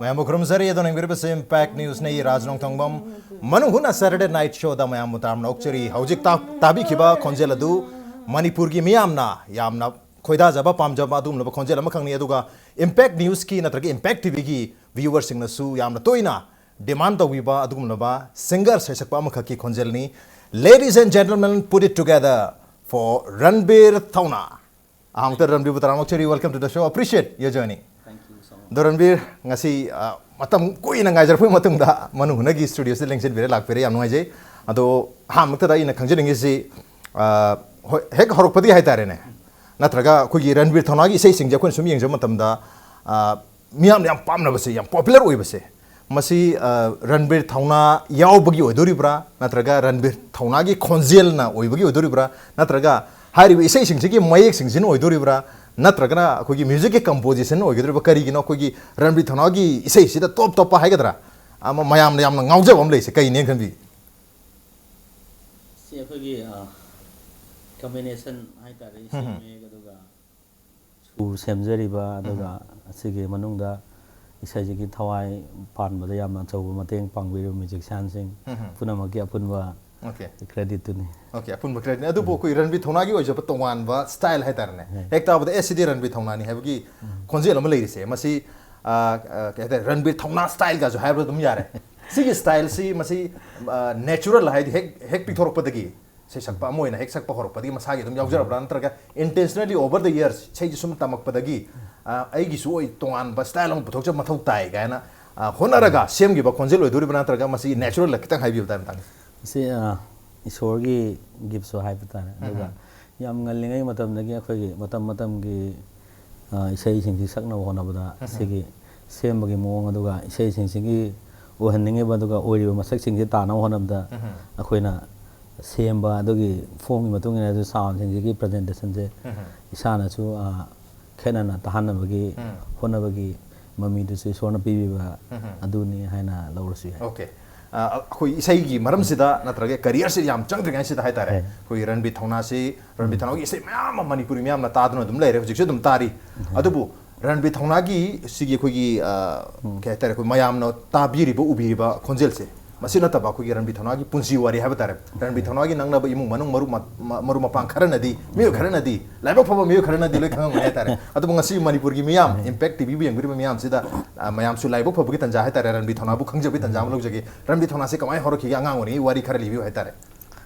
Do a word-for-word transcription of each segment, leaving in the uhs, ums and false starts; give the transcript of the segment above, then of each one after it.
ꯃꯌꯥꯝꯕꯨ ꯈꯨꯔꯨꯝꯖꯔꯤ꯫ ꯑꯗꯣ ꯌꯦꯡꯕꯤꯔꯤꯕꯁꯦ Impact Newsꯅꯤ, ꯔꯥꯖ ꯅꯣꯡꯊꯣꯡꯕꯝ꯫ ꯃꯅꯨꯡ ꯍꯨꯠꯅ Saturday Night Showꯗ ꯃꯌꯥꯝꯕꯨ ꯇꯔꯥꯝꯅ ꯑꯣꯛꯆꯔꯤ꯫ ꯍꯧꯖꯤꯛ ꯇꯥ-, ꯇꯥꯕꯤꯈꯤꯕ ꯈꯣꯟꯖꯦꯜ ꯑꯗꯨ ꯃꯅꯤꯄꯨꯔꯒꯤ ꯃꯤꯌꯥꯝꯅ ꯌꯥꯝꯅ ꯈꯣꯏꯗꯥꯖꯕ, ꯄꯥꯝꯖꯕ ꯑꯗꯨꯒꯨꯝꯂꯕ ꯈꯣꯟꯖꯦꯜ ꯑꯃꯈꯛꯅꯤ꯫ ꯑꯗꯨꯒ Impact Newsꯀꯤ ꯅꯠꯇ꯭ꯔꯒ Impact TVꯒꯤ viewerꯁꯤꯡꯅꯁꯨ ꯌꯥꯝꯅ ꯇꯣꯏꯅ demand ꯇꯧꯕꯤꯕ ꯑꯗꯨꯒꯨꯝꯂꯕ singer ꯁꯩꯁꯛꯄ ꯑꯃꯈꯛꯀꯤ ꯈꯣꯟꯖꯦꯜꯅꯤ꯫ Ladies and gentlemen, put it together for ꯔꯟꯕꯤꯔ ꯊꯧꯅꯥ꯫ ꯑꯍꯥꯟꯕꯗ ꯔꯟꯕꯤꯔꯕꯨ ꯇꯔꯥꯝꯅ ꯑꯣꯛꯆꯔꯤ꯫ Welcome to the show. Appreciate your journey. Thank you so much. ꯑꯗꯣ ꯔꯟꯕꯤꯔ, ꯉꯁꯤ, ꯑ, ꯃꯇꯝ ꯀꯨꯏꯅ ꯉꯥꯏꯖꯔꯛꯄꯒꯤ ꯃꯇꯨꯡꯗ ꯃꯅꯨꯡ ꯍꯨꯠꯅꯒꯤ studioꯁꯤꯗ ꯂꯦꯡꯁꯤꯟꯕꯤꯔ ꯂꯥꯛꯄꯤꯔꯦ, ꯌꯥꯝ ꯅꯨꯡꯉꯥꯏꯖꯩ꯫ ꯑꯗꯣ ꯑꯍꯥꯟꯕꯗ ꯑꯩꯅ ꯈꯪꯖꯅꯤꯡꯉꯤꯁꯤ, ꯑ, ꯍꯣꯏ, ꯍꯦꯛ ꯍꯧꯔꯛꯄꯗꯒꯤ ꯍꯥꯏꯇꯥꯔꯦꯅꯦ, ꯅꯠꯇ꯭ꯔꯒ ꯑꯩꯈꯣꯏꯒꯤ ꯔꯟꯕꯤꯔ ꯊꯧꯅꯥꯒꯤ ꯏꯁꯩꯁꯤꯡꯁꯦ ꯑꯩꯈꯣꯏꯅ ꯁꯨꯝ ꯌꯦꯡꯖꯕ ꯃꯇꯝꯗ, ꯑ, ꯃꯤꯌꯥꯝꯅ ꯌꯥꯝ ꯄꯥꯝꯅꯕꯁꯦ, ꯌꯥꯝ popular ꯑꯣꯏꯕꯁꯦ, ꯃꯁꯤ, ꯑ, ꯔꯟꯕꯤꯔ ꯊꯧꯅꯥ ꯌꯥꯎꯕꯒꯤ ꯑꯣꯏꯗꯣꯔꯤꯕ꯭ꯔꯥ, ꯅꯠꯇ꯭ꯔꯒ ꯔꯟꯕꯤꯔ ꯊꯧꯅꯥꯒꯤ ꯈꯣꯟꯖꯦꯜꯅ ꯑꯣꯏꯕꯒꯤ ꯑꯣꯏꯗꯣꯔꯤꯕ꯭ꯔꯥ, ꯅꯠꯇ꯭ꯔꯒ ꯍꯥꯏꯔꯤꯕ ꯏꯁꯩꯁꯤꯡꯁꯤꯒꯤ ꯃꯌꯦꯛꯁꯤꯡꯁꯤꯅ ꯑꯣꯏꯗꯣꯔꯤꯕ꯭ꯔꯥ, ꯅꯠꯇ꯭ꯔꯒꯅ ꯑꯩꯈꯣꯏꯒꯤ musicꯀꯤ composition ꯑꯣꯏꯒꯗꯧꯔꯤꯕ꯭ꯔꯥ? ꯀꯔꯤꯒꯤꯅꯣ ꯑꯩꯈꯣꯏꯒꯤ ꯔꯟꯕꯤꯔ ꯊꯧꯅꯥꯒꯤ ꯏꯁꯩꯁꯤꯗ top ꯇꯣꯞꯄ ꯍꯥꯏꯒꯗ꯭ꯔꯥ, ꯑꯃ ꯃꯌꯥꯝꯅ ꯌꯥꯝꯅ ꯉꯥꯎꯖꯕ ꯑꯃ ꯂꯩꯁꯦ, ꯀꯩꯅꯦꯅ ꯈꯟꯕꯤ? ꯁꯤ ꯑꯩꯈꯣꯏꯒꯤ, ꯑ, combination ꯍꯥꯏꯇꯥꯔꯦ, ꯏꯁꯩ ꯍꯝ꯫ ꯃꯌꯦꯛ ꯑꯗꯨꯒ ꯁꯨꯔ ꯁꯦꯝꯖꯔꯤꯕ, ꯑꯗꯨꯒ ꯎꯝ꯫ ꯑꯁꯤꯒꯤ ꯃꯅꯨꯡꯗ ꯏꯁꯩꯁꯤꯒꯤ ꯊꯋꯥꯏ ꯄꯥꯟꯕꯗ ꯌꯥꯝꯅ ꯑꯆꯧꯕ ꯃꯇꯦꯡ ꯄꯥꯡꯕꯤꯔꯤꯕ musicianꯁꯤꯡ ꯎꯝ꯫ ꯄꯨꯝꯅꯃꯛꯀꯤ ꯑꯄꯨꯟꯕ Okay꯫ creditꯇꯨꯅꯤ꯫ Okay, ꯑꯄꯨꯟꯕ creditꯅꯤ꯫ ꯑꯗꯨꯕꯨ ꯎꯝ꯫ ꯑꯩꯈꯣꯏ ꯔꯟꯕꯤꯔ ꯊꯧꯅꯥꯒꯤ ꯑꯣꯏꯖꯕ ꯇꯣꯉꯥꯟꯕ style ꯍꯥꯏꯇꯥꯔꯦꯅꯦ꯫ ꯎꯝ꯫ ꯍꯦꯛ ꯇꯥꯕꯗ, "ꯑꯦ, ꯁꯤꯗꯤ ꯔꯟꯕꯤꯔ ꯊꯧꯅꯥꯅꯤ" ꯍꯥꯏꯕꯒꯤ ꯎꯝ꯫ ꯈꯣꯟꯖꯦꯜ ꯑꯃ ꯂꯩꯔꯤꯁꯦ꯫ ꯃꯁꯤ, ꯑ, ꯑ, ꯀꯩ ꯍꯥꯏꯇꯥꯔꯦ, ꯔꯟꯕꯤꯔ ꯊꯧꯅꯥ styleꯒꯁꯨ ꯍꯥꯏꯕ ꯑꯗꯨꯝ ꯌꯥꯔꯦ꯫ ꯁꯤꯒꯤ styleꯁꯤ, ꯃꯁꯤ, ꯑ, natural ꯍꯥꯏꯗꯤ ꯍꯦꯛ, ꯍꯦꯛ ꯄꯤꯊꯣꯔꯛꯄꯗꯒꯤ ꯁꯩꯁꯛꯄ ꯑꯃ ꯑꯣꯏꯅ ꯍꯦꯛ ꯁꯛꯄ ꯍꯧꯔꯛꯄꯗꯒꯤ ꯃꯁꯥꯒꯤ ꯑꯗꯨꯝ ꯌꯥꯎꯖꯔꯕ꯭ꯔꯥ, ꯅꯠꯇ꯭ꯔꯒ intentionally over the years ꯏꯁꯩꯁꯦ ꯁꯨꯝ ꯇꯝꯃꯛꯄꯗꯒꯤ, ꯑ, ꯑꯩꯒꯤꯁꯨ ꯑꯣꯏ ꯇꯣꯉꯥꯟꯕ style ꯑꯃ ꯄꯨꯊꯣꯛꯆꯕ ꯃꯊꯧ ꯇꯥꯏ ꯀꯥꯏꯅ, ꯑ, ꯍꯣꯠꯅꯔꯒ ꯁꯦꯝꯈꯤꯕ ꯈꯣꯟꯖꯦꯜ ꯑꯣꯏꯗꯣꯔꯤꯕ꯭ꯔꯥ, ꯅꯠꯇ꯭ꯔꯒ ꯃꯁꯤ natural ꯈꯤꯇꯪ ꯍꯥꯏꯕꯤꯌꯨ ꯇꯥꯏ ꯃꯇꯥꯡꯁꯦ? ꯁꯤ, ꯑ, ꯏꯁꯣꯔꯒꯤ giftꯁꯨ ꯍꯥꯏꯕ ꯇꯥꯔꯦ꯫ ꯑꯗꯨꯒ ꯎꯝ꯫ ꯌꯥꯝ ꯉꯜꯂꯤꯉꯩ ꯃꯇꯝꯗꯒꯤ ꯑꯩꯈꯣꯏꯒꯤ ꯃꯇꯝ ꯃꯇꯝꯒꯤ, ꯑ, ꯏꯁꯩꯁꯤꯡꯁꯤ ꯁꯛꯅꯕ ꯍꯣꯠꯅꯕꯗ ꯎꯝ꯫ ꯁꯤꯒꯤ ꯁꯦꯝꯕꯒꯤ ꯃꯑꯣꯡ, ꯑꯗꯨꯒ ꯏꯁꯩꯁꯤꯡꯁꯤꯒꯤ ꯑꯣꯏꯍꯟꯅꯤꯡꯉꯤꯕ, ꯑꯗꯨꯒ ꯑꯣꯏꯔꯤꯕ ꯃꯁꯛꯁꯤꯡꯁꯤ ꯇꯥꯅꯕ ꯍꯣꯠꯅꯕꯗ ꯎꯝ꯫ ꯑꯩꯈꯣꯏꯅ ꯁꯦꯝꯕ, ꯑꯗꯨꯒꯤ formꯒꯤ ꯃꯇꯨꯡ ꯏꯟꯅ ꯑꯗꯨ soundꯁꯤꯡꯁꯤꯒꯤ presentationꯁꯦ ꯎꯝ꯫ ꯏꯁꯥꯅꯁꯨ, ꯑ, ꯈꯦꯠꯅꯅ ꯇꯥꯍꯟꯅꯕꯒꯤ ꯎꯝ꯫ ꯍꯣꯠꯅꯕꯒꯤ ꯃꯃꯤꯗꯨꯁꯨ ꯏꯁꯣꯔꯅ ꯄꯤꯕꯤꯕ ꯎꯝ꯫ ꯑꯗꯨꯅꯤ ꯍꯥꯏꯅ ꯂꯧꯔꯁꯨ ꯌꯥꯏ꯫ Okay꯫ ꯑ, ꯑꯩꯈꯣꯏ ꯏꯁꯩꯒꯤ ꯃꯔꯝꯁꯤꯗ ꯅꯠꯇ꯭ꯔꯒ careerꯁꯤ ꯌꯥꯝ ꯆꯪꯗ꯭ꯔꯤꯉꯩꯁꯤꯗ ꯍꯥꯏꯇꯥꯔꯦ, ꯍꯣꯏ꯫ ꯑꯩꯈꯣꯏꯒꯤ ꯔꯟꯕꯤꯔ ꯊꯧꯅꯥꯁꯤ, ꯔꯟꯕꯤꯔ ꯎꯝ꯫ ꯊꯧꯅꯥꯒꯤ ꯏꯁꯩ ꯃꯌꯥꯝ ꯑꯃ ꯃꯅꯤꯄꯨꯔꯤ ꯃꯤꯌꯥꯝꯅ ꯇꯥꯗꯨꯅ ꯑꯗꯨꯝ ꯂꯩꯔꯦ, ꯍꯧꯖꯤꯛꯁꯨ ꯑꯗꯨꯝ ꯇꯥꯔꯤ꯫ ꯎꯝ꯫ ꯑꯗꯨꯕꯨ ꯔꯟꯕꯤꯔ ꯊꯧꯅꯥꯒꯤ ꯁꯤꯒꯤ ꯑꯩꯈꯣꯏꯒꯤ, ꯑ, ꯀꯩ ꯍꯥꯏꯇꯥꯔꯦ, ꯑꯩꯈꯣꯏ ꯃꯌꯥꯝꯅ ꯇꯥꯕꯤꯔꯤꯕ, ꯎꯕꯤꯔꯤꯕ ꯈꯣꯟꯖꯦꯜꯁꯦ, ꯃꯁꯤ ꯅꯠꯇꯕ ꯑꯩꯈꯣꯏꯒꯤ ꯔꯟꯕꯤꯔ ꯊꯧꯅꯥꯒꯤ ꯄꯨꯟꯁꯤ ꯋꯥꯔꯤ ꯍꯥꯏꯕ ꯇꯥꯔꯦ, ꯔꯟꯕꯤꯔ ꯊꯧꯅꯥꯒꯤ ꯅꯛꯅꯕ ꯏꯃꯨꯡ ꯃꯅꯨꯡ, ꯃꯔꯨꯞ ꯃ-, ꯃ-, ꯃꯔꯨꯞ ꯃꯄꯥꯡ ꯈꯔꯅꯗꯤ, ꯃꯤꯑꯣꯏ ꯈꯔꯅꯗꯤ, ꯂꯥꯏꯕꯛ ꯐꯕ ꯃꯤꯑꯣꯏ ꯈꯔꯅꯗꯤ ꯂꯣꯏ ꯈꯪꯉꯝꯒꯅꯤ ꯍꯥꯏꯇꯥꯔꯦ꯫ ꯑꯗꯨꯕꯨ ꯉꯁꯤ ꯃꯅꯤꯄꯨꯔꯒꯤ ꯃꯤꯌꯥꯝ, ꯏꯝꯄꯦꯛ ꯇꯤꯚꯤꯕꯨ ꯌꯦꯡꯕꯤꯔꯤꯕ ꯃꯤꯌꯥꯝꯁꯤꯗ, ꯑ, ꯃꯌꯥꯝꯁꯨ ꯂꯥꯏꯕꯛ ꯐꯕꯒꯤ ꯇꯥꯟꯖꯥ ꯍꯥꯏꯇꯥꯔꯦ, ꯔꯟꯕꯤꯔ ꯊꯧꯅꯥꯕꯨ ꯈꯪꯖꯕꯒꯤ ꯇꯥꯟꯖꯥ ꯑꯃ ꯂꯧꯖꯒꯦ꯫ ꯔꯟꯕꯤꯔ ꯊꯧꯅꯥꯁꯦ ꯀꯃꯥꯏꯅ ꯍꯧꯔꯛꯈꯤꯒꯦ? ꯑꯉꯥꯡ ꯑꯣꯏꯔꯤꯉꯩ ꯋꯥꯔꯤ ꯈꯔ ꯂꯤꯕꯤꯌꯨ ꯍꯥꯏꯇꯥꯔꯦ꯫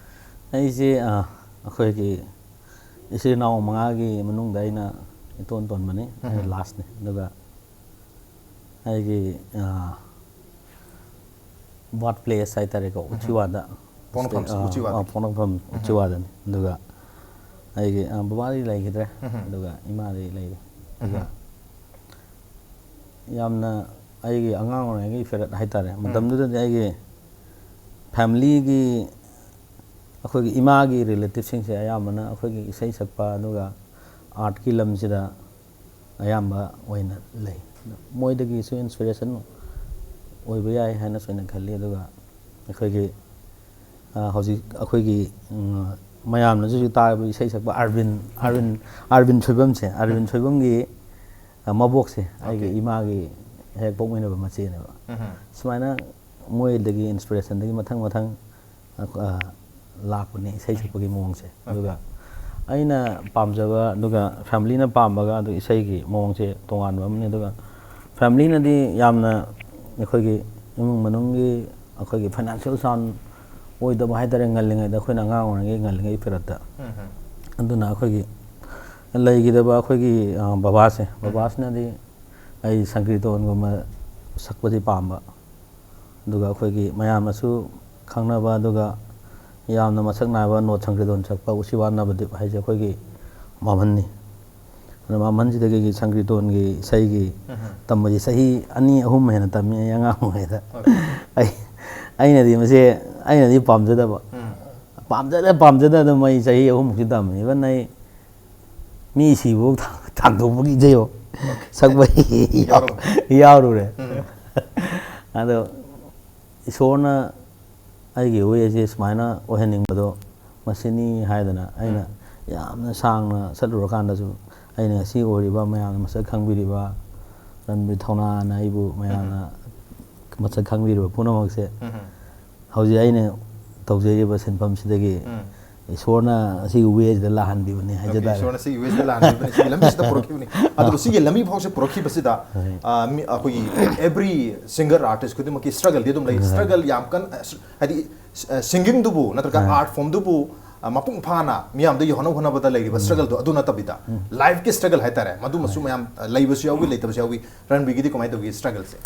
ꯑꯩꯁꯦ, ꯑ, ꯑꯩꯈꯣꯏꯒꯤ ꯏꯆꯤꯜ ꯏꯅꯥꯎ ꯃꯉꯥꯒꯤ ꯃꯅꯨꯡꯗ ꯑꯩꯅ ꯏꯇꯣꯟ ꯇꯣꯟꯕꯅꯤ, ꯑꯩꯅ ꯎꯝ꯫ ꯂꯥꯁꯅꯤ꯫ ꯑꯗꯨꯒ ꯑꯩꯒꯤ, ꯑ, ꯕꯥꯔꯊ ꯄ꯭ꯂꯦꯁ ꯍꯥꯏꯇꯥꯔꯦꯀꯣ, ꯎꯝ꯫ ꯎꯆꯤꯋꯥꯗ꯫ ꯄꯣꯛꯅꯐꯝꯁꯦ ꯑ, ꯎꯆꯤꯋꯥꯗ꯫ ꯑ, ꯄꯣꯛꯅꯐꯝ ꯎꯝ꯫ ꯎꯆꯤꯋꯥꯗꯅꯤ꯫ ꯑꯗꯨꯒ ꯑꯩꯒꯤ, ꯑ, ꯕꯕꯥꯗꯤ ꯂꯩꯈꯤꯗ꯭ꯔꯦ, ꯎꯝ꯫ ꯑꯗꯨꯒ ꯏꯃꯥꯗꯤ ꯂꯩꯔꯤ꯫ ꯑꯗꯨꯒ ꯎꯝ꯫ ꯌꯥꯝꯅ ꯑꯩꯒꯤ ꯑꯉꯥꯡ ꯑꯣꯏꯔꯤꯉꯩꯒꯤ ꯐꯦꯔꯠ ꯍꯥꯏꯇꯥꯔꯦ, ꯎꯝ꯫ ꯃꯇꯝꯗꯨꯗꯗꯤ ꯑꯩꯒꯤ ꯐꯦꯃꯤꯂꯤꯒꯤ, ꯑꯩꯈꯣꯏꯒꯤ ꯏꯃꯥꯒꯤ ꯔꯤꯂꯦꯇꯤꯚꯁꯤꯡꯁꯦ ꯑꯌꯥꯝꯕꯅ ꯑꯩꯈꯣꯏꯒꯤ ꯏꯁꯩ ꯁꯛꯄ ꯑꯗꯨꯒ ꯑꯥꯔꯠꯀꯤ ꯂꯝꯁꯤꯗ ꯑꯌꯥꯝꯕ ꯑꯣꯏꯅ ꯂꯩ꯫ ꯃꯣꯏꯗꯒꯤꯁꯨ ꯏꯟꯁꯄꯤꯔꯦꯁꯟ ꯑꯣꯏꯕ ꯌꯥꯏ ꯍꯥꯏꯅꯁꯨ ꯑꯩꯅ ꯈꯜꯂꯤ꯫ ꯑꯗꯨꯒ ꯑꯩꯈꯣꯏꯒꯤ, ꯑ, ꯍꯧꯖꯤꯛ ꯑꯩꯈꯣꯏꯒꯤ, ꯎꯝ, ꯃꯌꯥꯝꯅꯁꯨ ꯍꯧꯖꯤꯛ ꯇꯥꯔꯤꯕ ꯏꯁꯩ ꯁꯛꯄ ꯑꯥꯔꯕꯤꯟ, ꯑꯥꯔꯕꯤꯟ, ꯑꯥꯔꯕꯤꯟ ꯁꯣꯏꯕꯝꯁꯦ, ꯑꯥꯔꯕꯤꯟ ꯁꯣꯏꯕꯝꯒꯤ, ꯑ, ꯃꯕꯣꯛꯁꯦ ꯑꯩꯒꯤ ꯑꯣꯀꯦ꯫ ꯏꯃꯥꯒꯤ ꯍꯦꯛ ꯄꯣꯛꯃꯤꯟꯅꯕ ꯃꯆꯦꯅꯦꯕ꯫ ꯎꯝ꯫ ꯁꯨꯃꯥꯏꯅ ꯃꯣꯏꯗꯒꯤ ꯏꯟꯁꯄꯤꯔꯦꯁꯟꯗꯒꯤ ꯃꯊꯪ ꯃꯊꯪ, ꯑ, ꯂꯥꯛꯄꯅꯦ ꯏꯁꯩ ꯁꯛꯄꯒꯤ ꯃꯑꯣꯡꯁꯦ꯫ ꯑꯗꯨꯒ ꯑꯩꯅ ꯄꯥꯝꯖꯕ, ꯑꯗꯨꯒ ꯐꯦꯃꯤꯂꯤꯅ ꯄꯥꯝꯕꯒ ꯑꯗꯨ ꯏꯁꯩꯒꯤ ꯃꯑꯣꯡꯁꯦ ꯇꯣꯉꯥꯟꯕ ꯑꯃꯅꯤ꯫ ꯑꯗꯨꯒ ꯐꯦꯃꯤꯂꯤꯅꯗꯤ ꯌꯥꯝꯅ ꯑꯩꯈꯣꯏꯒꯤ ꯏꯃꯨꯡ ꯃꯅꯨꯡꯒꯤ ꯑꯩꯈꯣꯏꯒꯤ ꯐꯥꯏꯅꯥꯟꯁꯤꯌꯦꯜ ꯁꯥꯎꯟ ꯑꯣꯏꯗꯕ ꯍꯥꯏꯇꯥꯔꯦ, ꯉꯜꯂꯤꯉꯩꯗ, ꯑꯩꯈꯣꯏꯅ ꯑꯉꯥꯡ ꯑꯣꯏꯔꯤꯉꯩ ꯉꯜꯂꯤꯉꯩ ꯄꯤꯔꯠꯇ꯫ ꯎꯝ ꯍꯝ꯫ ꯑꯗꯨꯅ ꯑꯩꯈꯣꯏꯒꯤ ꯂꯩꯈꯤꯗꯕ ꯑꯩꯈꯣꯏꯒꯤ, ꯑ, ꯕꯕꯥꯁꯦ, ꯎꯝ꯫ ꯕꯕꯥꯁꯤꯅꯗꯤ ꯑꯩ ꯁꯪꯀ꯭ꯔꯤꯇꯣꯟꯒꯨꯝꯕ ꯁꯛꯄꯗꯤ ꯄꯥꯝꯕ꯫ ꯑꯗꯨꯒ ꯑꯩꯈꯣꯏꯒꯤ ꯃꯌꯥꯝꯅꯁꯨ ꯈꯪꯅꯕ, ꯑꯗꯨꯒ ꯌꯥꯝꯅ ꯃꯁꯛ ꯅꯥꯏꯕ ꯅꯣꯠ ꯁꯪꯀ꯭ꯔꯤꯇꯣꯟ ꯁꯛꯄ ꯎꯆꯤꯋꯥ ꯅꯕꯗꯤꯞ ꯍꯥꯏꯁꯦ ꯑꯩꯈꯣꯏꯒꯤ ꯃꯥꯝꯍꯟꯅꯤ꯫ ꯑꯗꯨꯅ ꯃꯥꯝꯍꯟꯁꯤꯗꯒꯤ ꯁꯪꯀ꯭ꯔꯤꯇꯣꯟꯒꯤ ꯏꯁꯩꯒꯤ ꯎꯝ꯫ ꯇꯝꯕꯁꯤ ꯆꯍꯤ ꯑꯅꯤ ꯑꯍꯨꯝ ꯍꯦꯟꯅ ꯇꯝꯃꯤ ꯑꯩ ꯑꯉꯥꯡ ꯑꯣꯏꯔꯤꯉꯩꯗ꯫ ꯑꯣꯀꯦ꯫ ꯑꯩ, ꯑꯩꯅꯗꯤ ꯃꯁꯦ, ꯑꯩꯅꯗꯤ ꯄꯥꯝꯖꯗꯕ꯫ ꯎꯝ꯫ ꯄꯥꯝꯖꯗ ꯄꯥꯝꯖꯗ ꯑꯗꯨꯝ ꯑꯩ ꯆꯍꯤ ꯑꯍꯨꯝꯃꯨꯛꯇꯤ ꯇꯝꯃꯤ꯫ ꯏꯚꯟ ꯑꯩ ꯃꯤ ꯁꯤꯕꯐꯥꯎ ꯊꯥ-, ꯊꯥꯡꯗꯣꯛꯄꯒꯤ ꯏꯁꯩ ꯐꯥꯎ ꯁꯛꯄ ꯌꯥꯎ-, ꯌꯥꯎꯔꯨꯔꯦ꯫ ꯎꯝ꯫ ꯑꯗꯣ ꯏꯁꯣꯔꯅ ꯑꯩꯒꯤ ꯋꯦꯁꯦ ꯁꯨꯃꯥꯏꯅ ꯑꯣꯏꯍꯟꯅꯤꯡꯕꯗꯣ ꯃꯁꯤꯅꯤ ꯍꯥꯏꯗꯅ ꯑꯩꯅ ꯎꯝ꯫ ꯌꯥꯝꯅ ꯁꯥꯡꯅ ꯆꯠꯂꯨꯔꯀꯥꯟꯗꯁꯨ ꯑꯩꯅ ꯉꯁꯤ ꯑꯣꯏꯔꯤꯕ, ꯃꯌꯥꯝꯅ ꯃꯁꯛ ꯈꯪꯕꯤꯔꯤꯕ, ꯔꯟꯕꯤꯔ ꯊꯧꯅꯥꯅ ꯑꯩꯕꯨ ꯃꯌꯥꯝꯅ ꯃꯁꯛ ꯈꯪꯕꯤꯔꯤꯕ ꯄꯨꯝꯅꯃꯛꯁꯦ, ꯎꯝ꯫ ꯍꯧꯖꯤꯛ ꯑꯩꯅ ꯇꯧꯖꯔꯤꯕ ꯁꯤꯟꯐꯝꯁꯤꯗꯒꯤ ꯎꯝ꯫ ꯏꯁꯣꯔꯅ ꯑꯁꯤꯒꯤ ꯋꯦꯁꯤꯗ ꯂꯥꯛꯍꯟꯕꯤꯕꯅꯤ ꯍꯥꯏꯖ ꯑꯣꯀꯦ, ꯇꯥꯔꯦ꯫ ꯏꯁꯣꯔꯅ ꯁꯤꯒꯤ ꯋꯦꯁꯤꯗ ꯂꯥꯛꯍꯟꯕꯤꯕꯅꯤ, ꯁꯤꯒꯤ ꯂꯝꯕꯤꯁꯤꯗ ꯄꯨꯔꯛꯈꯤꯕꯅꯤ꯫ ꯑꯗꯨꯒ ꯁꯤꯒꯤ ꯂꯝꯕꯤ ꯐꯥꯎꯁꯦ ꯄꯨꯔꯛꯈꯤꯕꯁꯤꯗ, ꯍꯣꯏ꯫ ꯑ, ꯃꯤ, ꯑꯩꯈꯣꯏꯒꯤ every singer artist ꯈꯨꯗꯤꯡꯃꯛꯀꯤ struggle ꯗꯤ ꯑꯗꯨꯝ ꯂꯩ꯫ ꯍꯣꯏ꯫ Struggle ꯌꯥꯝ ꯀꯟꯅ, ꯍꯥꯏꯗꯤ, ꯁꯤꯡꯒꯤꯡꯗꯨꯕꯨ ꯅꯠꯇ꯭ꯔꯒ ꯍꯣꯏ꯫ Art form ꯗꯨꯕꯨ, ꯑ, ꯃꯄꯨꯡ ꯐꯥꯅ ꯃꯤꯌꯥꯝꯗ ꯌꯧꯍꯟꯅꯕ ꯍꯣꯠꯅꯕꯗ ꯂꯩꯔꯤꯕ ꯎꯝ꯫ Struggle ꯗꯣ ꯑꯗꯨ ꯅꯠꯇꯕꯤꯗ, ꯎꯝ꯫ Life ꯀꯤ struggle ꯍꯥꯏꯇꯥꯔꯦ, ꯃꯗꯨꯃꯁꯨ ꯍꯣꯏ꯫ ꯃꯌꯥꯝ, ꯑ, ꯂꯩꯕꯁꯨ ꯌꯥꯎꯏ, ꯂꯩꯇꯕꯁꯨ ꯌꯥꯎꯏ꯫ ꯔꯟꯕꯤꯒꯤꯗꯤ ꯀꯃꯥꯏꯅ ꯇꯧꯒꯦ struggle ꯁꯦ?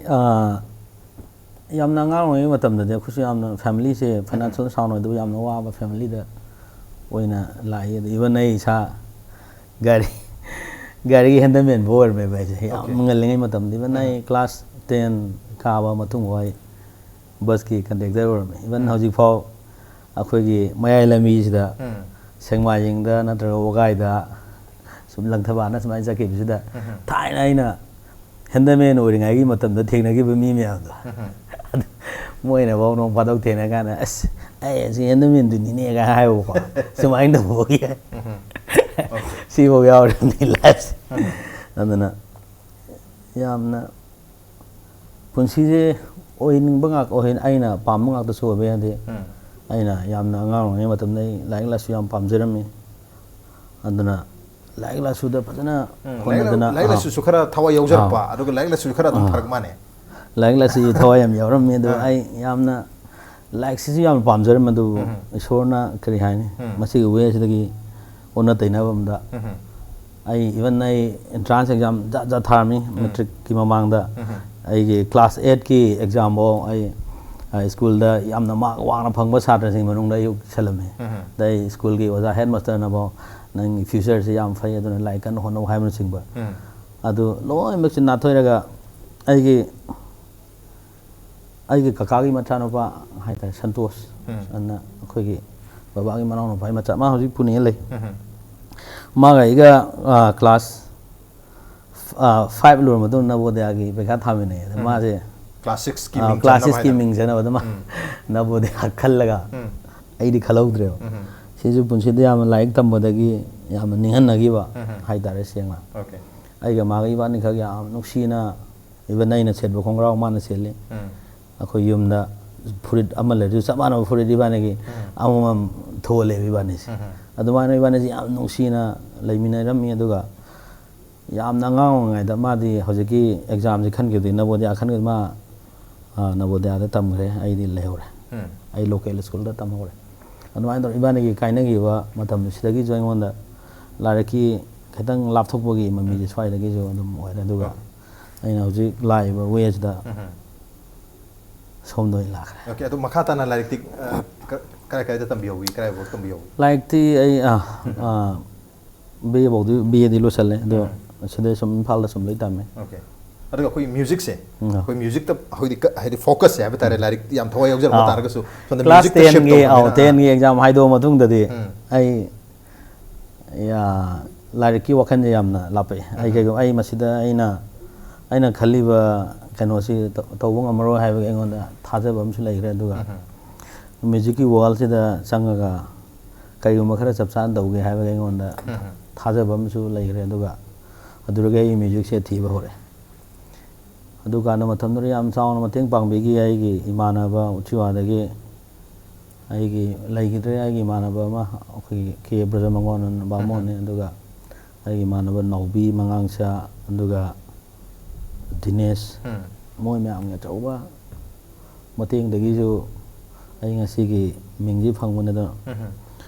ꯑ, ꯌꯥꯝꯅ ꯑꯉꯥꯡ ꯑꯣꯏꯔꯤꯉꯩ ꯃꯇꯝꯗꯗꯤ ꯑꯩꯈꯣꯏꯁꯨ ꯌꯥꯝꯅ family ꯁꯦ ꯎꯝ꯫ Financial sound ꯑꯣꯏꯗꯕ ꯌꯥꯝꯅ ꯋꯥꯕ family ꯗ ꯑꯣꯏꯅ ꯂꯥꯛꯏ꯫ ꯑꯗ even ꯑꯩ ꯏꯁꯥ ꯒꯥꯔꯤ, ꯒꯥꯔꯤꯒꯤ handyman ꯐꯥꯎ ꯑꯣꯏꯔꯝꯃꯦꯕ ꯑꯩꯁꯦ꯫ ꯌꯥꯝ ꯑꯣꯀꯦ꯫ ꯉꯜꯂꯤꯉꯩ ꯃꯇꯝꯗ, even ꯑꯩ ꯎꯝ꯫ Class ten ꯀꯥꯕ ꯃꯇꯨꯡ ꯑꯩ bus ꯀꯤ conductor ꯑꯣꯏꯔꯝꯃꯦ꯫ Even ꯎꯝ꯫ ꯍꯧꯖꯤꯛꯐꯥꯎ ꯑꯩꯈꯣꯏꯒꯤ ꯃꯌꯥꯏ ꯂꯝꯕꯤꯁꯤꯗ ꯎꯝ꯫ ꯁꯦꯡꯃꯥꯏꯖꯤꯡꯗ ꯅꯠꯇ꯭ꯔꯒ ꯋꯥꯒꯥꯏꯗ ꯁꯨꯝ ꯂꯪꯊꯕꯥꯜꯅ ꯁꯨꯃꯥꯏꯅ ꯆꯠꯈꯤꯕꯁꯤꯗ ꯎꯝ꯫ ꯊꯥꯏꯅ ꯑꯩꯅ handyman ꯑꯣꯏꯔꯤꯉꯩꯒꯤ ꯃꯇꯝꯗ ꯊꯦꯡꯅꯈꯤꯕ ꯃꯤ ꯃꯌꯥꯝꯗꯣ ꯎꯝ꯫ ꯑꯗꯨ ꯃꯣꯏꯅꯐꯥꯎ ꯅꯣꯡ ꯐꯥꯗꯣꯛ ꯊꯦꯡꯅ ꯀꯥꯟꯗ, "ꯑꯁ, ꯑꯩ ꯑꯁꯤ handyman ꯗꯨꯅꯤꯅꯦꯒ" ꯍꯥꯏꯕꯀꯣ꯫ ꯁꯨꯃꯥꯏꯅ ꯇꯧꯕꯒꯤ ꯎꯝ꯫ ꯑꯣꯀꯦ꯫ ꯁꯤꯐꯥꯎ ꯌꯥꯎꯔꯤꯕꯅꯤ life ꯁꯦ꯫ ꯎꯝ꯫ ꯑꯗꯨꯅ ꯌꯥꯝꯅ ꯄꯨꯟꯁꯤꯁꯦ ꯑꯣꯏꯅꯤꯡꯕ ꯉꯥꯛ-, ꯑꯣꯏꯍꯟ-, ꯑꯩꯅ ꯄꯥꯝꯕ ꯉꯥꯛꯇꯁꯨ ꯑꯣꯏꯕ ꯌꯥꯗꯦ꯫ ꯎꯝ꯫ ꯑꯩꯅ ꯌꯥꯝꯅ ꯑꯉꯥꯡ ꯑꯣꯏꯔꯤꯉꯩ ꯃꯇꯝꯗ ꯑꯩ ꯂꯥꯏꯔꯤꯛ ꯂꯥꯏꯁꯨ ꯌꯥꯝ ꯄꯥꯝꯖꯔꯝꯃꯤ꯫ ꯑꯗꯨꯅ ꯂꯥꯏꯔꯤꯛ ꯂꯥꯏꯁꯨꯗ ꯐꯖꯅ ꯎꯝ, ꯂꯥꯏꯔꯤꯛ ꯂꯥꯏ-, ꯍꯣꯠꯅꯗꯅ, ꯂꯥꯏꯔꯤꯛ ꯑꯥ꯫ ꯂꯥꯏꯁꯨꯁꯨ ꯈꯔ ꯊꯋꯥꯏ ꯌꯥꯎꯖꯔꯛꯄ, ꯑꯥ꯫ ꯑꯗꯨꯒ ꯂꯥꯏꯔꯤꯛ ꯂꯥꯏꯁꯨꯁꯨ ꯈꯔ ꯑꯗꯨꯝ ꯑꯥ꯫ ꯐꯔꯛ ꯃꯥꯅꯦ꯫ ꯂꯥꯏꯔꯤꯛ ꯂꯥꯏꯁꯨ ꯊꯋꯥꯏ ꯌꯥꯝ ꯌꯥꯎꯔꯝꯃꯤ, ꯑꯗꯣ ꯑꯥ꯫ ꯑꯩ ꯌꯥꯝꯅ ꯂꯥꯏꯔꯤꯛꯁꯤꯁꯨ ꯌꯥꯝꯅ ꯄꯥꯝꯖꯔꯝꯃꯤ, ꯑꯗꯨꯕꯨ ꯎꯝ꯫ ꯏꯁꯣꯔꯅ ꯀꯔꯤ ꯍꯥꯏꯅꯤ, ꯎꯝ꯫ ꯃꯁꯤꯒꯤ way ꯑꯁꯤꯗꯒꯤ ꯑꯣꯟꯅ ꯇꯩꯅꯕ ꯑꯃꯗ ꯎꯝ꯫ ꯑꯩ even ꯑꯩ entrance exam ꯖꯥꯠ ꯖꯥꯠ ꯊꯥꯔꯝꯃꯤ, ꯎꯝ꯫ Matric ꯀꯤ ꯃꯃꯥꯡꯗ꯫ ꯎꯝ꯫ ꯑꯩꯒꯤ class eight ꯀꯤ exam ꯐꯥꯎ ꯑꯩ, ꯑ, school ꯗ ꯌꯥꯝꯅ mark ꯋꯥꯡꯅ ꯐꯪꯕ ꯁꯥꯇ꯭ꯔꯁꯤꯡꯒꯤ ꯃꯅꯨꯡꯗ ꯑꯩ ꯈꯜꯂꯝꯃꯤ꯫ ꯎꯝ꯫ ꯑꯗꯩ school ꯒꯤ ꯑꯣꯖꯥ headmaster ꯅꯐꯥꯎ, "ꯅꯪꯒꯤ future ꯁꯦ ꯌꯥꯝ ꯐꯩ, ꯑꯗꯨꯅ ꯂꯥꯏꯔꯤꯛ ꯀꯟꯅ ꯍꯣꯠꯅꯧ" ꯍꯥꯏꯕꯅꯆꯤꯡꯕ꯫ ꯎꯝ꯫ ꯑꯗꯨ ꯂꯣꯏꯅꯃꯛꯁꯦ ꯅꯥꯊꯣꯏꯔꯒ ꯑꯩꯒꯤ ꯑꯩꯒꯤ ꯀꯀꯥꯒꯤ ꯃꯆꯥꯅꯨꯄꯥ ꯍꯥꯏꯇꯥꯔꯦ, ꯁꯟꯇꯣꯁ ꯎꯝ꯫ ꯑꯅ ꯑꯩꯈꯣꯏꯒꯤ ꯕꯕꯥꯒꯤ ꯃꯅꯥꯎꯅꯨꯄꯥꯒꯤ ꯃꯆꯥ, ꯃꯥ ꯍꯧꯖꯤꯛ ꯄꯨꯅꯦꯗ ꯂꯩ꯫ ꯎꯝ꯫ ꯃꯥꯒ ꯑꯩꯒ, ꯑ, class, ꯑ, five ꯂꯣꯏꯔ ꯃꯇꯨꯡꯗ ꯅꯕꯣꯗꯤꯌꯥꯒꯤ ꯄꯩꯈꯥ ꯊꯥꯃꯤꯟꯅꯩ꯫ ꯑꯗ ꯎꯝ꯫ ꯃꯥꯁꯦ, class six ꯀꯤ ꯑ, ꯃꯤꯡ class ꯆꯟꯅꯕ six ꯀꯤ ꯍꯥꯏꯗꯅ꯫ ꯃꯤꯡ ꯆꯟꯅꯕꯗ ꯃꯥ ꯎꯝ꯫ ꯅꯕꯣꯗꯤꯌꯥ ꯈꯜꯂꯒ ꯎꯝ꯫ ꯑꯩꯗꯤ ꯈꯜꯍꯧꯗ꯭ꯔꯦꯕ꯫ ꯎꯝ꯫ ꯁꯤꯁꯨ ꯄꯨꯟꯁꯤꯗ ꯌꯥꯝꯅ ꯂꯥꯏꯔꯤꯛ ꯇꯝꯕꯗꯒꯤ ꯌꯥꯝꯅ ꯅꯤꯡꯍꯟꯅꯈꯤꯕ ꯎꯝ. ꯍꯥꯏꯇꯥꯔꯦ ꯁꯦꯡꯅ꯫ Okay. ꯑꯩꯒ ꯃꯥꯒ ꯏꯕꯥꯅꯤꯈꯛ ꯌꯥꯝ ꯅꯨꯡꯁꯤꯅ, even ꯑꯩꯅ ꯁꯦꯠꯄ ꯈꯣꯡꯒ꯭ꯔꯥꯎ ꯃꯥꯅ ꯁꯦꯠꯂꯤ꯫ ꯎꯝ. ꯑꯩꯈꯣꯏ ꯌꯨꯝꯗ ꯐꯨꯔꯤꯠ ꯑꯃ ꯂꯩꯔꯁꯨ ꯆꯞ ꯃꯥꯟꯅꯕ ꯐꯨꯔꯤꯠ ꯏꯕꯥꯅꯤꯒꯤ ꯎꯝ. ꯑꯃꯃꯝ ꯊꯣꯜꯂꯦꯕ ꯏꯕꯥꯅꯤꯁꯦ꯫ ꯎꯝ. ꯑꯗꯨꯃꯥꯏꯅ ꯏꯕꯥꯅꯤꯁꯦ ꯌꯥꯝ ꯅꯨꯡꯁꯤꯅ ꯂꯩꯃꯤꯟꯅꯔꯝꯃꯤ꯫ ꯑꯗꯨꯒ ꯌꯥꯝꯅ ꯑꯉꯥꯡ ꯑꯣꯏꯔꯤꯉꯩꯗ ꯃꯥꯗꯤ ꯍꯧꯖꯤꯛꯀꯤ ꯑꯦꯛꯖꯥꯝꯁꯤ ꯈꯟꯈꯤꯕꯗꯒꯤ, ꯅꯕꯣꯗꯤꯌꯥ ꯈꯟꯈꯤꯕꯗ ꯃꯥ, ꯑ, ꯅꯕꯣꯗꯤꯌꯥꯗ ꯇꯝꯈ꯭ꯔꯦ, ꯑꯩꯗꯤ ꯂꯩꯍꯧꯔꯦ꯫ ꯎꯝ. ꯑꯩ ꯂꯣꯀꯦꯜ ꯁ꯭ꯀꯨꯜꯗ ꯇꯝꯍꯧꯔꯦ꯫ ꯑꯗꯨꯃꯥꯏꯅ ꯇꯧꯔ ꯏꯕꯥꯅꯤꯒꯤ ꯀꯥꯏꯅꯈꯤꯕ ꯃꯇꯝꯗꯨ ꯁꯤꯗꯒꯤꯁꯨ ꯑꯩꯉꯣꯟꯗ ꯂꯥꯏꯔꯤꯛꯀꯤ ꯈꯤꯇꯪ ꯂꯥꯞꯊꯣꯛꯄꯒꯤ ꯃꯃꯤꯁꯦ ꯁ꯭ꯋꯥꯏꯗꯒꯤꯁꯨ ꯑꯗꯨꯝ ꯑꯣꯏꯔꯦ꯫ ꯑꯗꯨꯒ ꯎꯝ. ꯑꯩꯅ ꯍꯧꯖꯤꯛ ꯂꯥꯛꯏꯕ ꯋꯦꯁꯤꯗ ꯎꯝ. ꯁꯣꯝꯗ ꯑꯣꯏꯅ ꯂꯥꯛꯈ꯭ꯔꯦ꯫ Okay, ꯑꯗꯨ ꯃꯈꯥ ꯇꯥꯅ ꯂꯥꯏꯔꯤꯛꯇꯤ, ꯑ, ꯀ-, ꯀꯔꯥꯏ ꯀꯔꯥꯏꯗ ꯇꯝꯕꯤꯍꯧꯏ, ꯀꯔꯥꯏꯐꯥꯎ ꯇꯝꯕꯤꯍꯧꯏ? ꯂꯥꯏꯔꯤꯛꯇꯤ ꯑꯩ, ꯑ, ꯑ, ꯕꯤ ꯑꯦ ꯐꯥꯎꯗꯤ, ꯕꯤ ꯑꯦꯗꯤ ꯂꯣꯏꯁꯜꯂꯦ, ꯑꯗꯣ ꯁꯤꯗꯩ ꯁꯨꯝ ꯏꯝꯐꯥꯜꯗ ꯁꯨꯝ ꯂꯣꯏ ꯇꯝꯃꯦ꯫ Okay. ꯑꯗꯨꯒ ꯑꯩꯈꯣꯏ ꯃ꯭ꯌꯨꯖꯤꯛꯁꯦ, ꯎꯝ. ꯑꯩꯈꯣꯏ ꯃ꯭ꯌꯨꯖꯤꯛꯇ ꯍꯧꯖꯤꯛ ꯀ-, ꯍꯥꯏꯗꯤ ꯐꯣꯀꯁꯁꯦ ꯍꯥꯏꯕ ꯇꯥꯔꯦ, ꯂꯥꯏꯔꯤꯛꯇꯤ ꯌꯥꯝ ꯊꯋꯥꯏ ꯌꯥꯎꯖꯔꯛꯄ ꯑꯥ. ꯇꯥꯔꯒꯁꯨ, ꯁꯣꯝꯗ ꯀ꯭ꯂꯥꯁ ꯃ꯭ꯌꯨꯖꯤꯛꯇ ꯁꯤꯐ ꯇꯦꯟꯒꯤ, ꯑꯧ, ꯇꯧꯕꯅꯤꯅ, ꯑꯥ. ꯇꯦꯟꯒꯤ ꯑꯦꯛꯖꯥꯝ ꯍꯥꯏꯗꯣꯛꯑ ꯃꯇꯨꯡꯗꯗꯤ ꯎꯝ. ꯑꯩ, ꯌꯥ, ꯂꯥꯏꯔꯤꯛꯀꯤ ꯋꯥꯈꯜꯁꯦ ꯌꯥꯝꯅ ꯂꯥꯞꯄꯛꯑꯦ꯫ ꯑꯩ ꯎꯝ. ꯀꯩꯒꯨꯝꯕ, ꯑꯩ ꯃꯁꯤꯗ ꯑꯩꯅ, ꯑꯩꯅ ꯈꯜꯂꯤꯕ ꯀꯩꯅꯣꯁꯤ ꯇꯧ-, ꯇꯧꯕ ꯉꯝꯃꯔꯣꯏ ꯍꯥꯏꯕꯒꯤ ꯑꯩꯉꯣꯟꯗ ꯊꯥꯖꯕ ꯑꯃꯁꯨ ꯂꯩꯈ꯭ꯔꯦ꯫ ꯑꯗꯨꯒ ꯎꯝ. ꯃ꯭ꯌꯨꯖꯤꯛꯀꯤ ꯋꯥꯔꯜꯁꯤꯗ ꯆꯪꯉꯒ ꯀꯔꯤꯒꯨꯝꯕ ꯈꯔ ꯆꯞ ꯆꯥꯅ ꯇꯧꯒꯦ ꯍꯥꯏꯕꯒꯤ ꯑꯩꯉꯣꯟꯗ ꯎꯝ. ꯊꯥꯖꯕ ꯑꯃꯁꯨ ꯂꯩꯈ꯭ꯔꯦ꯫ ꯑꯗꯨꯒ ꯑꯗꯨꯗꯒꯤ ꯑꯩ ꯃ꯭ꯌꯨꯖꯤꯛꯁꯦ ꯊꯤꯕ ꯍꯧꯔꯛꯑꯦ꯫ ꯑꯗꯨꯀꯥꯟꯗ ꯃꯇꯝꯗꯨꯗ ꯌꯥꯝ ꯆꯥꯎꯅ ꯃꯇꯦꯡ ꯄꯥꯡꯕꯤꯈꯤ ꯑꯩꯒꯤ ꯏꯃꯥꯟꯅꯕ ꯎꯆꯤꯋꯥꯗꯒꯤ ꯑꯩꯒꯤ ꯂꯩꯈꯤꯗ꯭ꯔꯦ, ꯑꯩꯒꯤ ꯏꯃꯥꯟꯅꯕ ꯑꯃ, ꯑꯩꯈꯣꯏꯒꯤ ꯀꯦ ꯕ꯭ꯔꯖꯃꯪꯒꯣꯟ ꯕꯥꯃꯣꯟꯅꯤ꯫ ꯑꯗꯨꯒ ꯑꯩꯒꯤ ꯏꯃꯥꯟꯅꯕ ꯅꯥꯎꯕꯤ ꯃꯉꯥꯡꯁꯥ, ꯑꯗꯨꯒ ꯗꯤꯅꯦꯁ, ꯎꯝ. ꯃꯣꯏ ꯃꯌꯥꯝꯒꯤ ꯑꯆꯧꯕ ꯃꯇꯦꯡꯗꯒꯤꯁꯨ ꯑꯩ ꯉꯁꯤꯒꯤ ꯃꯤꯡꯁꯤ ꯐꯪꯕꯅꯤ꯫ ꯑꯗꯨꯅ ꯎꯝ.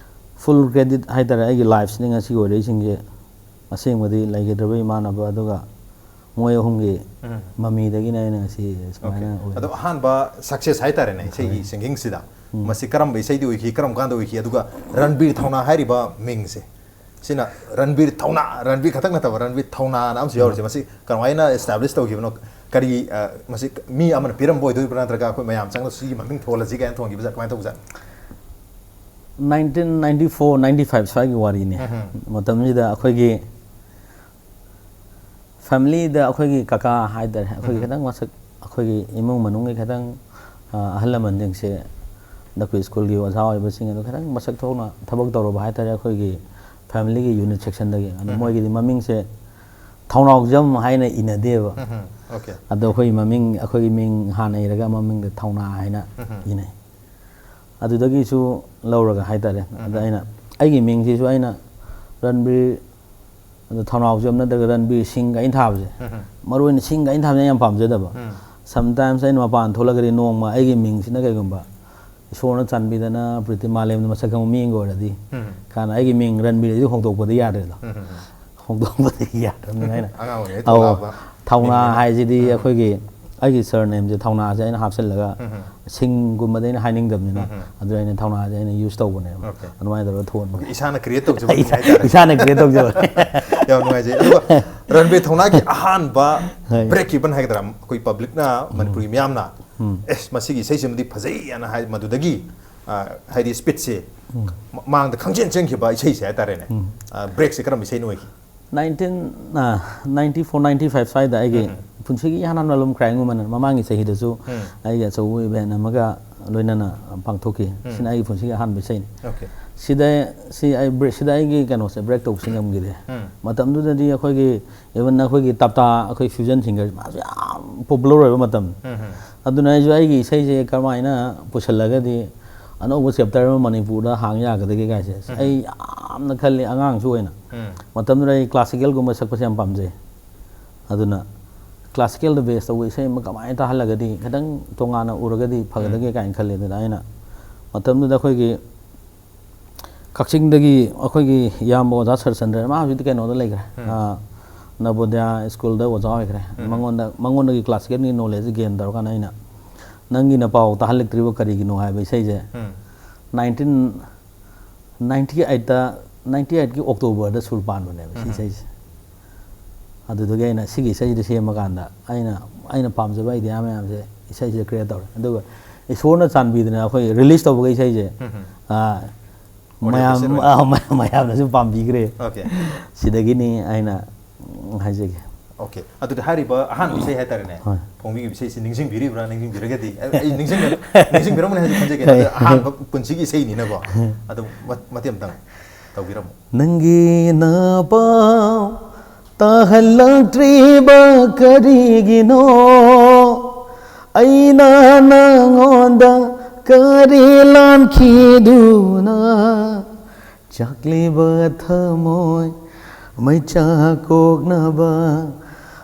ꯐꯨꯜ ꯀ꯭ꯔꯦꯗꯤꯠ ꯍꯥꯏꯇꯥꯔꯦ, ꯑꯩꯒꯤ ꯂꯥꯏꯐꯁꯤꯅ ꯉꯁꯤ ꯑꯣꯏꯔꯛꯏꯁꯤꯡꯁꯦ ꯑꯁꯦꯡꯕꯗꯤ ꯂꯩꯈꯤꯗ꯭ꯔꯕ ꯏꯃꯥꯟꯅꯕ ꯑꯗꯨꯒ ꯃꯣꯏ ꯑꯍꯨꯝꯒꯤ ꯎꯝ. ꯃꯃꯤꯗꯒꯤꯅ ꯑꯩꯅ ꯉꯁꯤ Okay. ꯁꯨꯃꯥꯏꯅ ꯑꯣꯏ꯫ ꯑꯗꯣ ꯑꯍꯥꯟꯕ ꯁꯛꯁꯦꯁ ꯍꯥꯏꯇꯥꯔꯦꯅꯦ, ꯏꯁꯩꯒꯤ ꯍꯣꯏ. ꯁꯤꯡꯒꯤꯡꯁꯤꯗ ꯎꯝ. ꯃꯁꯤ ꯀꯔꯝꯕ ꯏꯁꯩꯗꯤ ꯑꯣꯏꯈꯤ, ꯀꯔꯝ ꯀꯥꯟꯗ ꯑꯣꯏꯈꯤ, ꯑꯗꯨꯒ ꯔꯟꯕꯤꯔ ꯊꯧꯅꯥ ꯍꯥꯏꯔꯤꯕ ꯃꯤꯡꯁꯦ, ꯁꯤꯅ ꯔꯟꯕꯤꯔ ꯊꯧꯅꯥ, ꯔꯟꯕꯤꯔ ꯈꯛꯇꯛ ꯅꯠꯇꯕ, ꯔꯟꯕꯤꯔ ꯊꯧꯅꯥꯅ ꯑꯃꯁꯨ ꯌꯥꯎꯔꯤꯁꯦ, ꯃꯁꯤ ꯀꯃꯥꯏꯅ ꯑꯦꯁꯇꯥꯕ꯭ꯂꯤꯁ ꯇꯧꯈꯤꯕꯅꯣ? ꯀꯔꯤ, ꯑ, ꯃꯁꯤ ꯃꯤ ꯑꯃꯅ ꯄꯤꯔꯝꯕ ꯑꯣꯏꯗꯣꯔꯤꯕ꯭ꯔꯥ, ꯅꯠꯇ꯭ꯔꯒ ꯑꯩꯈꯣꯏ ꯃꯌꯥꯝ ꯆꯪꯅ ꯁꯤꯒꯤ ꯃꯃꯤꯡ ꯊꯣꯜꯂꯁꯤ ꯀꯥꯏꯅ ꯊꯣꯟꯈꯤꯕꯁꯦ ꯀꯃꯥꯏꯅ ꯇꯧꯕꯖꯥꯠꯅꯣ? Nineteen ninety four ninety five ꯁ꯭ꯋꯥꯏꯒꯤ ꯋꯥꯔꯤꯅꯤ꯫ ꯎꯝ. ꯃꯇꯝꯁꯤꯗ ꯑꯩꯈꯣꯏꯒꯤ ꯐꯦꯃꯤꯂꯤꯗ ꯑꯩꯈꯣꯏꯒꯤ ꯀꯀꯥ ꯍꯥꯏꯇꯥꯔꯦ, ꯑꯩꯈꯣꯏꯒꯤ ꯎꯝ. ꯈꯤꯇꯪ ꯃꯁꯛ, ꯑꯩꯈꯣꯏꯒꯤ ꯏꯃꯨꯡ ꯃꯅꯨꯡꯒꯤ ꯈꯤꯇꯪ, ꯑ, ꯑꯍꯜ ꯂꯃꯟꯁꯤꯡꯁꯦ ꯑꯩꯈꯣꯏ ꯁ꯭ꯀꯨꯜꯒꯤ ꯑꯣꯖꯥ ꯑꯣꯏꯕꯁꯤꯡ ꯑꯗꯨ ꯈꯤꯇꯪ ꯃꯁꯛ ꯊꯣꯛꯅ ꯊꯕꯛ ꯇꯧꯔꯕ ꯍꯥꯏꯇꯥꯔꯦ, ꯑꯩꯈꯣꯏꯒꯤ ꯐꯦꯃꯤꯂꯤꯒꯤ ꯌꯨꯅꯤꯠ ꯁꯦꯛꯁꯟꯗꯒꯤ꯫ ꯑꯗꯣ ꯎꯝ꯫ ꯃꯣꯏꯒꯤꯗꯤ ꯃꯃꯤꯡꯁꯦ ꯊꯧꯅꯥꯎꯖꯝ ꯍꯥꯏꯅ ꯏꯅꯗꯦꯕ꯫ ꯎꯝ, ꯎꯝ, okay꯫ ꯑꯗꯣ ꯑꯩꯈꯣꯏ ꯃꯃꯤꯡ, ꯑꯩꯈꯣꯏꯒꯤ ꯃꯤꯡ ꯍꯥꯟꯅ ꯏꯔꯒ ꯃꯃꯤꯡꯗ ꯊꯧꯅꯥ ꯍꯥꯏꯅ ꯎꯝ, ꯎꯝ꯫ ꯏꯅꯩ꯫ ꯑꯗꯨꯗꯒꯤꯁꯨ ꯂꯧꯔꯒ ꯍꯥꯏꯇꯥꯔꯦ꯫ ꯑꯗ ꯎꯝ꯫ ꯑꯩꯅ, ꯑꯩꯒꯤ ꯃꯤꯡꯁꯤꯁꯨ ꯑꯩꯅ ꯔꯟꯕꯤꯔ, ꯑꯗꯣ ꯊꯧꯅꯥꯎꯖꯝ ꯅꯠꯇ꯭ꯔꯒ ꯔꯟꯕꯤꯔ ꯁꯤꯡꯒ ꯑꯩꯅ ꯊꯥꯕꯁꯦ, ꯎꯝ, ꯎꯝ꯫ ꯃꯔꯨ ꯑꯣꯏꯅ ꯁꯤꯡꯒ ꯑꯩꯅ ꯊꯥꯕꯁꯦ ꯑꯩ ꯌꯥꯝ ꯄꯥꯝꯖꯗꯕ꯫ ꯎꯝ꯫ Sometimes ꯑꯩꯅ ꯃꯄꯥꯟ ꯊꯣꯛꯂꯒꯗꯤ ꯅꯣꯡꯃ ꯑꯩꯒꯤ ꯃꯤꯡꯁꯤꯅ ꯀꯩꯒꯨꯝꯕ ꯏꯁꯣꯔꯅ ꯆꯥꯟꯕꯤꯗꯅ ꯄ꯭ꯔꯤꯇꯤ ꯃꯥꯂꯦꯝꯗ ꯃꯁꯛ ꯈꯪꯕ ꯃꯤ ꯑꯃꯒ ꯑꯣꯏꯔꯗꯤ, ꯎꯝ꯫ ꯀꯥꯟꯅ ꯑꯩꯒꯤ ꯃꯤꯡ ꯔꯟꯕꯤꯔ ꯑꯁꯤ ꯍꯣꯡꯗꯣꯛꯄꯗꯤ ꯌꯥꯗ꯭ꯔꯦꯗꯣ꯫ ꯎꯝ, ꯎꯝ, ꯎꯝ꯫ ꯍꯣꯡꯗꯣꯛꯄꯗꯤ ꯌꯥꯗ꯭ꯔꯕꯅꯤꯅ ꯑꯩꯅ, ꯑꯉꯥꯡ ꯑꯣꯏꯔꯤꯉꯩ ꯑꯧ, ꯊꯧꯅꯥ ꯍꯥꯞꯄ ꯊꯧꯅꯥ ꯃꯤꯡꯅꯤꯅ꯫ ꯍꯥꯏꯁꯤꯗꯤ ꯎꯝ꯫ ꯑꯩꯈꯣꯏꯒꯤ, ꯑꯩꯒꯤ ꯁꯔ ꯅꯦꯝꯁꯦ ꯊꯧꯅꯥꯁꯦ ꯑꯩꯅ ꯍꯥꯞꯆꯤꯜꯂꯒ, ꯎꯝ, ꯎꯝ꯫ ꯁꯤꯡꯒꯨꯝꯕꯗꯤ ꯑꯩꯅ ꯍꯥꯏꯅꯤꯡꯗꯕꯅꯤꯅ, ꯎꯝ, ꯎꯝ꯫ ꯑꯗꯨꯗ ꯑꯩꯅ ꯊꯧꯅꯥꯁꯦ ꯑꯩꯅ ꯌꯨꯁ ꯇꯧꯕꯅꯦꯕ꯫ Okay꯫ ꯑꯗꯨꯃꯥꯏꯅ ꯇꯧꯔꯒ ꯊꯣꯟꯕꯅꯦ꯫ Okay, ꯏꯁꯥꯅ ꯀ꯭ꯔꯤꯌꯦꯠ ꯇꯧꯖꯕ ꯏꯁꯥ-, ꯍꯥꯏꯇꯥꯔꯦ꯫ ꯏꯁꯥꯅ ꯀ꯭ꯔꯤꯌꯦꯠ ꯇꯧꯖꯕꯅꯦ꯫ ꯌꯥꯝ ꯅꯨꯡꯉꯥꯏꯖꯩ꯫ ꯑꯗꯨꯒ ꯔꯟꯕꯤꯔ ꯊꯧꯅꯥꯒꯤ ꯑꯍꯥꯟꯕ ꯍꯣꯏ꯫ ꯕ꯭ꯔꯦꯛ ꯏꯚꯟ ꯍꯥꯏꯒꯗ꯭ꯔꯥ, ꯑꯩꯈꯣꯏ ꯄꯕ꯭ꯂꯤꯛꯅ, ꯎꯝ꯫ ꯃꯅꯤꯄꯨꯔꯒꯤ ꯃꯤꯌꯥꯝꯅ, ꯎꯝ꯫ "ꯑꯦꯁ, ꯃꯁꯤꯒꯤ ꯏꯁꯩꯁꯤꯃꯗꯤ ꯐꯖꯩ" ꯍꯥꯏꯅ ꯍꯥꯏ, ꯃꯗꯨꯗꯒꯤ, ꯑ, ꯍꯥꯏꯗꯤ ꯁ꯭ꯄꯤꯠꯁꯦ ꯎꯝ꯫ ꯃ-, ꯃꯥꯡꯗ ꯈꯪꯆꯦꯟ ꯆꯦꯟꯈꯤꯕ ꯏꯁꯩꯁꯦ ꯍꯥꯏꯇꯥꯔꯦꯅꯦ꯫ ꯎꯝ꯫ ꯑ, ꯕ꯭ꯔꯦꯛꯁꯦ ꯀꯔꯝꯕ ꯏꯁꯩꯅ ꯑꯣꯏꯈꯤ? ꯅꯥꯏꯟꯇꯤꯟ, ꯑ, ꯅꯥꯏꯟꯇꯤ ꯐꯣꯔ, ꯅꯥꯏꯟꯇꯤ ꯐꯥꯏꯚ ꯁ꯭ꯋꯥꯏꯗ ꯑꯩꯒꯤ ꯎꯝ, ꯎꯝ꯫ ꯄꯨꯟꯁꯤꯒꯤ ꯏꯍꯥꯟ ꯍꯥꯟꯕ ꯑꯦꯜꯕꯝ Crying Woman, ꯃꯃꯥꯡꯒꯤ ꯆꯍꯤꯗꯁꯨ ꯎꯝ꯫ ꯑꯩꯒꯤ ꯑꯆꯧꯕ ꯏꯚꯦꯟ ꯑꯃꯒ ꯂꯣꯏꯅꯅ ꯄꯥꯡꯊꯣꯛꯈꯤ꯫ ꯎꯝ꯫ ꯁꯤꯅ ꯑꯩꯒꯤ ꯄꯨꯟꯁꯤꯒꯤ ꯑꯍꯥꯟꯕ ꯏꯁꯩꯅꯤ꯫ Okay꯫ ꯁꯤꯗ, ꯁꯤ ꯑꯩ ꯕ꯭ꯔꯦ-, ꯁꯤꯗ ꯑꯩꯒꯤ ꯀꯩꯅꯣꯁꯦ ꯕ꯭ꯔꯦꯛ ꯇꯧꯕꯁꯤ ꯉꯝꯈꯤꯗꯦ꯫ ꯎꯝ꯫ ꯃꯇꯝꯗꯨꯗꯗꯤ ꯑꯩꯈꯣꯏꯒꯤ, ꯏꯚꯟ ꯑꯩꯈꯣꯏꯒꯤ ꯇꯞꯇꯥ, ꯑꯩꯈꯣꯏ ꯐ꯭ꯌꯨꯖꯟ ꯁꯤꯡꯒꯔ ꯃꯥꯁꯨ ꯌꯥꯝ ꯄꯣꯄꯨꯂꯔ ꯑꯣꯏꯕ ꯃꯇꯝ꯫ ꯎꯝ, ꯎꯝ꯫ ꯑꯗꯨꯅ ꯑꯩꯁꯨ ꯑꯩꯒꯤ ꯏꯁꯩꯁꯦ ꯀꯔꯝꯍꯥꯏꯅ ꯄꯨꯁꯤꯜꯂꯒꯗꯤ ꯑꯅꯧꯕ ꯆꯦꯞꯇꯔ ꯑꯃ ꯃꯅꯤꯄꯨꯔꯗ ꯍꯥꯡ ꯌꯥꯒꯗꯒꯦ ꯀꯥꯏꯁꯦ ꯎꯝ꯫ ꯑꯩ ꯌꯥꯝꯅ ꯈꯜꯂꯤ꯫ ꯑꯉꯥꯡꯁꯨ ꯑꯣꯏꯅ꯫ ꯎꯝ꯫ ꯃꯇꯝꯗꯨꯗ ꯑꯩ ꯀ꯭ꯂꯥꯁꯤꯀꯦꯜꯒꯨꯝꯕ ꯁꯛꯄꯁꯦ ꯌꯥꯝ ꯄꯥꯝꯖꯩ꯫ ꯑꯗꯨꯅ ꯀ꯭ꯂꯥꯁꯤꯀꯦꯜꯗ ꯕꯦꯁ ꯇꯧꯕ ꯏꯁꯩ ꯑꯃ ꯀꯃꯥꯏꯅ ꯇꯥꯍꯜꯂꯒꯗꯤ ꯈꯤꯇꯪ ꯇꯣꯉꯥꯟꯅ ꯎꯔꯒꯗꯤ ꯐꯒꯗꯒꯦ ꯎꯝ꯫ ꯀꯥꯏꯅ ꯈꯜꯂꯤ꯫ ꯑꯗꯨꯅ ꯑꯩꯅ ꯃꯇꯝꯗꯨꯗ ꯑꯩꯈꯣꯏꯒꯤ ꯀꯛꯆꯤꯡꯗꯒꯤ ꯑꯩꯈꯣꯏꯒꯤ ꯏꯌꯥꯝꯕ ꯑꯣꯖꯥ ꯁꯔꯆꯟꯗ꯭ꯔ, ꯃꯥ ꯍꯧꯖꯤꯛꯇꯤ ꯀꯩꯅꯣꯗ ꯂꯩꯈ꯭ꯔꯦ, ꯎꯝ꯫ ꯑ, ꯅꯕꯣꯗꯌꯥ ꯁ꯭ꯀꯨꯜꯗ ꯑꯣꯖꯥ ꯑꯣꯏꯈ꯭ꯔꯦ꯫ ꯎꯝ꯫ ꯃꯉꯣꯟꯗ, ꯃꯉꯣꯟꯗꯒꯤ ꯀ꯭ꯂꯥꯁꯤꯀꯦꯜꯒꯤ ꯅꯣꯂꯦꯖꯁꯦ ꯒꯦꯟ ꯇꯧꯔꯀꯥꯟꯗ ꯑꯩꯅ "ꯅꯪꯒꯤ ꯅꯄꯥꯎ ꯇꯥꯍꯜꯂꯛꯇ꯭ꯔꯤꯕ ꯀꯔꯤꯒꯤꯅꯣ" ꯍꯥꯏꯕ ꯏꯁꯩꯁꯦ ꯎꯝ꯫ ꯅꯥꯏꯟꯇꯤꯟ ꯅꯥꯏꯟꯇꯤ ꯑꯩꯠꯇ, ꯅꯥꯏꯟꯇꯤ ꯑꯩꯠꯀꯤ ꯑꯣꯛꯇꯣꯕꯔꯗ ꯁꯨꯔ ꯄꯥꯟꯕꯅꯦꯕ ꯁꯤ ꯎꯝ꯫ ꯏꯁꯩꯁꯦ꯫ ꯑꯗꯨꯗꯒꯤ ꯑꯩꯅ ꯁꯤꯒꯤ ꯏꯁꯩꯁꯤꯗ ꯁꯦꯝꯃꯀꯥꯟꯗ ꯑꯩꯅ, ꯑꯩꯅ ꯄꯥꯝꯖꯕ ꯑꯥꯏꯗꯤꯌꯥ ꯃꯌꯥꯝꯁꯦ ꯏꯁꯩꯁꯤꯗ ꯀ꯭ꯔꯤꯌꯦꯠ ꯇꯧꯔꯦ꯫ ꯑꯗꯨꯒ ꯏꯁꯣꯔꯅ ꯆꯥꯟꯕꯤꯗꯅ ꯑꯩꯈꯣꯏ ꯔꯤꯂꯤꯁ ꯇꯧꯕꯒ ꯏꯁꯩꯁꯦ, ꯎꯝ꯫ ꯑ, ꯑꯣꯗꯤꯑꯣ ꯃꯌꯥꯝ, ꯄꯤꯁ ꯑꯣꯏꯅ꯫ ꯑ, ꯃꯌꯥꯝꯅꯁꯨ ꯄꯥꯝꯕꯤꯈ꯭ꯔꯦ꯫ Okay꯫ ꯁꯤꯗꯒꯤꯅꯤ ꯑꯩꯅ, ꯎꯝ, ꯍꯥꯏꯖꯒꯦ꯫ ꯑꯣꯀꯦ, ꯑꯗꯨꯗꯤ ꯍꯥꯏꯔꯤꯕ ꯑꯍꯥꯟꯕ ꯏꯁꯩ ꯍꯥꯏꯇꯥꯔꯦꯅꯦ, ꯍꯣꯏ꯫ ꯐꯣꯡꯕꯤꯈꯤꯕ ꯏꯁꯩꯁꯤ ꯅꯤꯡꯁꯤꯡꯕꯤꯔꯤꯕ꯭ꯔꯥ? ꯅꯤꯡꯁꯤꯡꯕꯤꯔꯒꯗꯤ, ꯑꯩ, ꯑꯩ ꯅꯤꯡꯁꯤꯡꯕ-, ꯅꯤꯡꯁꯤꯡꯕꯤꯔꯝꯒꯅꯤ ꯍꯥꯏꯅ ꯈꯟꯖꯒꯦ꯫ ꯑꯗꯨ ꯑꯍꯥꯟꯕ ꯄꯨꯟꯁꯤꯒꯤ ꯏꯁꯩꯅꯤꯅꯀꯣ꯫ ꯑꯗꯨ ꯃ-, ꯃꯇꯦꯛ ꯑꯃꯇꯪ ꯇꯧꯕꯤꯔꯝꯃꯨ꯫ ꯅꯪꯒꯤ ꯅꯄꯥꯎ ꯇꯥꯍꯜꯂꯛꯇ꯭ꯔꯤꯕ ꯀꯔꯤꯒꯤꯅꯣ? ꯑꯩꯅ ꯅꯉꯣꯟꯗ ꯀꯔꯤ ꯂꯥꯟꯈꯤꯗꯨꯅ? ꯆꯥꯛꯂꯤꯕ ꯊꯃꯣꯏ ꯃꯩꯆꯥꯛ ꯀꯣꯛꯅꯕ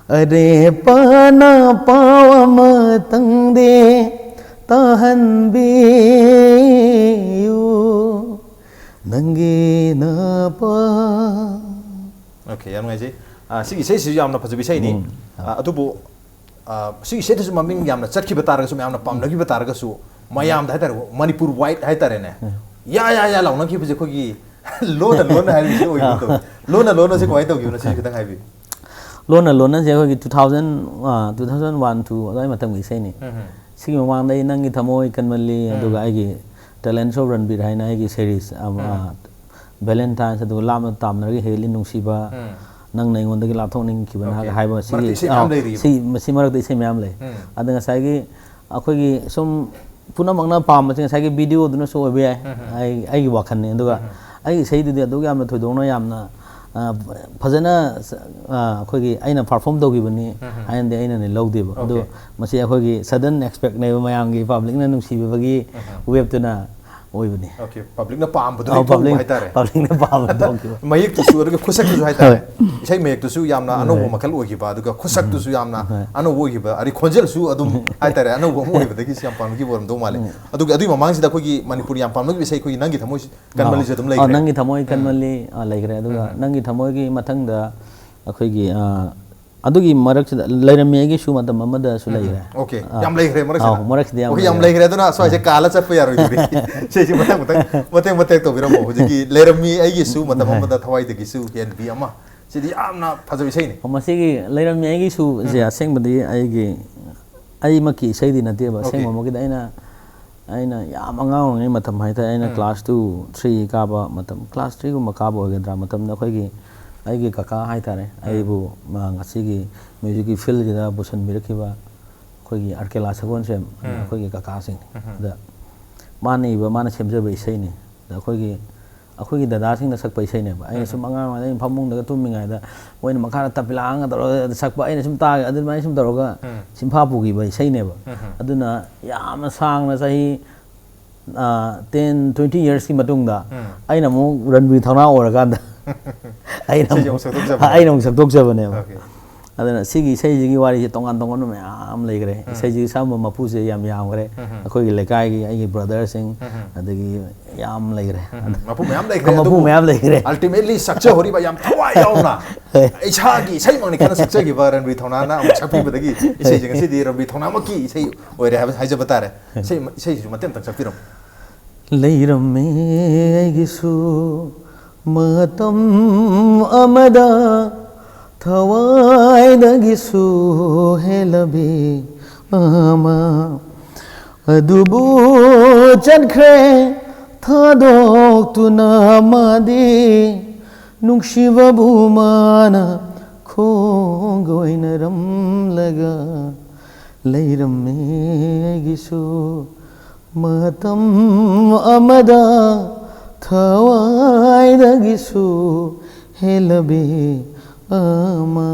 ꯑꯔꯦꯞꯄꯅ ꯄꯥꯎ ꯑꯃꯇꯪꯗꯤ ꯇꯥꯍꯟꯕꯤꯌꯨ, ꯅꯪꯒꯤ ꯅꯄꯥꯎ꯫ ꯑꯣꯀꯦ, ꯌꯥꯝ ꯅꯨꯡꯉꯥꯏꯖꯩ꯫ ꯑ, ꯁꯤꯒꯤ ꯏꯁꯩꯁꯤꯁꯨ ꯌꯥꯝꯅ ꯐꯖꯕ ꯏꯁꯩꯅꯤ꯫ ꯎꯝ꯫ ꯑ, ꯑꯗꯨꯕꯨ, ꯑ, ꯁꯤꯒꯤ ꯏꯁꯩꯗꯁꯨ ꯃꯃꯤꯡ ꯌꯥꯝꯅ ꯆꯠꯈꯤꯕ ꯇꯥꯔꯒꯁꯨ, ꯃꯌꯥꯝꯅ ꯄꯥꯝꯅꯈꯤꯕ ꯇꯥꯔꯒꯁꯨ, ꯃꯌꯥꯝꯗ ꯍꯥꯏꯇꯥꯔꯦ, ꯃꯅꯤꯄꯨꯔ ꯋꯥꯏꯗ ꯍꯥꯏꯇꯥꯔꯦꯅꯦ, ꯎꯝ꯫ "ꯌꯥ, ꯌꯥ, ꯌꯥ" ꯂꯥꯎꯅꯈꯤꯕꯁꯦ ꯑꯩꯈꯣꯏꯒꯤ ꯂꯣꯟꯅ ꯂꯣꯟꯅ ꯍꯥꯏꯔꯤꯕꯁꯤ ꯑꯣꯏꯒꯨꯝ ꯇꯧꯋꯤ꯫ ꯂꯣꯟꯅ ꯂꯣꯟꯅꯁꯦ ꯀꯃꯥꯏꯅ ꯇꯧꯈꯤꯕꯅꯣ, ꯁꯤꯁꯨ ꯈꯤꯇꯪ ꯍꯥꯏꯕꯤꯌꯨ꯫ ꯂꯣꯟꯅ ꯂꯣꯟꯅꯁꯦ ꯑꯩꯈꯣꯏꯒꯤ two thousand, ꯑ, two thousand one, two ꯑꯗꯨꯋꯥꯏ ꯃꯇꯝꯒꯤ ꯏꯁꯩꯅꯤ꯫ ꯎꯝ, ꯎꯝ꯫ ꯁꯤꯒꯤ ꯃꯃꯥꯡꯗ ꯑꯩ "ꯅꯪꯒꯤ ꯊꯃꯣꯏ ꯀꯟꯃꯜꯂꯤ", ꯎꯝ꯫ ꯑꯗꯨꯒ ꯑꯩꯒꯤ "Talents of Ranbir" ꯍꯥꯏꯅ ꯑꯩꯒꯤ series ꯑꯃ, ꯎꯝ꯫ ꯑ, Valentine's, ꯑꯗꯨꯒ "ꯂꯥꯞꯅ ꯇꯥꯝꯅꯔꯒ ꯍꯦꯜꯂꯤ ꯅꯨꯡꯁꯤꯕ", ꯎꯝ꯫ "ꯅꯪꯅ ꯑꯩꯉꯣꯟꯗꯒꯤ ꯂꯥꯞꯊꯣꯛꯅꯤꯡꯈꯤꯕ ꯅꯍꯥꯛ" ꯑꯣꯀꯦ꯫ ꯍꯥꯏꯕ ꯁꯤꯒꯤ, ꯃꯔꯛꯇ ꯏꯁꯩ ꯃꯌꯥꯝ ꯑ, ꯂꯩꯔꯤꯕ꯫ ꯁꯤ, ꯃꯁꯤ ꯃꯔꯛꯇ ꯏꯁꯩ ꯃꯌꯥꯝ ꯂꯩ꯫ ꯎꯝ꯫ ꯑꯗ ꯉꯁꯥꯏꯒꯤ ꯑꯩꯈꯣꯏꯒꯤ ꯁꯨꯝ ꯄꯨꯝꯅꯃꯛꯅ ꯄꯥꯝꯕꯁꯦ ꯉꯁꯥꯏꯒꯤ video-ꯗꯨꯅꯁꯨ ꯑꯣꯏꯕ ꯌꯥꯏ꯫ ꯎꯝ, ꯎꯝ꯫ ꯑꯩ, ꯑꯩꯒꯤ ꯋꯥꯈꯜꯅꯤ꯫ ꯑꯗꯨꯒ ꯎꯝ, ꯎꯝ꯫ ꯑꯩꯒꯤ ꯏꯁꯩꯗꯨꯗꯤ ꯑꯗꯨꯛ ꯌꯥꯝꯅ ꯊꯣꯏꯗꯣꯛꯅ ꯌꯥꯝꯅ, ꯑ, ꯐꯖꯅ, ꯑ, ꯑꯩꯈꯣꯏꯒꯤ ꯑꯩꯅ perform ꯇꯧꯈꯤꯕꯅꯤ ꯎꯝ, ꯎꯝ꯫ ꯍꯥꯏꯅꯗꯤ ꯑꯩꯅꯗꯤ ꯂꯧꯗꯦꯕ꯫ ꯑꯗꯨ ꯑꯣꯀꯦ꯫ ꯃꯁꯤ ꯑꯩꯈꯣꯏꯒꯤ sudden expect-ꯅꯦꯕ, ꯃꯌꯥꯝꯒꯤ, public-ꯅ ꯅꯨꯡꯁꯤꯕꯤꯕꯒꯤ ꯎꯝ, ꯎꯝ꯫ wave-ꯇꯨꯅ ꯑꯣꯏꯕꯅꯤ꯫ ꯑꯣꯀꯦ, public-ꯅ ꯄꯥꯝꯕꯗꯨꯅ ꯑꯧ, ꯊꯣꯛꯄ public, ꯍꯥꯏꯇꯥꯔꯦ꯫ Public-ꯅ ꯄꯥꯝꯕꯗꯨ ꯊꯣꯛꯈꯤꯕ꯫ ꯃꯌꯦꯛꯇꯨꯁꯨ, ꯑꯗꯨꯒ ꯈꯨꯠꯁꯛꯇꯨꯁꯨ ꯍꯥꯏꯇꯥꯔꯦ꯫ ꯍꯣꯏ꯫ ꯏꯁꯩ ꯃꯌꯦꯛꯇꯨꯁꯨ ꯌꯥꯝꯅ ꯑꯅꯧꯕ ꯍꯣꯏ꯫ ꯃꯈꯜ ꯑꯣꯏꯈꯤꯕ, ꯑꯗꯨꯒ ꯈꯨꯠꯁꯛꯇꯨꯁꯨ ꯌꯥꯝꯅ ꯍꯣꯏ꯫ ꯑꯅꯧꯕ ꯑꯣꯏꯈꯤꯕ, ꯑꯗꯩ ꯈꯣꯟꯖꯦꯜꯁꯨ ꯑꯗꯨꯝ ꯍꯥꯏꯇꯥꯔꯦ, ꯑꯅꯧꯕ ꯑꯃ ꯑꯣꯏꯕꯗꯒꯤꯁꯨ ꯌꯥꯝ ꯄꯥꯝꯅꯈꯤꯕ ꯑꯣꯏꯔꯝꯗꯧ ꯃꯥꯜꯂꯦ꯫ ꯎꯝ꯫ ꯑꯗꯨꯒ ꯑꯗꯨꯒꯤ ꯃꯃꯥꯡꯁꯤꯗ ꯑꯩꯈꯣꯏꯒꯤ ꯃꯅꯤꯄꯨꯔ ꯌꯥꯝ ꯄꯥꯝꯅꯈꯤꯕ ꯏꯁꯩ ꯑꯩꯈꯣꯏꯒꯤ "ꯅꯪꯒꯤ ꯊꯃꯣꯏ ꯀꯟꯃꯜꯂꯤꯁꯨ" ꯑꯗꯨꯝ ꯑꯧ꯫ ꯂꯩꯈ꯭ꯔꯦ꯫ ꯑꯧ, "ꯅꯪꯒꯤ ꯊꯃꯣꯏ ꯎꯝ꯫ ꯀꯟꯃꯜꯂꯤ", ꯑ, ꯂꯩꯈ꯭ꯔꯦ꯫ ꯑꯗꯨꯒ ꯎꯝ, ꯎꯝ꯫ "ꯅꯪꯒꯤ ꯊꯃꯣꯏꯒꯤ" ꯃꯊꯪꯗ ꯑꯩꯈꯣꯏꯒꯤ, ꯑ, ꯑꯗꯨꯒꯤ ꯃꯔꯛꯁꯤꯗ "ꯂꯩꯔꯝꯃꯤ ꯑꯩꯒꯤꯁꯨ" ꯃꯇꯝ ꯑꯃꯗꯁꯨ ꯎꯝ, ꯎꯝ꯫ ꯂꯩꯈ꯭ꯔꯦ꯫ ꯑꯣꯀꯦ, ꯑꯥ꯫ ꯌꯥꯝ ꯂꯩꯈ꯭ꯔꯦ ꯃꯔꯛꯁꯤꯗ꯫ ꯑꯥꯎ, ꯃꯔꯛꯁꯤꯗ ꯌꯥꯝ ꯑꯣꯀꯦ, ꯌꯥꯝ ꯂꯩꯈ꯭ꯔꯦ꯫ ꯂꯩꯈ꯭ꯔꯦ꯫ ꯑꯗꯨꯅ ꯁ꯭ꯋꯥꯏꯁꯦ ꯑꯥ꯫ ꯀꯥꯜꯂ ꯆꯠꯄ ꯌꯥꯔꯣꯏꯗꯣꯔꯤ꯫ ꯁꯤꯁꯤ ꯃꯊꯪ, ꯃꯊꯪ, ꯃꯇꯦꯛ, ꯃꯇꯦꯛ ꯇꯧꯕꯤꯔꯝꯃꯣ꯫ ꯍꯧꯖꯤꯛꯀꯤ "ꯂꯩꯔꯝꯃꯤ ꯑꯩꯒꯤꯁꯨ" ꯃꯇꯝ ꯍꯣꯏ꯫ ꯑꯃꯗ ꯊꯋꯥꯏꯗꯒꯤꯁꯨ ꯍꯦꯟꯕꯤ ꯑꯃ꯫ ꯁꯤꯗꯤ ꯌꯥꯝꯅ ꯐꯖꯕ ꯏꯁꯩꯅꯤ꯫ ꯑꯣ, ꯃꯁꯤꯒꯤ "ꯂꯩꯔꯝꯃꯤ ꯑꯩꯒꯤꯁꯨ"ꯁꯦ ꯎꯝ꯫ ꯑꯁꯦꯡꯕꯗꯤ ꯑꯩꯒꯤ, ꯑꯩꯃꯛꯀꯤ ꯏꯁꯩꯗꯤ ꯅꯠꯇꯦꯕ꯫ ꯑꯣꯀꯦ꯫ ꯑꯁꯦꯡꯕ ꯑꯃꯒꯤꯗꯤ ꯑꯩꯅ, ꯑꯩꯅ ꯌꯥꯝ ꯑꯉꯥꯡ ꯑꯣꯏꯔꯤꯉꯩ ꯃꯇꯝ ꯍꯥꯏꯇꯥꯔꯦ, ꯑꯩꯅ ꯎꯝ꯫ Class two, three ꯀꯥꯕ ꯃꯇꯝ, class three-ꯒꯨꯝꯕ ꯀꯥꯕ ꯑꯣꯏꯒꯗ꯭ꯔꯥ, ꯃꯇꯝꯗ ꯑꯩꯈꯣꯏꯒꯤ ꯑꯩꯒꯤ ꯀꯀꯥ ꯍꯥꯏꯇꯥꯔꯦ, ꯑꯩꯕꯨ ꯃꯥ ꯉꯁꯤꯒꯤ ꯃ꯭ꯌꯨꯖꯤꯛꯀꯤ ꯐꯤꯜꯁꯤꯗ ꯄꯨꯁꯤꯟꯕꯤꯔꯛꯈꯤꯕ ꯑꯩꯈꯣꯏꯒꯤ ꯑꯥꯔꯀꯦꯂꯥ ꯁꯒꯣꯜꯁꯦꯝ, ꯑꯩꯈꯣꯏꯒꯤ ꯀꯀꯥꯁꯤꯡꯅꯤ꯫ ꯑꯗ ꯃꯥꯅ ꯏꯕ, ꯃꯥꯅ ꯁꯦꯝꯖꯕ ꯏꯁꯩꯅꯤ꯫ ꯑꯗ ꯑꯩꯈꯣꯏꯒꯤ, ꯑꯩꯈꯣꯏꯒꯤ ꯗꯗꯥꯁꯤꯡꯅ ꯁꯛꯄ ꯏꯁꯩꯅꯦꯕ꯫ ꯑꯩꯅ ꯁꯨꯝ ꯑꯉꯥꯡ ꯑꯣꯏꯔꯤꯉꯩꯗ ꯑꯩꯅ ꯐꯃꯨꯡꯗꯒ ꯇꯨꯝꯃꯤꯉꯩꯗ ꯃꯣꯏꯅ ꯃꯈꯥꯗ ꯇꯕꯤꯂꯥ ꯑꯃꯒ ꯇꯧꯔꯒ ꯁꯛꯄ, ꯑꯩꯅ ꯁꯨꯝ ꯇꯥꯒꯦ, ꯑꯗꯨꯃꯥꯏꯅ ꯁꯨꯝ ꯇꯧꯔꯒ ꯆꯤꯟꯐꯥ ꯄꯨꯈꯤꯕ ꯏꯁꯩꯅꯦꯕ꯫ ꯑꯗꯨꯅ ꯌꯥꯝꯅ ꯁꯥꯡꯅ, ꯆꯍꯤ ten twenty yearsꯀꯤ ꯃꯇꯨꯡꯗ ꯑꯩꯅ ꯑꯃꯨꯛ ꯔꯟꯕꯤꯔ ꯊꯧꯅꯥ ꯑꯣꯏꯔꯀꯥꯟꯗ ꯑꯩꯅ ꯏꯁꯩꯁꯦ ꯑꯃꯨꯛ ꯑꯃꯨꯛ ꯁꯛꯇꯣꯛꯆꯕꯅꯦꯕ꯫ ꯑꯩꯅ ꯑꯃꯨꯛ ꯁꯛꯇꯣꯛꯆꯕꯅꯦꯕ꯫ Okay. ꯑꯗꯨꯅ ꯁꯤꯒꯤ ꯏꯁꯩꯁꯤꯒꯤ ꯋꯥꯔꯤꯁꯦ ꯇꯣꯉꯥꯟ ꯇꯣꯉꯥꯟꯕ ꯃꯌꯥꯝ ꯂꯩꯈ꯭ꯔꯦ꯫ ꯏꯁꯩꯁꯤꯒꯤ ꯁꯛꯑꯝꯕ ꯃꯄꯨꯁꯦ ꯌꯥꯝ ꯌꯥꯝꯈ꯭ꯔꯦ꯫ ꯑꯩꯈꯣꯏꯒꯤ ꯂꯩꯀꯥꯏꯒꯤ, ꯑꯩꯒꯤ ꯕ꯭ꯔꯗꯔꯁꯤꯡ, ꯑꯗꯒꯤ ꯌꯥꯝ ꯂꯩꯈ꯭ꯔꯦ꯫ ꯎꯝ, ꯃꯄꯨ ꯃꯌꯥꯝ ꯂꯩꯈ꯭ꯔꯦ, ꯃꯄꯨ ꯑꯗꯨꯕꯨ ꯃꯌꯥꯝ ꯂꯩꯈ꯭ꯔꯦ꯫ Ultimately ꯁꯛꯆꯍꯧꯔꯤꯕ ꯌꯥꯝ ꯊꯋꯥꯏ ꯌꯥꯎꯅ ꯏꯁꯥꯒꯤ ꯏꯁꯩꯃꯛꯅꯤ ꯈꯟꯅ ꯁꯛꯆꯈꯤꯕ ꯔꯟꯕꯤꯔ ꯊꯧꯅꯥꯅ ꯑꯃꯨꯛ ꯁꯛꯄꯤꯕꯗꯒꯤ ꯏꯁꯩꯁꯦ ꯉꯁꯤꯗꯤ ꯔꯟꯕꯤꯔ ꯊꯧꯅꯥꯃꯛꯀꯤ ꯏꯁꯩ ꯑꯣꯏꯔꯦ ꯍꯥꯏꯕ ꯍꯥꯏꯖꯕ ꯇꯥꯔꯦ꯫ ꯏꯁꯩ, ꯏꯁꯩꯁꯤꯁꯨ ꯃꯇꯦꯛ ꯑꯃꯇꯪ ꯁꯛꯄꯤꯔꯝꯃꯨ꯫ ꯂꯩꯔꯝꯃꯦ ꯑꯩꯒꯤꯁꯨ ꯃꯇꯝ ꯑꯃꯗ ꯊꯋꯥꯏꯗꯒꯤꯁꯨ ꯍꯦꯜꯂꯕꯤ ꯑꯃ, ꯑꯗꯨꯕꯨ ꯆꯠꯈ꯭ꯔꯦ ꯊꯥꯗꯣꯛꯇꯨꯅ ꯃꯥꯗꯤ, ꯅꯨꯡꯁꯤꯕꯕꯨ ꯃꯥꯅ ꯈꯣꯡꯒꯣꯏꯅꯔꯝꯂꯒ꯫ ꯂꯩꯔꯝꯃꯦ ꯑꯩꯒꯤꯁꯨ ꯃꯇꯝ ꯑꯃꯗ ꯊꯋꯥꯏꯗꯒꯤꯁꯨ ꯍꯦꯜꯂꯕꯤ ꯑꯃ꯫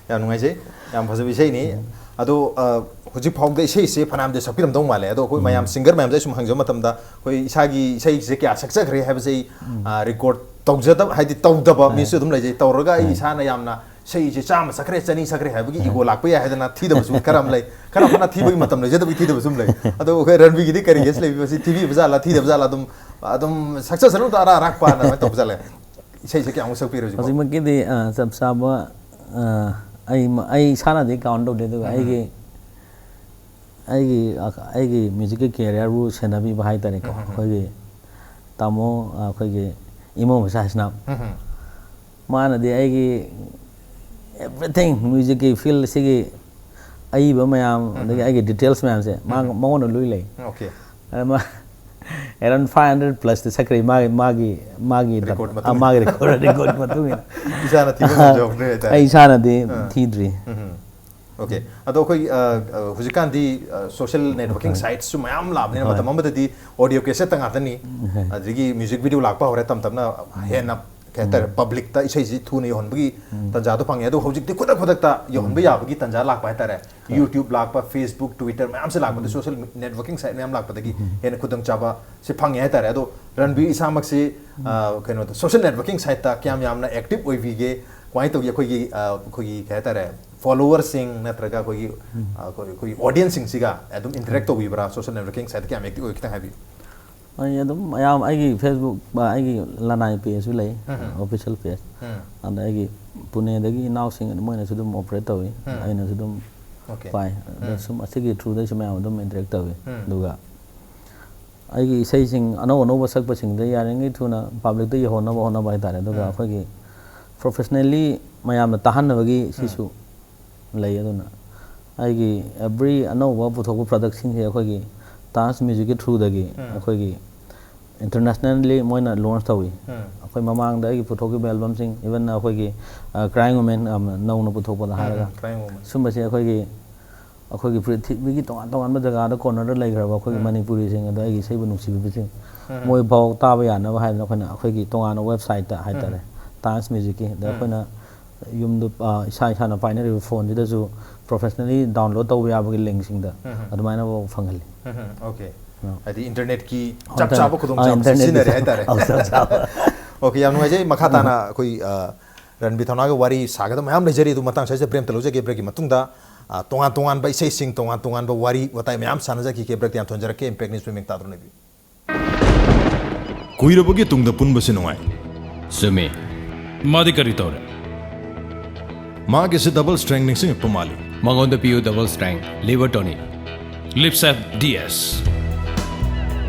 ꯌꯥꯝ ꯅꯨꯡꯉꯥꯏꯖꯩ꯫ ꯌꯥꯝ ꯐꯖꯕ ꯏꯁꯩꯅꯤ꯫ ꯑꯗꯣ, ꯑ, ꯍꯧꯖꯤꯛ ꯐꯥꯎꯗ ꯏꯁꯩꯁꯦ ꯐꯅꯌꯥꯝꯗꯤ ꯁꯛꯄꯤꯔꯝꯗꯧ ꯃꯥꯜꯂꯦ꯫ ꯑꯗꯣ ꯑꯩꯈꯣꯏ ꯃꯌꯥꯝ singer ꯃꯌꯥꯝꯗ ꯑꯩ ꯁꯨꯝ ꯍꯪꯖꯕ ꯃꯇꯝꯗ, ꯑꯩꯈꯣꯏ ꯏꯁꯥꯒꯤ ꯏꯁꯩꯁꯦ ꯀꯌꯥ ꯁꯛꯆꯈ꯭ꯔꯦ ꯍꯥꯏꯕꯁꯦ ꯑꯩ, ꯑ, record ꯇꯧꯖꯗꯕ, ꯍꯥꯏꯗꯤ ꯇꯧꯗꯕ ꯃꯤꯁꯨ ꯑꯗꯨꯝ ꯂꯩꯖꯩ꯫ ꯇꯧꯔꯒ ꯑꯩ ꯏꯁꯥꯅ ꯌꯥꯝꯅ ꯏꯁꯩꯁꯦ ꯆꯥꯝꯃ ꯁꯛꯈ꯭ꯔꯦ, ꯆꯅꯤ ꯁꯛꯈ꯭ꯔꯦ ꯍꯥꯏꯕꯒꯤ ego ꯂꯥꯛꯄ ꯌꯥꯏ ꯍꯥꯏꯗꯅ ꯊꯤꯗꯕꯁꯨ ꯈꯔ ꯑꯃ ꯂꯩ꯫ ꯈꯔ ꯑꯃꯅ ꯊꯤꯕꯒꯤ ꯃꯇꯝ ꯂꯩꯖꯗꯕꯒꯤ ꯊꯤꯗꯕꯁꯨ ꯑꯃ ꯂꯩ꯫ ꯑꯗꯣ ꯑꯩꯈꯣꯏ ꯔꯟꯕꯤꯒꯤꯗꯤ ꯀꯔꯤ case ꯂꯩꯕꯤꯕ? ꯁꯤ ꯊꯤꯕꯤꯕ ꯖꯥꯠꯂꯥ, ꯊꯤꯗꯕ ꯖꯥꯠꯂꯥ? ꯑꯗꯨꯝ, ꯑꯗꯨꯝ ꯁꯛꯆꯁꯅꯨꯗ ꯑꯔꯥ ꯑꯔꯥꯛꯄꯅ ꯑꯗꯨꯃꯥꯏꯅ ꯇꯧꯕ ꯖꯥꯠꯂꯦ꯫ ꯏꯁꯩꯁꯦ ꯀꯌꯥꯃꯨꯛ ꯁꯛꯄꯤꯔꯦ ꯍꯧꯖꯤꯛꯐꯥꯎ? ꯍꯧꯖꯤꯛꯃꯛꯀꯤꯗꯤ, ꯑ, ꯆꯞ ꯆꯥꯕ, ꯑ, ꯑꯩ, ꯑꯩ ꯏꯁꯥꯅꯗꯤ count ꯇꯧꯗꯦ, ꯑꯗꯨꯒ ꯑꯩꯒꯤ, ꯑꯩꯒꯤ, ꯑ, ꯑꯩꯒꯤ musicꯀꯤ careerꯕꯨ ꯁꯦꯟꯅꯕꯤꯕ ꯍꯥꯏꯇꯥꯔꯦꯀꯣ꯫ ꯑꯩꯈꯣꯏꯒꯤ ꯇꯥꯃꯣ, ꯑ, ꯑꯩꯈꯣꯏꯒꯤ ꯏꯃꯧ ꯃꯆꯥꯁꯤꯅ, ꯃꯥꯅꯗꯤ ꯑꯩꯒꯤ everything, musicꯀꯤ fieldꯁꯤꯒꯤ ꯑꯏꯕ ꯃꯌꯥꯝ, ꯑꯗꯒꯤ ꯑꯩꯒꯤ details ꯃꯌꯥꯝꯁꯦ ꯃꯥ, ꯃꯉꯣꯟꯗ ꯂꯣꯏ ꯂꯩ꯫ Okay. ꯑꯗ ꯃꯥ, Around five hundred plus ꯇ ꯁꯛꯈ꯭ꯔꯦ ꯃꯥꯒꯤ ꯃꯥꯒꯤ ꯃꯥꯒꯤ Record ꯑ, ꯃꯇꯨꯡ ꯃꯥꯒꯤ record record ꯃꯇꯨꯡ ꯏꯟꯅ ꯏꯁꯥꯅ ꯊꯤꯕ ꯉꯝꯖꯍꯧꯗ꯭ꯔꯦ ꯍꯥꯏꯇꯥꯔꯦ꯫ ꯑꯩ ꯏꯁꯥꯅꯗꯤ ꯑꯥ꯫ ꯊꯤꯗ꯭ꯔꯤ꯫ ꯎꯝ꯫ Okay, ꯑꯗꯣ ꯑꯩꯈꯣꯏ ꯑ, ꯑ, ꯍꯧꯖꯤꯛꯀꯥꯟꯗꯤ social networking sites ꯁꯨ ꯃꯌꯥꯝ ꯂꯥꯛꯑꯕꯅꯤꯅ ꯍꯣꯏ꯫ ꯃꯇꯝ ꯑꯃꯗꯗꯤ audio cassette ꯇ ꯉꯥꯛꯇꯅꯤ꯫ ꯍꯣꯏ꯫ ꯑꯗꯒꯤ music video ꯂꯥꯛꯄ ꯍꯧꯔꯦ ꯇꯞ ꯇꯞꯅ ꯍꯦꯟꯅ ꯀꯩ ꯍꯥꯏꯇꯥꯔꯦ, public ꯇ ꯏꯁꯩꯁꯤ ꯊꯨꯅ ꯌꯧꯍꯟꯕꯒꯤ ꯇꯥꯟꯖꯥꯗꯣ ꯐꯪꯉꯦ꯫ ꯑꯗꯣ ꯍꯧꯖꯤꯛꯇꯤ ꯈꯨꯗꯛ ꯈꯨꯗꯛꯇ ꯌꯧꯍꯟꯕ ꯌꯥꯕꯒꯤ ꯇꯥꯟꯖꯥ ꯂꯥꯛꯄ ꯍꯥꯏꯇꯥꯔꯦ꯫ YouTube ꯂꯥꯛꯄ, Facebook, Twitter ꯃꯌꯥꯝꯁꯦ ꯂꯥꯛꯄꯗ social networking site ꯃꯌꯥꯝ ꯂꯥꯛꯄꯗꯒꯤ ꯍꯦꯟꯅ ꯈꯨꯗꯣꯡꯆꯥꯕ ꯁꯤ ꯐꯪꯉꯦ ꯍꯥꯏꯇꯥꯔꯦ꯫ ꯑꯗꯣ ꯔꯟꯕꯤꯔ ꯏꯁꯥꯃꯛꯁꯤ ꯑ, ꯀꯩꯅꯣꯗ social networking site ꯇ ꯀꯌꯥꯝ ꯌꯥꯝꯅ active ꯑꯣꯏꯕꯤꯒꯦ? ꯀꯃꯥꯏꯅ ꯇꯧꯒꯦ? ꯑꯩꯈꯣꯏꯒꯤ ꯑ, ꯑꯩꯈꯣꯏꯒꯤ ꯀꯩ ꯍꯥꯏꯇꯥꯔꯦ, follower ꯁꯤꯡ ꯅꯠꯇ꯭ꯔꯒ ꯑꯩꯈꯣꯏꯒꯤ ꯑ, ꯑꯩꯈꯣꯏ ꯑꯩꯈꯣꯏꯒꯤ audience ꯁꯤꯡꯁꯤꯒ ꯑꯗꯨꯝ interact ꯇꯧꯕꯤꯕ꯭ꯔꯥ? Social networking site ꯇ ꯀꯌꯥꯝ active ꯑꯣꯏ? ꯈꯤꯇꯪ ꯍꯥꯏꯕꯤꯌꯨ꯫ ꯑꯩ ꯑꯗꯨꯝ ꯃꯌꯥꯝ ꯑꯩꯒꯤ Facebook ꯑ, ꯑꯩꯒꯤ ꯂꯅꯥꯏ page ꯁꯨ ꯂꯩ꯫ ꯎꯝ꯫ Official page꯫ ꯎꯝ꯫ ꯑꯗ ꯑꯩꯒꯤ ꯄꯨꯅꯦꯗꯒꯤ ꯏꯅꯥꯎꯁꯤꯡ ꯑꯗꯨꯝ ꯃꯣꯏꯅꯁꯨ ꯑꯗꯨꯝ operate ꯇꯧꯏ꯫ ꯎꯝ꯫ ꯑꯩꯅꯁꯨ ꯑꯗꯨꯝ Okay꯫ ꯄꯥꯏ꯫ ꯑꯗ ꯎꯝ꯫ ꯁꯨꯝ ꯑꯁꯤꯒꯤ through ꯗꯩꯁꯨ ꯃꯌꯥꯝ ꯑꯗꯨꯝ interact ꯇꯧꯏ꯫ ꯎꯝ꯫ ꯑꯗꯨꯒ ꯑꯩꯒꯤ ꯏꯁꯩꯁꯤꯡ ꯑꯅꯧ ꯑꯅꯧꯕ ꯁꯛꯄꯁꯤꯡꯗ ꯌꯥꯔꯤꯉꯩ ꯊꯨꯅ public ꯇ ꯌꯧꯍꯟꯅꯕ ꯍꯣꯠꯅꯕ ꯍꯥꯏꯇꯥꯔꯦ꯫ ꯑꯗꯨꯒ ꯎꯝ꯫ ꯑꯩꯈꯣꯏꯒꯤ professionally ꯃꯌꯥꯝꯅ ꯇꯥꯍꯟꯅꯕꯒꯤ ꯁꯤꯁꯨ ꯂꯩ꯫ ꯑꯗꯨꯅ ꯑꯩꯒꯤ every ꯑꯅꯧꯕ ꯄꯨꯊꯣꯛꯄ product ꯁꯤꯡꯁꯦ ꯑꯩꯈꯣꯏꯒꯤ Taj Music ꯀꯤ through ꯗꯒꯤ ꯎꯝ꯫ ꯑꯩꯈꯣꯏꯒꯤ internationally ꯃꯣꯏꯅ launch ꯇꯧꯏ꯫ ꯎꯝ꯫ ꯑꯩꯈꯣꯏ ꯃꯃꯥꯡꯗ ꯑꯩꯒꯤ ꯄꯨꯊꯣꯛꯈꯤꯕ album ꯁꯤꯡ, even ꯑꯩꯈꯣꯏꯒꯤ, ꯑ, Crying Woman, ꯑ, ꯅꯧꯅ ꯄꯨꯊꯣꯛꯄꯗ ꯎꯝ, ꯍꯥꯏꯔꯒ, ꯎꯝ, Crying Woman꯫ ꯁꯨꯝꯕꯁꯦ ꯑꯩꯈꯣꯏꯒꯤ ꯑꯩꯈꯣꯏꯒꯤ ꯄ꯭ꯔꯤꯊꯤꯕꯤꯒꯤ ꯇꯣꯉꯥꯟ ꯇꯣꯉꯥꯟꯕ ꯖꯒꯥꯗ corner ꯗ ꯂꯩꯈ꯭ꯔꯕ ꯑꯩꯈꯣꯏꯒꯤ ꯎꯝ꯫ ꯃꯅꯤꯄꯨꯔꯤꯁꯤꯡ ꯑꯗꯣ ꯑꯩꯒꯤ ꯏꯁꯩꯕꯨ ꯅꯨꯡꯁꯤꯕꯤꯕꯁꯤꯡ ꯎꯝ꯫ ꯃꯣꯏ ꯐꯥꯎ ꯇꯥꯕ ꯌꯥꯅꯕ ꯍꯥꯏꯗꯅ ꯑꯩꯈꯣꯏꯅ ꯑꯩꯈꯣꯏꯒꯤ ꯇꯣꯉꯥꯟꯅ website ꯇ ꯍꯥꯏꯇꯥꯔꯦ, ꯎꯝ꯫ Taj Music ꯀꯤ꯫ ꯑꯗ ꯎꯝ꯫ ꯑꯩꯈꯣꯏꯅ ꯌꯨꯝꯗ, ꯑ, ꯏꯁꯥ ꯏꯁꯥꯅ ꯄꯥꯏꯅꯔꯤꯕ phone ꯁꯤꯗꯁꯨ professionally download ꯇꯧꯕ ꯌꯥꯕꯒꯤ link ꯁꯤꯡꯗ ꯎꯝ꯫ ꯑꯗꯨꯃꯥꯏꯅ ꯐꯥꯎ ꯐꯪꯍꯜꯂꯤ꯫ ꯎꯝ, okay꯫ ꯑ꯫ ꯍꯥꯏꯗꯤ internet ꯀꯤ ꯍꯣꯏ, ꯆꯞ ꯆꯥꯕ ꯈꯨꯗꯣꯡꯆꯥꯕꯁꯦ internet ꯀꯤ ꯁꯤꯖꯤꯟꯅꯔꯦ ꯆꯞ-, ꯍꯥꯏꯇꯥꯔꯦ꯫ ꯑꯧ, ꯆꯞ ꯆꯥꯕ꯫ Okay, ꯌꯥꯝ ꯅꯨꯡꯉꯥꯏꯖꯩ꯫ ꯃꯈꯥ ꯇꯥꯅ ꯑꯩꯈꯣꯏ, ꯑ, ꯔꯟꯕꯤꯔ ꯊꯧꯅꯥꯒ ꯋꯥꯔꯤ ꯁꯥꯒꯗꯕ ꯃꯌꯥꯝ ꯂꯩꯖꯔꯤ, ꯑꯗꯨ ꯃꯇꯥꯡ ꯁ꯭ꯋꯥꯏꯁꯤꯗ break ꯑꯝꯇ ꯂꯧꯖꯒꯦ꯫ Break ꯀꯤ ꯃꯇꯨꯡꯗ, ꯑ, ꯇꯣꯉꯥꯟ ꯇꯣꯉꯥꯟꯕ ꯏꯁꯩꯁꯤꯡ, ꯇꯣꯉꯥꯟ ꯇꯣꯉꯥꯟꯕ ꯋꯥꯔꯤ ꯋꯥꯇꯥꯏ ꯃꯌꯥꯝ ꯁꯥꯟꯅꯖꯈꯤꯒꯦ꯫ Break ꯇ ꯌꯥꯝ ꯊꯣꯟꯖꯔꯛꯀꯦ꯫ Impact News ꯄꯨꯝꯅꯃꯛ ꯇꯥꯗꯨꯅ ꯂꯩꯕꯤꯌꯨ꯫ ꯀꯨꯏꯔꯕꯒꯤ ꯇꯨꯡꯗ ꯄꯨꯟꯕꯁꯤ ꯅꯨꯡꯉꯥꯏ꯫ ꯆꯨꯝꯃꯤ꯫ ꯃꯥꯗꯤ ꯀꯔꯤ ꯇꯧꯔꯦ? ꯃꯥꯒꯤꯁꯤ double strength ꯅꯤꯡꯁꯤꯡꯉꯛꯄ ꯃꯥꯜꯂꯤ꯫ ꯃꯉꯣꯟꯗ ꯄꯤꯌꯨ double strength liver tonic꯫ Livsaf D S꯫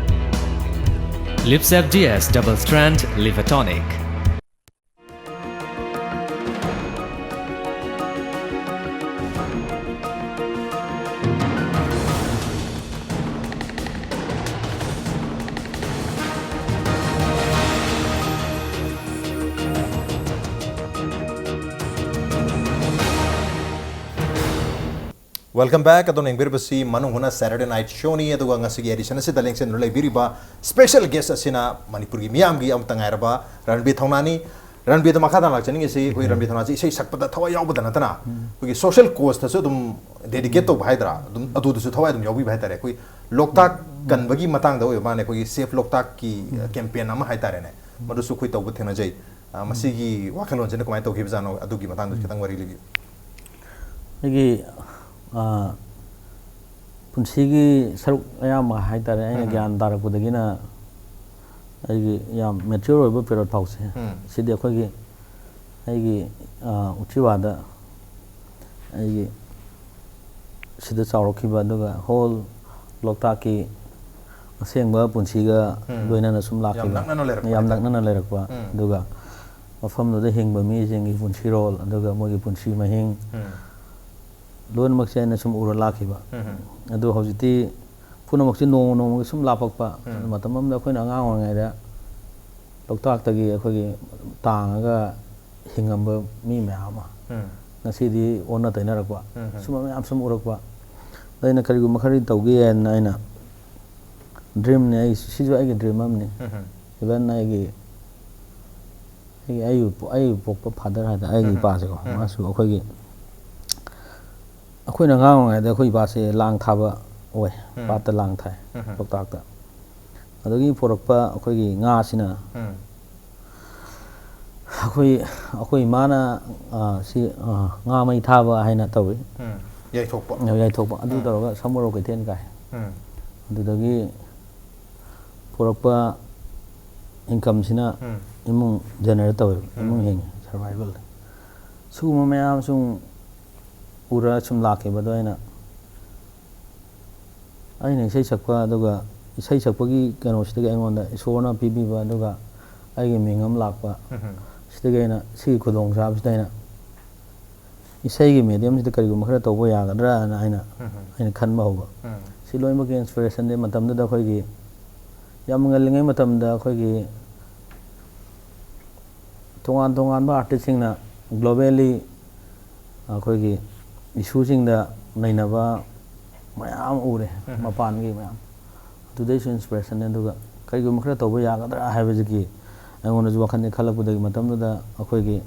Livsaf D S double strength liver tonic꯫ Welcome back. ꯑꯗꯣꯝꯅ ꯌꯦꯡꯕꯤꯔꯤꯕꯁꯤ ꯃꯅꯨꯡ ꯍꯨꯠꯅ Saturday Night Showꯅꯤ꯫ ꯑꯗꯨꯒ ꯉꯁꯤꯒꯤ edition ꯑꯁꯤꯗ ꯂꯦꯡꯁꯤꯟꯗꯨꯅ ꯂꯩꯕꯤꯔꯤꯕ special guest ꯑꯁꯤꯅ ꯃꯅꯤꯄꯨꯔꯒꯤ ꯃꯤꯌꯥꯝꯒꯤ ꯑꯃꯠꯇ ꯉꯥꯏꯔꯕ ꯔꯟꯕꯤꯔ ꯊꯧꯅꯥꯅꯤ꯫ ꯔꯟꯕꯤꯔꯗ ꯃꯈꯥ ꯇꯥꯅ ꯂꯥꯛꯆꯅꯤꯡꯉꯤꯁꯤ, ꯑꯩꯈꯣꯏ ꯔꯟꯕꯤꯔ ꯊꯧꯅꯥꯁꯤ ꯏꯁꯩ ꯁꯛꯄꯗ ꯊꯋꯥꯏ ꯌꯥꯎꯕꯗ ꯅꯠꯇꯅ ꯑꯩꯈꯣꯏꯒꯤ social causeꯇꯁꯨ ꯑꯗꯨꯝ dedicate ꯇꯧꯕ ꯍꯥꯏꯗ꯭ꯔꯥ, ꯑꯗꯨꯝ ꯑꯗꯨꯗꯁꯨ ꯊꯋꯥꯏ ꯑꯗꯨꯝ ꯌꯥꯎꯕꯤꯕ ꯍꯥꯏꯇꯥꯔꯦ꯫ ꯑꯩꯈꯣꯏ ꯂꯣꯛꯇꯥꯛ ꯀꯟꯕꯒꯤ ꯃꯇꯥꯡꯗ ꯑꯣꯏꯕ ꯃꯥꯅꯦ, ꯑꯩꯈꯣꯏꯒꯤ Save ꯂꯣꯛꯇꯥꯛꯀꯤ campaign ꯑꯃ ꯍꯥꯏꯇꯥꯔꯦꯅꯦ, ꯃꯗꯨꯁꯨ ꯑꯩꯈꯣꯏ ꯇꯧꯕ ꯊꯦꯡꯅꯖꯩ꯫ ꯑ, ꯃꯁꯤꯒꯤ ꯋꯥꯈꯜꯂꯣꯟꯁꯤꯅ ꯀꯃꯥꯏꯅ ꯇꯧꯈꯤꯕꯖꯥꯠꯅꯣ, ꯑꯗꯨꯒꯤ ꯃꯇꯥꯡꯗꯁꯨ ꯈꯤꯇꯪ ꯋꯥꯔꯤ ꯂꯤꯕꯤꯌꯨ꯫ ꯑꯩꯒꯤ ꯑ, ꯄꯨꯟꯁꯤꯒꯤ ꯁꯔꯨꯛ ꯑꯌꯥꯝꯕ ꯍꯥꯏꯇꯥꯔꯦ, ꯑꯩꯅ ꯎꯝ꯫ ꯒ꯭ꯌꯥꯟ ꯇꯥꯔꯛꯄꯗꯒꯤꯅ ꯑꯩꯒꯤ ꯌꯥꯝ mature ꯑꯣꯏꯕ period ꯐꯥꯎꯁꯦ, ꯎꯝ꯫ ꯁꯤꯗꯤ ꯑꯩꯈꯣꯏꯒꯤ, ꯑꯩꯒꯤ ꯑ, ꯎꯆꯤꯋꯥꯗ ꯑꯩꯒꯤ ꯁꯤꯗ ꯆꯥꯎꯔꯛꯈꯤꯕ, ꯑꯗꯨꯒ whole ꯂꯣꯛꯇꯥꯛꯀꯤ ꯑꯁꯦꯡꯕ ꯄꯨꯟꯁꯤꯒ ꯎꯝ꯫ ꯂꯣꯏꯅꯅ ꯁꯨꯝ ꯌꯥꯝ ꯂꯥꯛꯈꯤꯕ, ꯅꯛꯅꯅ ꯂꯩꯔꯛꯄ ꯌꯥꯝ ꯍꯥꯏꯇꯥꯔꯦ꯫ ꯅꯛꯅꯅ ꯂꯩꯔꯛꯄ꯫ ꯎꯝ꯫ ꯑꯗꯨꯒ ꯃꯐꯝꯗꯨꯗ ꯍꯤꯡꯕ ꯃꯤꯁꯤꯡꯒꯤ ꯄꯨꯟꯁꯤꯔꯣꯜ, ꯑꯗꯨꯒ ꯃꯣꯏꯒꯤ ꯄꯨꯟꯁꯤ ꯃꯍꯤꯡ, ꯎꯝ꯫ ꯂꯣꯏꯅꯃꯛꯁꯦ ꯑꯩꯅ ꯁꯨꯝ ꯎꯔ ꯂꯥꯛꯈꯤꯕ꯫ ꯎꯝ꯫ ꯑꯗꯨ ꯍꯧꯖꯤꯛꯇꯤ ꯄꯨꯝꯅꯃꯛꯁꯦ ꯅꯣꯡꯃ ꯅꯣꯡꯃꯒꯤ ꯁꯨꯝ ꯂꯥꯞꯄꯛꯄ꯫ ꯎꯝ꯫ ꯃꯇꯝ ꯑꯃꯗ ꯑꯩꯈꯣꯏꯅ ꯑꯉꯥꯡ ꯑꯣꯏꯔꯤꯉꯩꯗ ꯂꯣꯛꯇꯥꯛꯇꯒꯤ ꯑꯩꯈꯣꯏꯒꯤ ꯇꯥꯡꯉꯒ ꯍꯤꯡꯉꯝꯕ ꯃꯤ ꯃꯌꯥꯝ ꯑꯃ ꯎꯝ꯫ ꯉꯁꯤꯗꯤ ꯑꯣꯟꯅ ꯇꯩꯅꯔꯛꯄ, ꯎꯝ꯫ ꯁꯨꯝꯕ ꯃꯌꯥꯝ ꯁꯨꯝ ꯎꯔꯛꯄ꯫ ꯑꯗ ꯑꯩꯅ ꯀꯔꯤꯒꯨꯝꯕ ꯈꯔꯗꯤ ꯇꯧꯒꯦ ꯍꯥꯏꯅ ꯑꯩꯅ dreamꯅꯦ, ꯑꯩ, ꯁꯤꯁꯨ ꯑꯩꯒꯤ dream ꯑꯃꯅꯤ꯫ ꯎꯝ꯫ Even ꯑꯩꯒꯤ, ꯑꯩꯒꯤ, ꯑꯩꯕꯨ ꯄꯣ-, ꯑꯩꯕꯨ ꯄꯣꯛꯄ father ꯍꯥꯏꯇꯥꯔꯦ, ꯑꯩꯒꯤ ꯎꯝ꯫ ꯏꯄꯥꯁꯦꯀꯣ, ꯎꯝ꯫ ꯃꯥꯁꯨ ꯑꯩꯈꯣꯏꯒꯤ, ꯑꯩꯈꯣꯏꯅ ꯑꯉꯥꯡ ꯑꯣꯏꯔꯤꯉꯩꯗ ꯑꯩꯈꯣꯏ ꯏꯄꯥꯁꯦ ꯂꯥꯡ ꯊꯥꯕ ꯑꯣꯏ, ꯎꯝ꯫ ꯄꯥꯠꯇ ꯂꯥꯡ ꯊꯥꯏ, ꯎꯝ꯫ ꯂꯣꯛꯇꯥꯛꯇ꯫ ꯑꯗꯒꯤ ꯄꯨꯔꯛꯄ ꯑꯩꯈꯣꯏꯒꯤ ꯉꯥꯁꯤꯅ ꯎꯝ꯫ ꯑꯩꯈꯣꯏ, ꯑꯩꯈꯣꯏ ꯏꯃꯥꯅ, ꯑ, ꯁꯤ, ꯑ, ꯉꯥ ꯃꯩ ꯊꯥꯕ ꯍꯥꯏꯅ ꯇꯧꯏ꯫ ꯎꯝ꯫ ꯌꯥꯏꯊꯣꯛꯄ꯫ ꯌꯥꯏꯊꯣꯛꯄ꯫ ꯑꯗꯨ ꯎꯝ꯫ ꯇꯧꯔꯒ ꯁꯃꯨꯔꯧ ꯀꯩꯊꯦꯜ ꯀꯥꯏ꯫ ꯎꯝ꯫ ꯑꯗꯨꯗꯒꯤ ꯄꯨꯔꯛꯄ incomeꯁꯤꯅ ꯎꯝ꯫ ꯏꯃꯨꯡ generate ꯇꯧꯋꯦꯕ, ꯎꯝ꯫ ꯏꯃꯨꯡ ꯍꯤꯡꯉꯤ, survival꯫ ꯁꯤꯒꯨꯝꯕ ꯃꯌꯥꯝ ꯁꯨꯝ ꯎꯔ ꯁꯨꯝ ꯂꯥꯛꯈꯤꯕꯗꯣ ꯑꯩꯅ, ꯑꯩꯅ ꯏꯁꯩ ꯁꯛꯄ, ꯑꯗꯨꯒ ꯏꯁꯩ ꯁꯛꯄꯒꯤ ꯀꯩꯅꯣꯁꯤꯗꯒꯤ ꯑꯩꯉꯣꯟꯗ ꯏꯁꯣꯔꯅ ꯄꯤꯕꯤꯕ, ꯑꯗꯨꯒ ꯑꯩꯒꯤ ꯃꯤꯡ ꯑꯃ ꯂꯥꯛꯄ, ꯎꯝ꯫ ꯁꯤꯗꯒꯤ ꯑꯩꯅ, ꯁꯤꯒꯤ ꯈꯨꯗꯣꯡꯆꯥꯕꯁꯤꯗ ꯑꯩꯅ ꯏꯁꯩꯒꯤ mediumꯁꯤꯗ ꯀꯔꯤꯒꯨꯝꯕ ꯈꯔ ꯇꯧꯕ ꯌꯥꯒꯗ꯭ꯔꯥꯅ ꯑꯩꯅ, ꯎꯝ꯫ ꯑꯩꯅ ꯈꯟꯕ ꯍꯧꯕ꯫ ꯎꯝ꯫ ꯁꯤ ꯂꯣꯏꯅꯃꯛꯀꯤ inspirationꯗꯤ ꯃꯇꯝꯗꯨꯗ ꯑꯩꯈꯣꯏꯒꯤ ꯌꯥꯝ ꯉꯜꯂꯤꯉꯩ ꯃꯇꯝꯗ ꯑꯩꯈꯣꯏꯒꯤ ꯇꯣꯉꯥꯟ ꯇꯣꯉꯥꯟꯕ artistꯁꯤꯡꯅ globally ꯑꯩꯈꯣꯏꯒꯤ issueꯁꯤꯡꯗ ꯅꯩꯅꯕ ꯃꯌꯥꯝ ꯎꯔꯦ, ꯎꯝ꯫ ꯃꯄꯥꯟꯒꯤ ꯃꯌꯥꯝ꯫ ꯑꯗꯨꯗꯩꯁꯨ inspiration ꯅꯦ꯫ ꯑꯗꯨꯒ ꯀꯔꯤꯒꯨꯝꯕ ꯈꯔ ꯇꯧꯕ ꯌꯥꯒꯗ꯭ꯔꯥ ꯍꯥꯏꯕꯁꯤꯒꯤ ꯑꯩꯉꯣꯟꯗꯁꯨ ꯋꯥꯈꯜꯁꯦ ꯈꯜꯂꯛꯄꯗꯒꯤ, ꯃꯇꯝꯗꯨꯗ ꯑꯩꯈꯣꯏꯒꯤ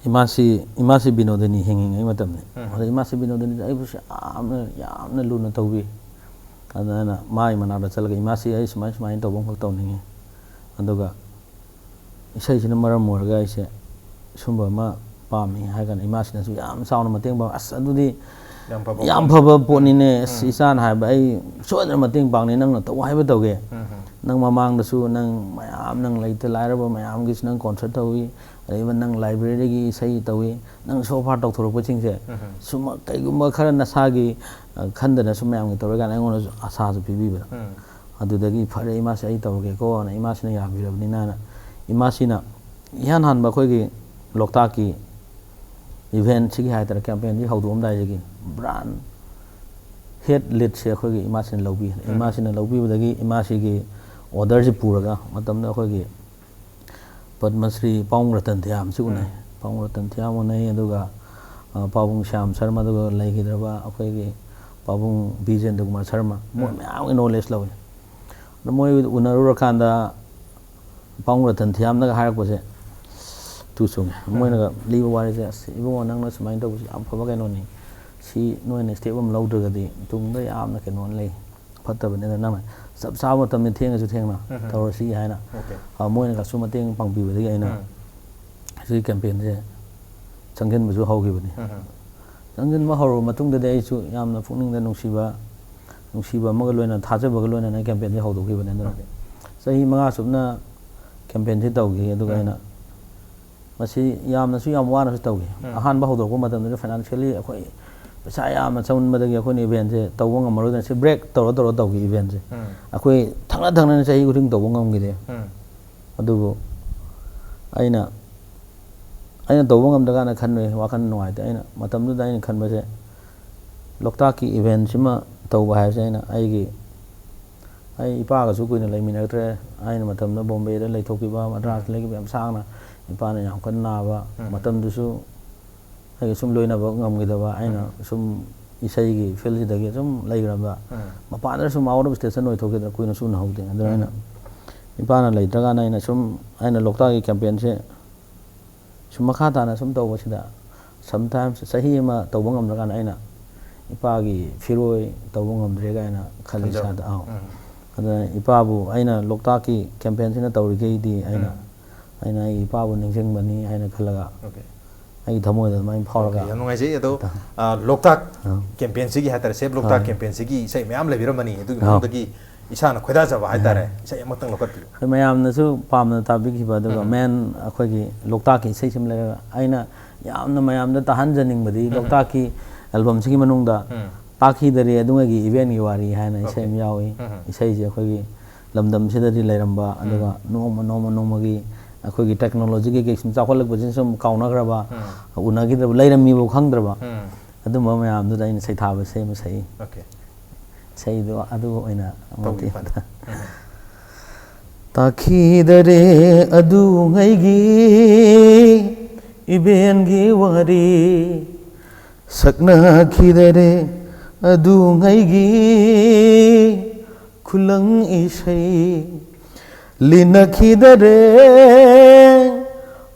ꯏꯃꯥꯁꯤ, ꯏꯃꯥꯁꯤ ꯕꯤꯅꯣꯗꯤꯅꯤ ꯍꯤꯡꯉꯤꯉꯩ ꯃꯇꯝꯅꯤ꯫ ꯎꯝ꯫ ꯑꯗ ꯏꯃꯥꯁꯤ ꯕꯤꯅꯣꯗꯤꯅꯤ ꯑꯩꯕꯨꯁꯨ ꯌꯥꯝꯅ, ꯌꯥꯝꯅ ꯂꯨꯅ ꯇꯧꯕꯤ꯫ ꯑꯗꯨꯅ ꯑꯩꯅ ꯃꯥꯒꯤ ꯃꯅꯥꯛꯇ ꯆꯠꯂꯒ, "ꯏꯃꯥꯁꯤ, ꯑꯩ ꯁꯨꯃꯥꯏ, ꯁꯨꯃꯥꯏꯅ ꯇꯧꯕ ꯑꯃꯈꯛ ꯇꯧꯅꯤꯡꯉꯤ꯫ ꯑꯗꯨꯒ ꯏꯁꯩꯁꯤꯅ ꯃꯔꯝ ꯑꯣꯏꯔꯒ ꯑꯩꯁꯦ ꯁꯨꯝꯕ ꯑꯃ ꯄꯥꯝꯃꯤ" ꯍꯥꯏ ꯀꯥꯟꯗ, ꯏꯃꯥꯁꯤꯅꯁꯨ ꯌꯥꯝ ꯆꯥꯎꯅ ꯃꯇꯦꯡ ꯄꯥꯡ, "ꯑꯁ, ꯑꯗꯨꯗꯤ ꯌꯥꯝ ꯐꯕ ꯌꯥꯝ ꯄꯣꯠꯅꯤ꯫ ꯐꯕ ꯄꯣꯠꯅꯤꯅꯦ꯫ ꯑꯁ, ꯎꯝ꯫ ꯏꯆꯥꯅ ꯍꯥꯏꯕ, ꯑꯩ ꯁꯣꯏꯗꯅ ꯃꯇꯦꯡ ꯄꯥꯡꯅꯤ, ꯅꯪꯅ ꯇꯧ ꯍꯥꯏꯕ ꯇꯧꯒꯦ꯫ ꯎꯝ, ꯎꯝ꯫ ꯅꯪ ꯃꯃꯥꯡꯗꯁꯨ ꯅꯪ ꯃꯌꯥꯝ, ꯅꯪ ꯂꯩꯇ ꯂꯥꯏꯔꯕ ꯃꯌꯥꯝꯒꯤꯁꯨ ꯅꯪ concert ꯇꯧꯏ, ꯑꯗꯩ ꯅꯪ library ꯒꯤ ꯏꯁꯩ ꯇꯧꯏ, ꯅꯪ so far ꯇꯧꯊꯣꯔꯛꯄꯁꯤꯡꯁꯦ ꯎꯝ, ꯎꯝ꯫ ꯁꯨꯝ ꯀꯩꯒꯨꯝꯕ ꯈꯔ ꯅꯁꯥꯒꯤ, ꯑ, ꯈꯟꯗꯅ ꯁꯨꯝ ꯃꯌꯥꯝꯒꯤ ꯇꯧꯔꯀꯥꯟꯗ ꯑꯩꯉꯣꯟꯗꯁꯨ ꯑꯁꯥꯁꯨ ꯄꯤꯕꯤꯕꯗꯣ꯫ ꯎꯝ꯫ ꯑꯗꯨꯗꯒꯤ ꯐꯔꯦ ꯏꯃꯥꯁꯤ, ꯑꯩ ꯇꯧꯔꯒꯦꯀꯣꯅ ꯏꯃꯥꯁꯤꯅ ꯌꯥꯕꯤꯔꯕꯅꯤꯅꯅ, ꯏꯃꯥꯁꯤꯅ ꯏꯍꯥꯟ ꯍꯥꯟꯕ ꯑꯩꯈꯣꯏꯒꯤ ꯂꯣꯛꯇꯥꯛꯀꯤ event ꯁꯤꯒꯤ ꯍꯥꯏꯇꯥꯔꯦ, campaign ꯁꯤ ꯍꯧꯗꯣꯛꯑꯝꯗꯥꯏꯗꯒꯤ brand head lead ꯁꯦ ꯑꯩꯈꯣꯏꯒꯤ ꯏꯃꯥꯁꯤꯅ ꯂꯧꯕꯤ꯫ ꯎꯝ꯫ ꯏꯃꯥꯁꯤꯅ ꯂꯧꯕꯤꯕꯗꯒꯤ ꯏꯃꯥꯁꯤꯒꯤ order ꯁꯤ ꯄꯨꯔꯒ, ꯃꯇꯝꯗ ꯑꯩꯈꯣꯏꯒꯤ ꯄꯗꯃꯁ꯭ꯔꯤ ꯄꯥꯎꯡ ꯔꯇꯟ ꯊꯤꯌꯥꯝ ꯁꯤ ꯎꯅꯩ꯫ ꯎꯝ꯫ ꯄꯥꯎꯡ ꯔꯇꯟ ꯊꯤꯌꯥꯝ ꯎꯅꯩ, ꯑꯗꯨꯒ, ꯑ, ꯄꯥꯕꯨꯡ ꯁ꯭ꯌꯥꯝ ꯁꯔꯃ, ꯑꯗꯨꯒ ꯂꯩꯈꯤꯗ꯭ꯔꯕ ꯑꯩꯈꯣꯏꯒꯤ ꯄꯥꯕꯨꯡ ꯕꯤꯖꯦꯟꯗ꯭ꯔ ꯀꯨꯃꯥꯔ ꯁꯔꯃ, ꯃꯣꯏ ꯎꯝ꯫ ꯃꯌꯥꯝꯒꯤ knowledge ꯂꯧꯋꯤ꯫ ꯑꯗꯣ ꯃꯣꯏ ꯎꯅꯔꯨꯔꯀꯥꯟꯗ ꯄꯥꯕꯨꯡ ꯔꯇꯟ ꯊꯤꯌꯥꯝꯅꯒ ꯍꯥꯏꯔꯛꯄꯁꯦ ꯇꯨ ꯆꯨꯡꯉꯦ꯫ ꯎꯝ꯫ ꯃꯣꯏꯅꯒ ꯂꯤꯕ ꯋꯥꯔꯤꯁꯦ, "ꯑꯁ, ꯏꯕꯨꯡꯉꯣ, ꯅꯪꯅ ꯁꯨꯃꯥꯏꯅ ꯇꯧꯕꯁꯦ ꯌꯥꯝ ꯐꯕ ꯀꯩꯅꯣꯅꯤ꯫ ꯁꯤ ꯅꯣꯏꯅ step ꯑꯃ ꯂꯧꯗ꯭ꯔꯒꯗꯤ ꯇꯨꯡꯗ ꯌꯥꯝꯅ ꯀꯩꯅꯣ ꯂꯩ, ꯐꯠꯇꯕꯅꯤꯅ ꯅꯪꯅ ꯆꯞ ꯆꯥꯕ ꯃꯇꯝꯗ ꯊꯦꯡꯉꯁꯨ ꯊꯦꯡꯅ ꯎꯝ꯫ ꯇꯧꯔꯁꯤ" ꯍꯥꯏꯅ, OK꯫ ꯑ, ꯃꯣꯏꯅꯒꯁꯨ ꯃꯇꯦꯡ ꯄꯥꯡꯕꯤꯕꯗꯒꯤ ꯑꯩꯅ ꯎꯝ꯫ ꯁꯤꯒꯤ campaign ꯁꯦ ꯆꯪꯁꯤꯟꯕꯁꯨ ꯍꯧꯈꯤꯕꯅꯤ꯫ ꯎꯝ꯫ ꯆꯪꯁꯤꯟꯕ ꯍꯧꯔꯕ ꯃꯇꯨꯡꯗꯗꯤ ꯑꯩꯁꯨ ꯌꯥꯝꯅ ꯄꯨꯛꯅꯤꯡꯗ ꯅꯨꯡꯁꯤꯕ, ꯅꯨꯡꯁꯤꯕ ꯑꯃꯒ ꯂꯣꯏꯅꯅ, ꯊꯥꯖꯕꯒ ꯂꯣꯏꯅꯅ campaign ꯁꯦ ꯍꯧꯗꯣꯛꯈꯤꯕꯅꯦ꯫ ꯑꯗꯨꯅ OK꯫ ꯆꯍꯤ ꯃꯉꯥ ꯆꯨꯞꯅ campaign ꯁꯦ ꯇꯧꯈꯤ꯫ ꯑꯗꯨꯒ ꯎꯝ꯫ ꯑꯩꯅ ꯃꯁꯤ ꯌꯥꯝꯅꯁꯨ, ꯌꯥꯝ ꯋꯥꯅꯁꯨ ꯇꯧꯈꯤ꯫ ꯎꯝ꯫ ꯑꯍꯥꯟꯕ ꯍꯧꯗꯣꯔꯛꯄ ꯃꯇꯝꯗꯨꯗ financially ꯑꯩꯈꯣꯏ ꯄꯩꯁꯥ ꯌꯥꯝꯅ ꯆꯪꯃꯟꯕꯗꯒꯤ ꯑꯩꯈꯣꯏꯅ event ꯁꯦ ꯇꯧꯕ ꯉꯝꯃꯔꯣꯏꯗꯅ ꯁꯤ break ꯇꯧꯔ ꯇꯧꯔ ꯇꯧꯈꯤ event ꯁꯦ꯫ ꯎꯝ꯫ ꯑꯩꯈꯣꯏ ꯊꯪꯅ ꯊꯪꯅꯅ ꯆꯍꯤ ꯈꯨꯗꯤꯡ ꯇꯧꯕ ꯉꯝꯈꯤꯗꯦ꯫ ꯎꯝ꯫ ꯑꯗꯨꯕꯨ ꯑꯩꯅ, ꯑꯩꯅ ꯇꯧꯕ ꯉꯝꯗ꯭ꯔꯀꯥꯟꯗ ꯈꯟꯕꯅꯤ, ꯋꯥꯈꯜ ꯅꯨꯡꯉꯥꯏꯇꯦ꯫ ꯑꯩꯅ ꯃꯇꯝꯗꯨꯗ ꯑꯩꯅ ꯈꯟꯕꯁꯦ, ꯂꯣꯛꯇꯥꯛꯀꯤ event ꯁꯤꯃ ꯇꯧꯕ ꯍꯥꯏꯕꯁꯦ ꯑꯩꯅ ꯑꯩꯒꯤ, ꯑꯩ ꯏꯄꯥꯒꯁꯨ ꯀꯨꯏꯅ ꯂꯩꯃꯤꯟꯅꯔꯛꯇ꯭ꯔꯦ꯫ ꯑꯩꯅ ꯃꯇꯝꯗ ꯕꯣꯝꯕꯦꯗ ꯂꯩꯊꯣꯛꯈꯤꯕ, ꯃꯗ꯭ꯔꯥꯁꯇ ꯂꯩꯈꯤꯕ ꯌꯥꯝ ꯁꯥꯡꯅ, ꯏꯄꯥꯅ ꯌꯥꯝ ꯀꯟꯅ ꯅꯥꯕ ꯎꯝ꯫ ꯃꯇꯝꯗꯨꯁꯨ, ꯑꯩꯒ ꯁꯨꯝ ꯂꯣꯏꯅꯕ ꯉꯝꯈꯤꯗꯕ, ꯑꯩꯅ ꯁꯨꯝ ꯏꯁꯩꯒꯤ ꯐꯤꯜꯁꯤꯗꯒꯤ ꯁꯨꯝ ꯂꯩꯈ꯭ꯔꯕ, ꯃꯄꯥꯟꯗ ꯁꯨꯝ ꯑꯥꯎꯠ ꯑꯣꯐ ꯁ꯭ꯇꯦꯁꯟ ꯑꯣꯏꯊꯣꯛꯈꯤꯗꯅ ꯀꯨꯏꯅꯁꯨ ꯎꯅꯍꯧꯗꯦ꯫ ꯑꯗꯨꯅ ꯑꯩꯅ ꯏꯄꯥꯅ ꯂꯩꯇ꯭ꯔꯀꯥꯟꯗ ꯑꯩꯅ ꯁꯨꯝ, ꯑꯩꯅ ꯂꯣꯛꯇꯥꯛꯀꯤ ꯀꯦꯝꯄꯦꯟꯁꯦ ꯁꯨꯝ ꯃꯈꯥ ꯇꯥꯅ ꯁꯨꯝ ꯇꯧꯕꯁꯤꯗ, ꯁꯝꯇꯥꯏꯝꯁ ꯆꯍꯤ ꯑꯃ ꯇꯧꯕ ꯉꯝꯗ꯭ꯔꯀꯥꯟꯗ ꯑꯩꯅ ꯏꯄꯥꯒꯤ ꯐꯤꯔꯣꯏ ꯇꯧꯕ ꯉꯝꯗ꯭ꯔꯦ ꯀꯥꯏꯅ ꯈꯜꯂꯤ ꯈꯟꯖꯕ꯫ ꯏꯁꯥꯗ꯫ ꯑꯥꯎ꯫ ꯎꯝ꯫ ꯑꯗꯨꯅ ꯏꯄꯥꯕꯨ, ꯑꯩꯅ ꯂꯣꯛꯇꯥꯛꯀꯤ ꯀꯦꯝꯄꯦꯟꯁꯤꯅ ꯇꯧꯔꯤꯈꯩꯗꯤ ꯑꯩꯅ, ꯎꯝ꯫ ꯑꯩꯅ ꯑꯩ ꯏꯄꯥꯕꯨ ꯅꯤꯡꯁꯤꯡꯕꯅꯤ ꯍꯥꯏꯅ ꯈꯜꯂꯒ ꯑꯣꯀꯦ꯫ ꯑꯩꯒꯤ ꯊꯃꯣꯏꯗ ꯑꯗꯨꯃꯥꯏꯅ ꯐꯥꯎꯔꯒ꯫ ꯑꯣꯀꯦ, ꯌꯥꯝ ꯅꯨꯡꯉꯥꯏꯖꯩ꯫ ꯑꯗꯣ, ꯑꯥ꯫ ꯑꯥ, ꯂꯣꯛꯇꯥꯛ ꯑꯥ꯫ ꯀꯦꯝꯄꯦꯟꯁꯤꯒꯤ ꯍꯥꯏꯇꯥꯔꯦ, ꯁꯦꯞ ꯂꯣꯛꯇꯥꯛ ꯑꯥ꯫ ꯀꯦꯝꯄꯦꯟꯁꯤꯒꯤ ꯏꯁꯩ ꯃꯌꯥꯝ ꯂꯩꯕꯤꯔꯝꯃꯅꯤ꯫ ꯑꯗꯨꯒꯤ ꯑꯥ꯫ ꯃꯅꯨꯡꯗꯒꯤ ꯏꯁꯥꯅ ꯈꯣꯏꯗꯥꯖꯕ ꯍꯥꯏꯇꯥꯔꯦ, ꯑꯥ꯫ ꯏꯁꯩ ꯑꯃꯇꯪ ꯂꯧꯈꯠꯄꯤꯌꯨ꯫ ꯑꯩꯈꯣꯏ ꯃꯌꯥꯝꯅꯁꯨ ꯄꯥꯝꯅ ꯇꯥꯕꯤꯈꯤꯕ, ꯑꯗꯨꯒ ꯎꯝ꯫ ꯃꯦꯟ ꯑꯩꯈꯣꯏꯒꯤ ꯂꯣꯛꯇꯥꯛꯀꯤ ꯏꯁꯩꯁꯤꯃ ꯂꯩꯔꯒ ꯑꯩꯅ ꯌꯥꯝꯅ ꯃꯌꯥꯝꯗ ꯇꯥꯍꯟꯖꯅꯤꯡꯕꯗꯤ ꯎꯝ꯫ ꯂꯣꯛꯇꯥꯛꯀꯤ ꯑꯦꯜꯕꯝꯁꯤꯒꯤ ꯃꯅꯨꯡꯗ ꯎꯝ꯫ ꯇꯥꯈꯤꯗꯔꯦ ꯑꯗꯨꯉꯩꯒꯤ ꯏꯕꯦꯟꯒꯤ ꯋꯥꯔꯤ ꯍꯥꯏꯅ ꯏꯁꯩ ꯑꯣꯀꯦ꯫ ꯑꯃ ꯌꯥꯎꯏ꯫ ꯎꯝ꯫ ꯏꯁꯩꯁꯦ ꯑꯩꯈꯣꯏꯒꯤ ꯂꯝꯗꯝꯁꯤꯗꯗꯤ ꯂꯩꯔꯝꯕ, ꯑꯗꯨꯒ ꯎꯝ꯫ ꯅꯣꯡꯃ, ꯅꯣꯡꯃ, ꯅꯣꯡꯃꯒꯤ ꯑꯩꯈꯣꯏꯒꯤ ꯇꯦꯛꯅꯣꯂꯣꯖꯤꯒꯤ ꯀꯩ ꯁꯨꯝ ꯆꯥꯎꯈꯠꯂꯛꯄꯁꯤꯅ ꯁꯨꯝ ꯀꯥꯎꯅꯈ꯭ꯔꯕ, ꯎꯝ꯫ ꯎꯅꯈꯤꯗ꯭ꯔꯕ, ꯂꯩꯔꯝꯃꯤꯕ ꯈꯪꯗ꯭ꯔꯕ, ꯎꯝ꯫ ꯑꯗꯨꯝꯕ ꯃꯌꯥꯝꯗꯨꯗ ꯑꯩꯅ ꯁꯩꯊꯥꯕ ꯁꯦꯝꯕ ꯁꯛꯏ꯫ ꯑꯣꯀꯦ꯫ ꯏꯁꯩꯗꯣ ꯑꯗꯨ ꯑꯣꯏꯅ ꯑꯃꯨꯛ ꯇꯧꯕꯤꯌꯨ, ꯇꯦꯛꯇ꯫ ꯐꯖꯅ꯫ ꯎꯝ꯫ ꯇꯥꯈꯤꯗꯔꯦ ꯑꯗꯨꯉꯩꯒꯤ ꯏꯕꯦꯟꯒꯤ ꯋꯥꯔꯤ, ꯁꯛꯅꯈꯤꯗꯔꯦ ꯑꯗꯨꯉꯩꯒꯤ ꯈꯨꯂꯪ ꯏꯁꯩ, ꯂꯤꯅꯈꯤꯗꯔꯦ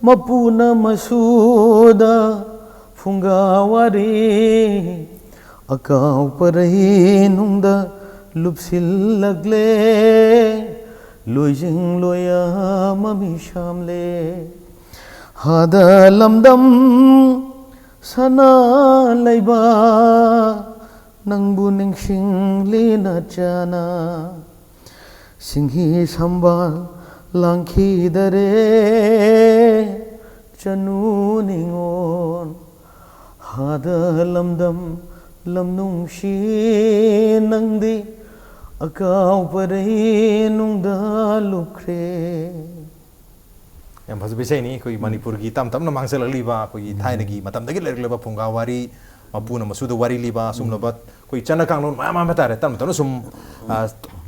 ꯃꯄꯨꯅ ꯃꯁꯨꯗ ꯐꯨꯡꯒꯥ ꯋꯥꯔꯤ, ꯑꯀꯥꯎ ꯄꯔꯩ ꯅꯨꯡꯗ ꯂꯨꯞꯁꯤꯜꯂꯛꯂꯦ, ꯂꯣꯏꯖꯤꯡ ꯂꯣꯌꯥ ꯃꯃꯤ ꯁꯥꯝꯂꯦ꯫ ꯍꯥꯗ ꯂꯝꯗꯝ ꯁꯅꯥ ꯂꯩꯕꯥꯛ, ꯅꯪꯕꯨ ꯅꯤꯡꯁꯤꯡꯂꯤ ꯅꯆꯥꯅ꯫ ꯁꯤꯡꯍꯤ ꯁꯝꯕꯥꯜ ꯂꯥꯡꯈꯤꯗꯔꯦ, ꯆꯅꯨ ꯅꯤꯉꯣꯜ꯫ ꯍꯥꯗ ꯂꯝꯗꯝ ꯂꯝꯅꯨꯡꯁꯤ, ꯅꯪꯗꯤ ꯑꯀꯥꯎ ꯄꯔꯩ ꯅꯨꯡꯗ ꯂꯨꯞꯈ꯭ꯔꯦ꯫ ꯌꯥꯝ ꯐꯖꯕ ꯏꯁꯩꯅꯤ꯫ ꯑꯩꯈꯣꯏꯒꯤ ꯎꯝ꯫ ꯃꯅꯤꯄꯨꯔꯒꯤ ꯇꯞ ꯇꯞꯅ ꯃꯥꯡꯖꯜꯂꯛꯂꯤꯕ, ꯑꯩꯈꯣꯏꯒꯤ ꯎꯝ꯫ ꯊꯥꯏꯅꯒꯤ ꯃꯇꯝꯗꯒꯤ ꯂꯩꯔꯛꯂꯕ ꯐꯨꯡꯒꯥ ꯋꯥꯔꯤ, ꯃꯄꯨꯅ ꯃꯁꯨꯗ ꯋꯥꯔꯤ ꯂꯤꯕ, ꯎꯝ꯫ ꯑꯁꯨꯝꯂꯕ ꯑꯩꯈꯣꯏ ꯆꯠꯅ ꯀꯥꯡꯂꯣꯟ ꯃꯌꯥꯝ ꯑꯃ ꯍꯥꯏꯇꯥꯔꯦ, ꯇꯞꯅ ꯇꯞꯅ ꯁꯨꯝ, ꯑ,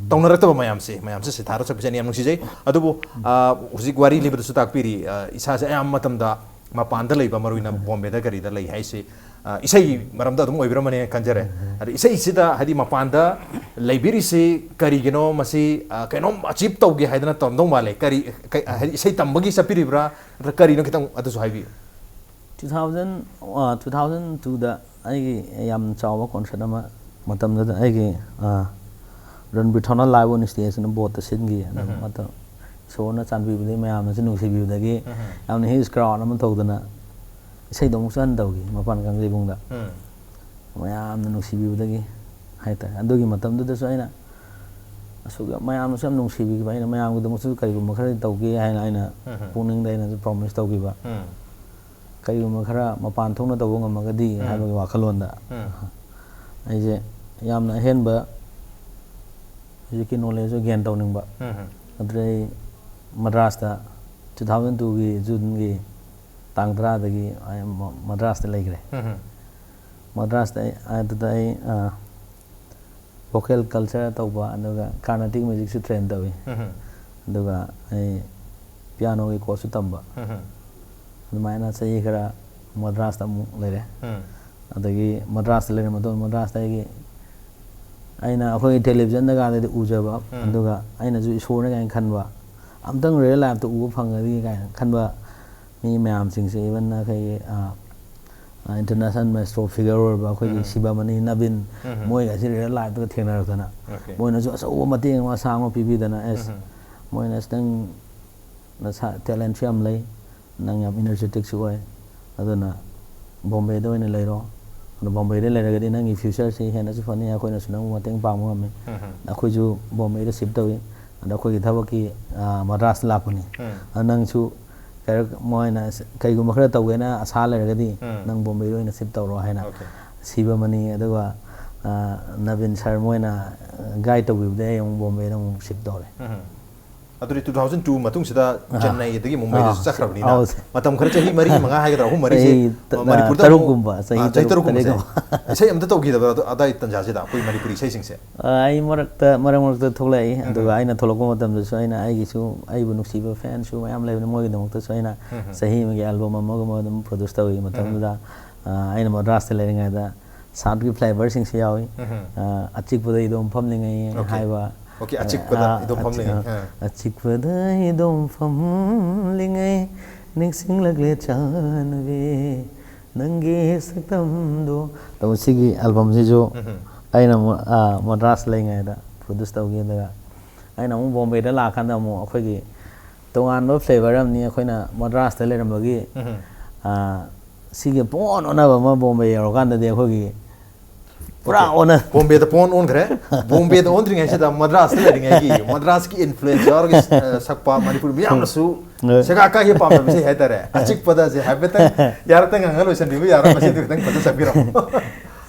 ꯇꯧꯅꯔꯛꯇꯕ ꯃꯌꯥꯝꯁꯦ, ꯃꯌꯥꯝꯁꯦ ꯁꯩꯊꯥꯔ ꯆꯠꯄꯁꯦ ꯑꯩꯅ ꯌꯥꯝ ꯅꯨꯡꯁꯤꯖꯩ꯫ ꯑꯗꯨꯕꯨ, ꯑ, ꯍꯧꯖꯤꯛ ꯋꯥꯔꯤ ꯂꯤꯕꯗꯁꯨ ꯇꯥꯛꯄꯤꯔꯤ, ꯑ, ꯏꯁꯥꯁꯦ ꯑꯌꯥꯝꯕ ꯃꯇꯝꯗ ꯃꯄꯥꯟꯗ ꯂꯩꯕ, ꯃꯔꯨ ꯑꯣꯏꯅ ꯕꯣꯝꯕꯦꯗ ꯀꯔꯤꯗ ꯂꯩ ꯍꯥꯏꯁꯤ, ꯑ, ꯏꯁꯩꯒꯤ ꯃꯔꯝꯗ ꯑꯗꯨꯝ ꯑꯣꯏꯕꯤꯔꯝꯃꯅꯤ ꯈꯟꯖꯔꯦ꯫ ꯑꯗꯣ ꯏꯁꯩꯁꯤꯗ ꯍꯥꯏꯗꯤ ꯃꯄꯥꯟꯗ ꯂꯩꯕꯤꯔꯤꯁꯤ ꯀꯔꯤꯒꯤꯅꯣ? ꯃꯁꯤ, ꯑ, ꯀꯩꯅꯣꯝ ꯑꯆꯤꯞ ꯇꯧꯒꯦ ꯍꯥꯏꯗꯅ ꯇꯧꯔꯝꯗꯧ ꯃꯥꯜꯂꯦ꯫ ꯀꯔꯤ, ꯀꯩ, ꯍꯥꯏꯗꯤ ꯏꯁꯩ ꯇꯝꯕꯒꯤ ꯆꯠꯄꯤꯔꯤꯕ꯭ꯔꯥ, ꯅꯠꯇ꯭ꯔꯒ ꯀꯔꯤꯅꯣ? ꯈꯤꯇꯪ ꯑꯗꯨꯁꯨ ꯍꯥꯏꯕꯤꯌꯨ꯫ Two thousand, ꯑ, two thousand twoꯗ ꯑꯩꯒꯤ ꯌꯥꯝ ꯆꯥꯎꯕ concert ꯑꯃ ꯃꯇꯝꯗꯨꯗ ꯑꯩꯒꯤ, ꯑ, ꯔꯟꯕꯤꯔ ꯊꯧꯅꯥ live on stage ꯑꯅ ꯕꯣꯠꯇ ꯁꯤꯟꯈꯤ꯫ ꯑꯗꯨ ꯃꯇꯝ ꯏꯁꯣꯔꯅ ꯆꯥꯟꯕꯤꯕꯗꯒꯤ, ꯃꯌꯥꯝꯅꯁꯨ ꯅꯨꯡꯁꯤꯕꯤꯕꯗꯒꯤ ꯌꯥꯝꯅ huge crowd ꯑꯃ ꯇꯧꯗꯅ ꯏꯁꯩꯗꯣ ꯑꯃꯨꯛꯁꯨ ꯍꯟꯅ ꯇꯧꯈꯤ ꯃꯄꯥꯟ ꯀꯥꯡꯖꯩꯕꯨꯡꯗ꯫ ꯃꯌꯥꯝꯅ ꯅꯨꯡꯁꯤꯕꯤꯕꯗꯒꯤ ꯍꯥꯏꯇꯥꯔꯦ꯫ ꯑꯗꯨꯒꯤ ꯃꯇꯝꯗꯨꯗꯁꯨ ꯑꯩꯅ ꯑꯁꯨꯛ ꯌꯥꯝ, ꯃꯌꯥꯝꯅꯁꯨ ꯌꯥꯝ ꯅꯨꯡꯁꯤꯕꯤꯈꯤꯕ, ꯑꯩꯅ ꯃꯌꯥꯝꯒꯤꯗꯃꯛꯁꯨ ꯀꯔꯤꯒꯨꯝꯕ ꯈꯔꯗꯤ ꯇꯧꯒꯦ ꯍꯥꯏꯅ ꯑꯩꯅ ꯄꯨꯛꯅꯤꯡꯗ ꯑꯩꯅꯁꯨ promise ꯇꯧꯈꯤꯕ꯫ ꯀꯔꯤꯒꯨꯝꯕ ꯈꯔ ꯃꯄꯥꯟ ꯊꯣꯛꯅ ꯇꯧꯕ ꯉꯝꯃꯒꯗꯤ ꯍꯥꯏꯕꯒꯤ ꯋꯥꯈꯜꯂꯣꯟꯗ ꯑꯩꯁꯦ ꯌꯥꯝꯅ ꯑꯍꯦꯟꯕ ꯍꯧꯖꯤꯛꯀꯤ knowledgeꯁꯨ gain ꯇꯧꯅꯤꯡꯕ꯫ ꯑꯗꯨꯗ ꯑꯩ ꯃꯗ꯭ꯔꯥꯁꯇ two thousand twoꯒꯤ Juneꯒꯤ ꯇꯥꯡ ꯇꯔꯥꯗꯒꯤ ꯑꯩ ꯃ-, ꯃꯗ꯭ꯔꯥꯁꯇ ꯂꯩꯈ꯭ꯔꯦ꯫ ꯃꯗ꯭ꯔꯥꯁꯇ ꯑꯩ, ꯑꯗꯨꯗ ꯑꯩ, ꯑ, vocal culture ꯇꯧꯕ, ꯑꯗꯨꯒ Carnatic musicꯁꯨ train ꯇꯧꯏ꯫ ꯑꯗꯨꯒ ꯑꯩ pianoꯒꯤ courseꯁꯨ ꯇꯝꯕ꯫ ꯑꯗꯨꯃꯥꯏꯅ ꯆꯍꯤ ꯈꯔ ꯃꯗ꯭ꯔꯥꯁꯇ ꯑꯃꯨꯛ ꯂꯩꯔꯦ꯫ ꯑꯗꯒꯤ ꯃꯗ꯭ꯔꯥꯁꯇ ꯂꯩꯔ ꯃꯇꯨꯡꯗ, ꯃꯗ꯭ꯔꯥꯁꯇ ꯑꯩꯒꯤ, ꯑꯩꯅ ꯑꯩꯈꯣꯏꯒꯤ televisionꯗ ꯀꯥꯟꯗꯗꯤ ꯎꯖꯕ, ꯑꯗꯨꯒ ꯑꯩꯅꯁꯨ ꯏꯁꯣꯔꯅ ꯀꯥꯏꯅ ꯈꯟꯕ, ꯑꯝꯇꯪ real lifeꯇ ꯎꯕ ꯐꯪꯉꯗꯤ ꯀꯥꯏꯅ ꯈꯟꯕ ꯃꯤ ꯃꯌꯥꯝꯁꯤꯡꯁꯦ, even ꯑꯩꯈꯣꯏꯒꯤ, ꯑ, ꯑ, international maestro figure ꯑꯣꯏꯔꯕ ꯑꯩꯈꯣꯏꯒꯤ ꯁꯤꯕꯥꯃꯅꯤ, ꯅꯕꯤꯟ, ꯃꯣꯏꯒꯁꯤ real lifeꯇꯒ ꯊꯦꯡꯅꯔꯛꯇꯅ, ꯃꯣꯏꯅꯁꯨ ꯑꯆꯧꯕ ꯃꯇꯦꯡ ꯑꯃ, ꯑꯁꯥꯡꯕ ꯄꯤꯕꯤꯗꯅ, "ꯑꯦꯁ, ꯃꯣꯏꯅ ꯑꯁ, ꯅꯪ ꯅꯁꯥ talentꯁꯨ ꯌꯥꯝ ꯂꯩ, ꯅꯪ ꯌꯥꯝ energeticꯁꯨ ꯑꯣꯏ, ꯑꯗꯨꯅ ꯕꯣꯝꯕꯦꯗ ꯑꯣꯏꯅ ꯂꯩꯔꯣ, ꯑꯗꯣ ꯕꯣꯝꯕꯦꯗ ꯂꯩꯔꯒꯗꯤ ꯅꯪꯒꯤ futureꯁꯤ ꯍꯦꯟꯅꯁꯨ ꯐꯅꯤ, ꯑꯩꯈꯣꯏꯅꯁꯨ ꯅꯪꯕꯨ ꯃꯇꯦꯡ ꯄꯥꯡꯕ ꯉꯝꯃꯤ꯫ ꯑꯩꯈꯣꯏꯁꯨ ꯕꯣꯝꯕꯦꯗ shift ꯇꯧꯏ, ꯑꯗꯣ ꯑꯩꯈꯣꯏꯒꯤ ꯊꯕꯛꯀꯤ, ꯑ, ꯃꯗ꯭ꯔꯥꯁꯇ ꯂꯥꯛꯄꯅꯤ꯫ ꯑꯗꯣ ꯅꯪꯁꯨ ꯀꯩꯔꯛ-, ꯃꯣꯏꯅ ꯑꯁ, ꯀꯩꯒꯨꯝꯕ ꯈꯔ ꯇꯧꯒꯦꯅ ꯑꯁꯥ ꯂꯩꯔꯒꯗꯤ ꯅꯪ ꯕꯣꯝꯕꯦꯗ ꯑꯣꯏꯅ shift ꯇꯧꯔꯣ" ꯍꯥꯏꯅ ꯁꯤꯕꯥꯃꯅꯤ, ꯑꯗꯨꯒ, ꯑ, ꯅꯕꯤꯟ sir ꯃꯣꯏꯅ guide ꯇꯧꯕꯤꯕꯗꯒꯤ ꯑꯩ ꯑꯃꯨꯛ ꯕꯣꯝꯕꯦꯗ ꯑꯃꯨꯛ shift ꯇꯧꯔꯦ꯫ ꯑꯗꯨꯗꯤ two thousand two ꯃꯇꯨꯡꯁꯤꯗ ꯆꯦꯟꯅꯩꯗꯒꯤ ꯃꯨꯝꯕꯥꯏꯗꯁꯨ ꯑꯥ, ꯆꯠꯈ꯭ꯔꯕꯅꯤꯅ ꯑꯧ꯫ ꯃꯇꯝ ꯈꯔ, ꯆꯍꯤ ꯃꯔꯤ ꯃꯉꯥ ꯍꯥꯏꯒꯗ꯭ꯔꯥ, ꯑꯍꯨꯝ ꯃꯔꯤꯁꯦ ꯆꯍꯤ ꯇ- ꯃꯅꯤꯄꯨꯔꯗ ꯑꯃꯨꯛ, ꯇꯔꯨꯛꯀꯨꯝꯕ, ꯆꯍꯤ ꯑꯥ, ꯆꯍꯤ ꯇꯔꯨꯛ, ꯇꯔꯨꯛꯀꯨꯝꯕꯁꯦ ꯇꯔꯦꯠꯀꯨꯝꯕ꯫ ꯏꯁꯩ ꯑꯝꯇ ꯇꯧꯈꯤꯗꯕ꯭ꯔꯥ ꯑꯗꯨ- ꯑꯗꯥꯏ ꯇꯟꯖꯥꯁꯤꯗ ꯑꯩꯈꯣꯏ ꯃꯅꯤꯄꯨꯔꯤ ꯏꯁꯩꯁꯤꯡꯁꯦ? ꯑꯩ ꯃꯔꯛꯇ ꯃꯔꯛ ꯃꯔꯛꯇ ꯊꯣꯛꯂꯛꯏ, ꯑꯗꯨꯒ ꯑꯩꯅ ꯊꯣꯛꯂꯛꯄ ꯃꯇꯝꯗꯁꯨ ꯑꯩꯅ ꯑꯩꯒꯤꯁꯨ, ꯑꯩꯕꯨ ꯅꯨꯡꯁꯤꯕ ꯐꯦꯟꯁꯨ ꯃꯌꯥꯝ ꯂꯩꯕꯅꯤ, ꯃꯣꯏꯒꯤꯗꯃꯛꯇꯁꯨ ꯑꯩꯅ ꯆꯍꯤ ꯑꯃꯒꯤ ꯑꯦꯜꯕꯝ ꯑꯃꯒꯨꯝꯕ ꯑꯗꯨꯝ ꯄ꯭ꯔꯣꯗ꯭ꯌꯨꯁ ꯇꯧꯏ꯫ ꯃꯇꯝꯗꯨꯗ ꯑ, ꯑꯩꯅ ꯃꯗ꯭ꯔꯥꯁꯇ ꯂꯩꯔꯤꯉꯩꯗ ꯁꯥꯎꯠꯀꯤ ꯐ꯭ꯂꯦꯕꯔꯁꯤꯡꯁꯨ ꯌꯥꯎꯏ꯫ ꯑ, ꯑꯆꯤꯛꯄꯗ ꯏꯗꯣꯝ ꯐꯝꯂꯤꯉꯩ Okay. ꯍꯥꯏꯕ꯫ Okay, ꯑꯆꯤꯛꯄꯗ ꯑ, ꯏꯗꯣꯝ ꯑꯆꯤ- ꯐꯝꯂꯤꯉꯩ꯫ ꯑ, ꯑ꯫ ꯑꯆꯤꯛꯄꯗ ꯏꯗꯣꯝ ꯐꯝꯂꯤꯉꯩ ꯅꯤꯡꯁꯤꯡꯂꯛꯂꯦ ꯆꯥꯟꯅꯕꯤ ꯅꯪꯒꯤ ꯁꯛꯇꯝꯗꯣ꯫ ꯑꯗꯣ ꯁꯤꯒꯤ ꯑꯦꯜꯕꯝꯁꯤꯁꯨ ꯑꯩꯅ ꯑꯃꯨꯛ, ꯑ, ꯃꯗ꯭ꯔꯥꯁ ꯂꯩꯉꯩꯗ ꯄ꯭ꯔꯣꯗ꯭ꯌꯨꯁ ꯇꯧꯈꯤ꯫ ꯑꯗꯨꯒ ꯑꯩꯅ ꯑꯃꯨꯛ ꯕꯣꯝꯕꯦꯗ ꯂꯥꯛꯑꯀꯥꯟꯗ ꯑꯃꯨꯛ ꯑꯩꯈꯣꯏꯒꯤ ꯇꯣꯉꯥꯟꯕ ꯐ꯭ꯂꯦꯕꯔ ꯑꯃꯅꯤ ꯑꯩꯈꯣꯏꯅ ꯃꯗ꯭ꯔꯥꯁꯇ ꯂꯩꯔꯝꯕꯒꯤ꯫ ꯑ, ꯁꯤꯒꯤ ꯄꯨꯡꯑꯣꯟ ꯑꯣꯟꯅꯕ ꯑꯃ ꯕꯣꯝꯕꯦ ꯌꯧꯔꯀꯥꯟꯗꯗꯤ ꯑꯩꯈꯣꯏꯒꯤ ꯄꯨꯔꯥ ꯑꯣꯟꯅ ꯕꯣꯝꯕꯦꯗ ꯄꯣꯟ ꯑꯣꯟꯈ꯭ꯔꯦ꯫ ꯕꯣꯝꯕꯦꯗ ꯑꯣꯟꯗ꯭ꯔꯤꯉꯩꯁꯤꯗ ꯃꯗ꯭ꯔꯥꯁꯇ ꯂꯩꯔꯤꯉꯩꯒꯤ ꯃꯗ꯭ꯔꯥꯁꯀꯤ ꯏꯟꯐ꯭ꯂꯨꯌꯦꯟꯁ ꯌꯥꯎꯔꯒ ꯑ, ꯁꯛꯄ ꯃꯅꯤꯄꯨꯔ ꯃꯤꯌꯥꯝꯅꯁꯨ ꯍꯣꯏ꯫ ꯁꯦꯒꯥ ꯀꯥꯏꯒꯤ ꯄꯥꯝꯅꯕ ꯏꯁꯩ ꯍꯥꯏꯇꯥꯔꯦ꯫ ꯑꯆꯤꯛꯄꯗ ꯁꯦ ꯍꯥꯏꯐꯦꯠꯇꯪ ꯌꯥꯔꯛꯇ ꯉꯥꯡꯉ ꯂꯣꯏꯁꯤꯟꯕꯤꯕ ꯌꯥꯔꯣꯏ, ꯃꯁꯤꯗꯤ ꯈꯤꯇꯪ ꯐꯖꯅ ꯆꯠꯄꯤꯔꯣ꯫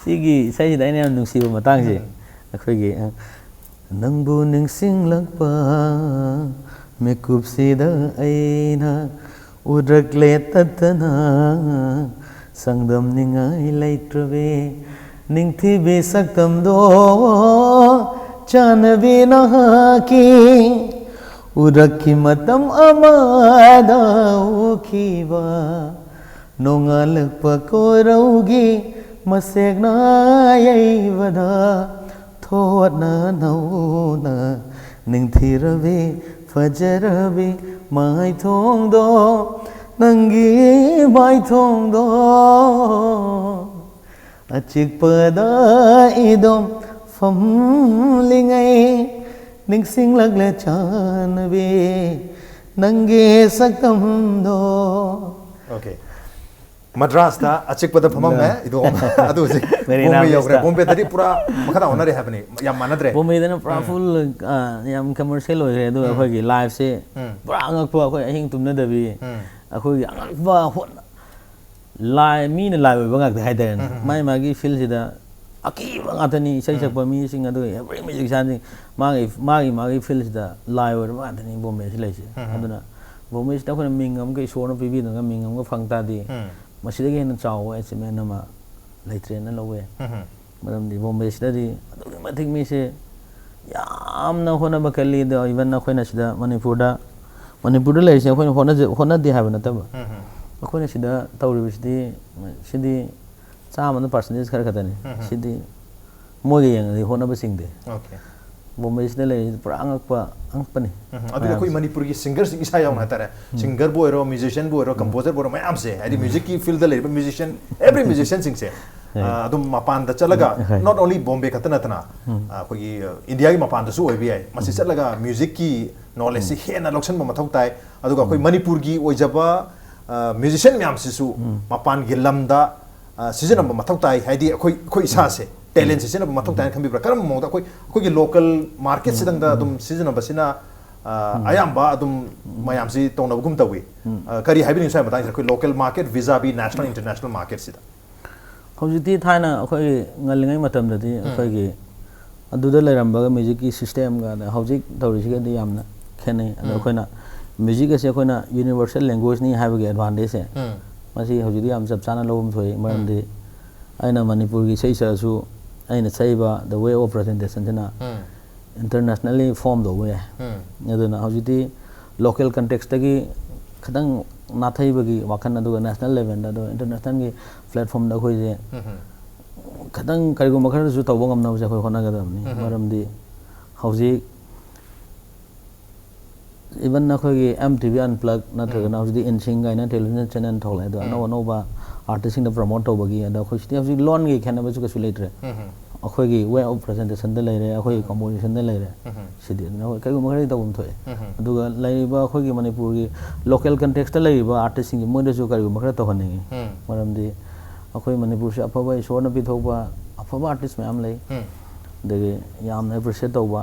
ꯁꯤꯒꯤ ꯏꯁꯩꯁꯤꯗ ꯑꯩꯅ ꯌꯥꯝ ꯅꯨꯡꯁꯤꯕ ꯃꯇꯥꯡꯁꯦ, ꯑꯩꯈꯣꯏꯒꯤ ꯑ, ꯅꯪꯕꯨ ꯅꯤꯡꯁꯤꯡꯂꯛꯄ ꯃꯤꯀꯨꯞꯁꯤꯗ ꯑꯩꯅ ꯎꯔꯛꯂꯦ ꯇꯠꯇꯅ ꯆꯥꯡꯗꯝꯅꯤꯡꯉꯥꯏ ꯂꯩꯇ꯭ꯔꯕꯤ ꯅꯤꯡꯊꯤꯕꯤ ꯁꯛꯇꯝꯗꯣ ꯆꯥꯟꯅꯕꯤ ꯅꯍꯥꯛꯀꯤ ꯎꯔꯛꯈꯤ ꯃꯇꯝ ꯑꯃꯗ ꯎꯈꯤꯕ ꯅꯣꯡꯉꯥꯜꯂꯛꯄ ꯀꯣꯏꯔꯧꯒꯤ ꯃꯁꯦꯛꯅ ꯌꯩꯕꯗ ꯊꯣꯠꯅ ꯅꯧꯅ ꯅꯤꯡꯊꯤꯔꯕꯤ ꯐꯖꯔꯕꯤ ꯃꯥꯏꯊꯣꯡꯗꯣ ꯅꯪꯒꯤ ꯃꯥꯏꯊꯣꯡꯗꯣ ꯑꯆꯤꯛꯄꯗ ꯏꯗꯣꯝ ꯐꯝꯂꯤꯉꯩ ꯅꯤꯡꯁꯤꯡꯂꯛꯂꯦ ꯆꯥꯟꯅꯕꯤ ꯅꯪꯒꯤ ꯁꯛꯇꯝꯗꯣ꯫ Okay. ꯃꯗ꯭ꯔꯥꯁꯇ ꯑꯆꯤꯛꯄꯗ ꯐꯝꯃꯝꯃꯦ ꯏꯗꯣꯝ꯫ ꯑꯗꯨ ꯍꯧꯖꯤꯛ ꯃꯦꯔꯤꯅꯥ ꯕꯣꯝꯕꯦ ꯌꯧꯈ꯭ꯔꯦ꯫ ꯕꯤꯁꯇ꯫ ꯕꯣꯝꯕꯦꯗꯗꯤ ꯄꯨꯔꯥ ꯃꯈꯥ ꯇꯥ ꯑꯣꯟꯅꯔꯦ ꯍꯥꯏꯕꯅꯤ, ꯌꯥꯝ ꯃꯥꯟꯅꯗ꯭ꯔꯦ꯫ ꯕꯣꯝꯕꯦꯗꯅ ꯄꯨꯔꯥ ꯐꯨꯜ, ꯑ, ꯌꯥꯝ ꯀꯃꯔꯁꯤꯌꯦꯜ ꯑꯣꯏꯈ꯭ꯔꯦ꯫ ꯑꯗꯨꯒ ꯑꯩꯈꯣꯏꯒꯤ ꯂꯥꯏꯐꯁꯦ ꯄꯨꯔꯥ ꯑꯉꯛꯄ, ꯑꯩꯈꯣꯏ ꯑꯍꯤꯡ ꯇꯨꯝꯅꯗꯕꯤ, ꯑꯩꯈꯣꯏꯒꯤ ꯑꯉꯛꯄ ꯍꯣꯠꯅ-, ꯂꯥꯏ, ꯃꯤꯅ ꯂꯥꯏ ꯑꯣꯏꯕ ꯉꯥꯛꯇ ꯍꯥꯏꯇꯥꯔꯦꯅꯦ꯫ ꯃꯥꯏ ꯃꯥꯒꯤ ꯐꯤꯜꯁꯤꯗ ꯑꯀꯤꯕ ꯉꯥꯛꯇꯅꯤ ꯏꯁꯩ ꯁꯛꯄ ꯃꯤꯁꯤꯡ, ꯑꯗꯨꯒ every musicianꯁꯤꯡ ꯃꯥꯒꯤ ꯃꯥꯒꯤ ꯃꯥꯒꯤ fieldꯁꯤꯗ ꯂꯥꯏ ꯑꯣꯏꯔꯕ ꯉꯥꯛꯇꯅꯤ ꯕꯣꯝꯕꯦꯁꯤ ꯂꯩꯔꯤꯁꯦ꯫ ꯑꯗꯨꯅ ꯕꯣꯝꯕꯦꯁꯤꯗ ꯑꯩꯈꯣꯏꯅ ꯃꯤꯡ ꯑꯃꯒ ꯏꯁꯣꯔꯅ ꯄꯤꯕꯤꯗꯨꯅ ꯃꯤꯡ ꯑꯃꯒ ꯐꯪ ꯇꯥꯔꯗꯤ ꯃꯁꯤꯗꯒꯤ ꯍꯦꯟꯅ ꯆꯥꯎꯕ achievement ꯑꯃ ꯂꯩꯇ꯭ꯔꯦꯅ ꯂꯧꯋꯦ꯫ ꯃꯔꯝꯗꯤ ꯕꯣꯝꯕꯦꯁꯤꯗꯗꯤ ꯑꯗꯨꯛꯀꯤ ꯃꯇꯤꯛ ꯃꯤꯁꯦ ꯌꯥꯝꯅ ꯍꯣꯠꯅꯕ ꯀꯜꯂꯤ꯫ ꯑꯗꯣ even ꯑꯩꯈꯣꯏꯅ ꯁꯤꯗ ꯃꯅꯤꯄꯨꯔꯗ ꯃꯅꯤꯄꯨꯔꯗ ꯂꯩꯔꯤꯁꯦ ꯑꯩꯈꯣꯏꯅ ꯍꯣꯠꯅꯖ ꯍꯣꯠꯅꯗꯦ ꯍꯥꯏꯕ ꯅꯠꯇꯕ, ꯑꯩꯈꯣꯏꯅ ꯁꯤꯗ ꯇꯧꯔꯤꯕꯁꯤꯗꯤ ꯁꯤꯗꯤ ꯆꯥꯝꯃꯗ percentage ꯈꯔ ꯈꯛꯇꯅꯤ꯫ ꯁꯤꯗꯤ ꯃꯣꯏꯒ ꯌꯦꯡꯉꯗꯤ ꯍꯣꯠꯅꯕ ꯆꯤꯡꯗꯦ꯫ ꯑꯣꯀꯦ꯫ ꯕꯣꯝꯕꯦꯁꯤꯗ ꯂꯩꯔꯤꯁꯤ ꯄꯨꯔꯥ ꯑꯉꯛꯄ ꯑꯉꯛꯄꯅꯤ꯫ ꯎꯝ, ꯑꯗꯨꯗꯤ ꯑꯩꯈꯣꯏ ꯃꯅꯤꯄꯨꯔꯒꯤ ꯁꯤꯡꯒꯔꯁꯤꯡ ꯏꯁꯥ ꯌꯥꯎꯅ ꯍꯥꯏꯇꯥꯔꯦ, ꯁꯤꯡꯒꯔꯕꯨ ꯑꯣꯏꯔꯣ, ꯃ꯭ꯌꯨꯖꯤꯁꯤꯌꯥꯟꯕꯨ ꯑꯣꯏꯔꯣ, ꯀꯝꯄꯣꯖꯔꯕꯨ ꯑꯣꯏꯔꯣ, ꯃꯌꯥꯝꯁꯦ ꯍꯥꯏꯗꯤ ꯃ꯭ꯌꯨꯖꯤꯛꯀꯤ ꯐꯤꯜꯗ ꯂꯩꯔꯤꯕ ꯃ꯭ꯌꯨꯖꯤꯁꯤꯌꯥꯟ, every ꯃ꯭ꯌꯨꯖꯤꯁꯤꯌꯥꯟꯁꯤꯡꯁꯦ ꯑꯗꯨꯝ ꯃꯄꯥꯟꯗ ꯆꯠꯂꯒ, not only ꯕꯣꯝꯕꯦ ꯈꯛꯇ ꯅꯠꯇꯅ ꯑ, ꯑꯩꯈꯣꯏꯒꯤ ꯏꯟꯗꯤꯌꯥꯒꯤ ꯃꯄꯥꯟꯗꯁꯨ ꯑꯣꯏꯕ ꯌꯥꯏ, ꯃꯁꯤ ꯆꯠꯂꯒ ꯃ꯭ꯌꯨꯖꯤꯛꯀꯤ ꯅꯣꯂꯦꯖꯁꯤ ꯍꯦꯟꯅ ꯂꯧꯁꯤꯟꯕ ꯃꯊꯧ ꯇꯥꯏ꯫ ꯑꯗꯨꯒ ꯑꯩꯈꯣꯏ ꯃꯅꯤꯄꯨꯔꯒꯤ ꯑꯣꯏꯖꯕ ꯃ꯭ꯌꯨꯖꯤꯁꯤꯌꯥꯟ ꯃꯌꯥꯝꯁꯤꯁꯨ ꯃꯄꯥꯟꯒꯤ ꯂꯝꯗ ꯑ, ꯁꯤꯖꯤꯟꯅꯕ ꯃꯊꯧ ꯇꯥꯏ꯫ ꯍꯥꯏꯗꯤ ꯑꯩꯈꯣꯏ ꯑꯩꯈꯣꯏ ꯏꯁꯥꯁꯦ ꯇꯦꯂꯦꯟꯁꯦ ꯁꯤꯖꯤꯟꯅꯕ ꯃꯊꯧ ꯇꯥꯏꯅ ꯈꯟꯕꯤꯕ꯭ꯔꯥ? ꯀꯔꯝꯕ ꯃꯑꯣꯡꯗ ꯑꯩꯈꯣꯏ ꯑꯩꯈꯣꯏꯒꯤ ꯂꯣꯀꯦꯜ ꯃꯥꯔꯀꯦꯠꯁꯤꯗꯪꯗ ꯑꯗꯨꯝ ꯁꯤꯖꯤꯟꯅꯕꯁꯤꯅ ꯑ, ꯑꯌꯥꯝꯕ ꯑꯗꯨꯝ ꯃꯌꯥꯝꯁꯤ ꯇꯧꯅꯕꯒꯨꯝ ꯇꯧꯏ꯫ ꯑ, ꯀꯔꯤ ꯍꯥꯏꯕꯤꯅꯤꯡꯉꯤ ꯁ꯭ꯋꯥꯏ ꯃꯇꯥꯡꯁꯤꯗ, ꯑꯩꯈꯣꯏ local market vis-a-vis national international ꯃꯥꯔꯀꯦꯠꯁꯤꯗ? ꯍꯧꯖꯤꯛꯇꯤ ꯊꯥꯏꯅ ꯑꯩꯈꯣꯏꯒꯤ ꯉꯜꯂꯤꯉꯩ ꯃꯇꯝꯗꯗꯤ ꯑꯩꯈꯣꯏꯒꯤ ꯑꯗꯨꯗ ꯂꯩꯔꯝꯕꯒ ꯃ꯭ꯌꯨꯖꯤꯛꯀꯤ ꯁꯤꯁꯇꯦꯝꯒ ꯑꯗ ꯍꯧꯖꯤꯛ ꯇꯧꯔꯤꯁꯤꯒꯗꯤ ꯌꯥꯝꯅ ꯈꯦꯠꯅꯩ꯫ ꯑꯗꯣ ꯑꯩꯈꯣꯏꯅ ꯃ꯭ꯌꯨꯖꯤꯛ ꯑꯁꯦ ꯑꯩꯈꯣꯏꯅ ꯌꯨꯅꯤꯚꯔꯁꯦꯜ ꯂꯦꯡꯒ꯭ꯋꯦꯖꯅꯤ ꯍꯥꯏꯕꯒꯤ ꯑꯦꯗꯚꯥꯟꯇꯦꯖꯁꯦ ꯃꯁꯤ ꯍꯧꯖꯤꯛꯇꯤ ꯌꯥꯝ ꯆꯞ ꯆꯥꯅ ꯂꯧꯐꯝ ꯊꯣꯛꯏ꯫ ꯃꯔꯝꯗꯤ ꯑꯩꯅ ꯃꯅꯤꯄꯨꯔꯒꯤ ꯏꯁꯩ ꯁꯛꯑꯁꯨ ꯑꯩꯅ ꯁꯛꯏꯕ the way of presentation ꯁꯤꯅ internationally form ꯇꯧꯕ ꯌꯥꯏ꯫ ꯑꯗꯨꯅ ꯍꯧꯖꯤꯛꯇꯤ ꯂꯣꯀꯦꯜ ꯀꯟꯇꯦꯛꯁꯇꯒꯤ ꯈꯤꯇꯪ ꯅꯥꯊꯩꯕꯒꯤ ꯋꯥꯈꯜ, ꯑꯗꯨꯒ ꯅꯦꯁꯅꯦꯜ ꯂꯦꯚꯦꯜꯗ, ꯑꯗꯨꯒ ꯏꯟꯇꯔꯅꯦꯁꯅꯦꯜꯒꯤ ꯄ꯭ꯂꯦꯠꯐꯣꯝꯗ ꯑꯩꯈꯣꯏꯁꯦ ꯈꯤꯇꯪ ꯀꯔꯤꯒꯨꯝꯕ ꯈꯔꯗꯁꯨ ꯇꯧꯕ ꯉꯝꯅꯕꯁꯦ ꯑꯩꯈꯣꯏ ꯍꯣꯠꯅꯒꯗꯕꯅꯤ꯫ ꯃꯔꯝꯗꯤ ꯍꯧꯖꯤꯛ even ꯑꯩꯈꯣꯏꯒꯤ M T V Unplugged ꯅꯠꯇ꯭ꯔꯒꯅ ꯍꯧꯖꯤꯛꯇꯤ ꯏꯟꯁꯤꯡ ꯀꯥꯏꯅ ꯇꯦꯂꯤꯚꯤꯖꯟ ꯆꯦꯅꯦꯜ ꯊꯣꯛꯂꯛꯑꯦ꯫ ꯑꯗꯣ ꯑꯅꯧ ꯑꯅꯧꯕ ꯑꯥꯔꯇꯤꯁꯁꯤꯡꯗ ꯄ꯭ꯔꯃꯣꯠ ꯇꯧꯕꯒꯤ, ꯑꯗꯣ ꯑꯩꯈꯣꯏ ꯁꯤꯗꯤ ꯍꯧꯖꯤꯛ ꯂꯣꯟꯒꯤ ꯈꯦꯠꯅꯕꯁꯨ ꯀꯩꯁꯨ ꯂꯩꯇ꯭ꯔꯦ꯫ ꯑꯩꯈꯣꯏꯒꯤ way of presentation ꯗ ꯂꯩꯔꯦ, ꯑꯩꯈꯣꯏꯒꯤ composition ꯗ ꯂꯩꯔꯦ꯫ ꯁꯤꯗꯤ ꯑꯗꯨꯅ ꯍꯣꯏ ꯀꯔꯤꯒꯨꯝꯕ ꯈꯔꯗꯤ ꯇꯧꯐꯝ ꯊꯣꯛꯑꯦ꯫ ꯑꯗꯨꯒ ꯂꯩꯔꯤꯕ ꯑꯩꯈꯣꯏꯒꯤ ꯃꯅꯤꯄꯨꯔꯒꯤ ꯂꯣꯀꯦꯜ ꯀꯟꯇꯦꯛꯁꯇ ꯂꯩꯔꯤꯕ ꯑꯥꯔꯇꯤꯁꯁꯤꯡꯁꯦ ꯃꯣꯏꯗꯁꯨ ꯀꯔꯤꯒꯨꯝꯕ ꯈꯔ ꯇꯧꯍꯟꯅꯤꯡꯉꯤ꯫ ꯃꯔꯝꯗꯤ ꯑꯩꯈꯣꯏ ꯃꯅꯤꯄꯨꯔꯁꯦ ꯑꯐꯕ ꯏꯁꯣꯔꯅ ꯄꯤꯊꯣꯛꯄ ꯑꯐꯕ ꯑꯥꯔꯇꯤꯁ ꯃꯌꯥꯝ ꯂꯩ꯫ ꯑꯗꯒꯤ ꯌꯥꯝꯅ ꯑꯦꯄ꯭ꯔꯤꯁꯤꯌꯦꯠ ꯇꯧꯕ,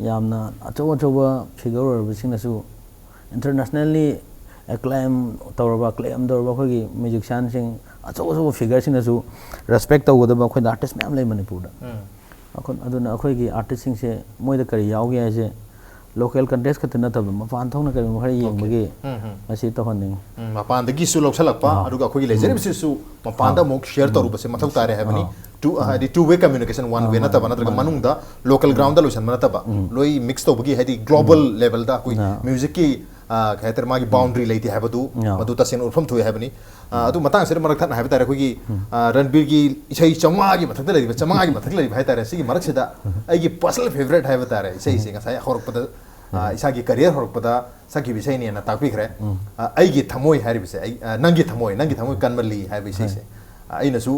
ꯌꯥꯝꯅ ꯑꯆꯧ ꯑꯆꯧꯕ ꯐꯤꯒꯔ ꯑꯣꯏꯔꯕꯁꯤꯡꯅꯁꯨ ꯏꯟꯇꯔꯅꯦꯁꯅꯦꯜꯂꯤ ꯑꯦꯀ꯭ꯂꯦꯝ ꯇꯧꯔꯕ, ꯀ꯭ꯂꯦꯝ ꯇꯧꯔꯕ ꯑꯩꯈꯣꯏꯒꯤ ꯃ꯭ꯌꯨꯖꯤꯛꯁꯤꯌꯥꯟꯁꯤꯡ, ꯑꯆꯧ ꯑꯆꯧꯕ ꯐꯤꯒꯔꯁꯤꯡꯅꯁꯨ ꯔꯦꯁꯄꯦꯛ ꯇꯧꯒꯗꯕ ꯑꯩꯈꯣꯏꯗ ꯑꯥꯔꯇꯤꯁ ꯃꯌꯥꯝ ꯂꯩ ꯃꯅꯤꯄꯨꯔꯗ꯫ ꯑꯩꯈꯣꯏ, ꯑꯗꯨꯅ ꯑꯩꯈꯣꯏꯒꯤ ꯑꯥꯔꯇꯤꯁꯁꯤꯡꯁꯦ ꯃꯣꯏꯗ ꯀꯔꯤ ꯌꯥꯎꯒꯦ ꯍꯥꯏꯁꯦ, ꯂꯣꯀꯦꯜ ꯀꯟꯇꯦꯁ ꯈꯛꯇ ꯅꯠꯇꯕ, ꯃꯄꯥꯟ ꯊꯣꯛꯅ ꯀꯔꯤꯒꯨꯝꯕ ꯈꯔ ꯌꯦꯡꯕꯒꯤ ꯎꯝ, ꯎꯝ꯫ ꯃꯁꯤ ꯇꯧꯍꯟꯅꯤꯡꯉꯤ꯫ ꯎꯝ, ꯃꯄꯥꯟꯗꯒꯤꯁꯨ ꯂꯧꯁꯜꯂꯛꯄ, ꯑꯥ꯫ ꯑꯗꯨꯒ ꯑꯩꯈꯣꯏꯒꯤ ꯂꯩꯖꯔꯤꯕꯁꯤꯁꯨ ꯃꯄꯥꯟꯗ ꯑꯥ꯫ ꯑꯃꯨꯛ ꯁꯤꯌꯔ ꯎꯝ꯫ ꯇꯧꯔꯨꯕꯁꯦ ꯃꯊꯧ ꯇꯥꯔꯦ ꯍꯥꯏꯕꯅꯤ꯫ ꯑꯥ꯫ ꯇꯨ, ꯍꯥꯏꯗꯤ ꯇꯨ ꯋꯦ ꯀꯝꯃ꯭ꯌꯨꯅꯤꯀꯦꯁꯟ, ꯋꯥꯟ ꯑꯥ, ꯋꯦ ꯃꯥꯅꯦ, ꯅꯠꯇꯕ, ꯅꯠꯇ꯭ꯔꯒ ꯃꯥꯅꯦ꯫ ꯃꯅꯨꯡꯗ ꯂꯣꯀꯦꯜ ꯎꯝ꯫ ꯒ꯭ꯔꯥꯎꯟꯗ ꯂꯣꯏꯁꯟꯕ ꯅꯠꯇꯕ, ꯎꯝ꯫ ꯂꯣꯏ ꯃꯤꯛꯁ ꯇꯧꯕꯒꯤ, ꯍꯥꯏꯗꯤ ꯒ꯭ꯂꯣꯕꯜ ꯎꯝ꯫ ꯂꯦꯚꯦꯜꯗ ꯑꯩꯈꯣꯏ ꯑꯥ꯫ ꯃ꯭ꯌꯨꯖꯤꯛꯀꯤ, ꯑꯥ, ꯀꯩ ꯍꯥꯏꯇꯥꯔꯦ, ꯃꯥꯒꯤ ꯎꯝ꯫ ꯕꯥꯎꯟꯗꯔꯤ ꯂꯩꯇꯦ ꯍꯥꯏꯕꯗꯨ, ꯑꯥ꯫ ꯃꯗꯨ ꯇꯁꯦꯡꯅ ꯎꯠꯐꯝ ꯊꯣꯛꯑꯦ ꯍꯥꯏꯕꯅꯤ꯫ ꯑꯥ, ꯑꯗꯨ ꯃꯇꯥꯡꯁꯤꯗ ꯃꯔꯛ ꯊꯠꯅ ꯍꯥꯏꯕ ꯇꯥꯔꯦ, ꯑꯩꯈꯣꯏꯒꯤ, ꯎꯝ꯫ ꯑꯥ, ꯔꯟꯕꯤꯔꯒꯤ ꯏꯁꯩ ꯆꯥꯝꯃꯉꯥꯒꯤ ꯃꯊꯛꯇ ꯂꯩꯔꯤꯕ, ꯆꯥꯝꯃꯉꯥꯒꯤ ꯃꯊꯛꯇ ꯂꯩꯔꯤꯕ ꯍꯥꯏ ꯇꯥꯔꯦ, ꯁꯤꯒꯤ ꯃꯔꯛꯁꯤꯗ ꯎꯝ꯫ ꯑꯩꯒꯤ ꯄꯔꯁꯅꯦꯜ ꯐꯦꯚꯔꯦꯠ ꯍꯥꯏꯕ ꯇꯥꯔꯦ, ꯏꯁꯩꯁꯦ ꯎꯝ꯫ ꯉꯁꯥꯏ ꯍꯧꯔꯛꯄꯗ, ꯑꯥ, ꯎꯝ꯫ ꯏꯁꯥꯒꯤ ꯀꯔꯤꯌꯔ ꯍꯧꯔꯛꯄꯗ ꯁꯛꯈꯤꯕ ꯏꯁꯩꯅꯦꯅ ꯇꯥꯛꯄꯤꯈ꯭ꯔꯦ꯫ ꯎꯝ꯫ ꯑꯥ, ꯑꯩꯒꯤ ꯊꯃꯣꯏ ꯍꯥꯏꯔꯤꯕꯁꯦ, ꯑꯩ, ꯑꯥ, ꯅꯪꯒꯤ ꯊꯃꯣꯏ, ꯅꯪꯒꯤ ꯊꯃꯣꯏ ꯀꯟꯃꯜꯂꯤ ꯍꯥꯏꯕ ꯏꯁꯩꯁꯦ꯫ ꯎꯝ꯫ ꯑꯥ, ꯑꯩꯅꯁꯨ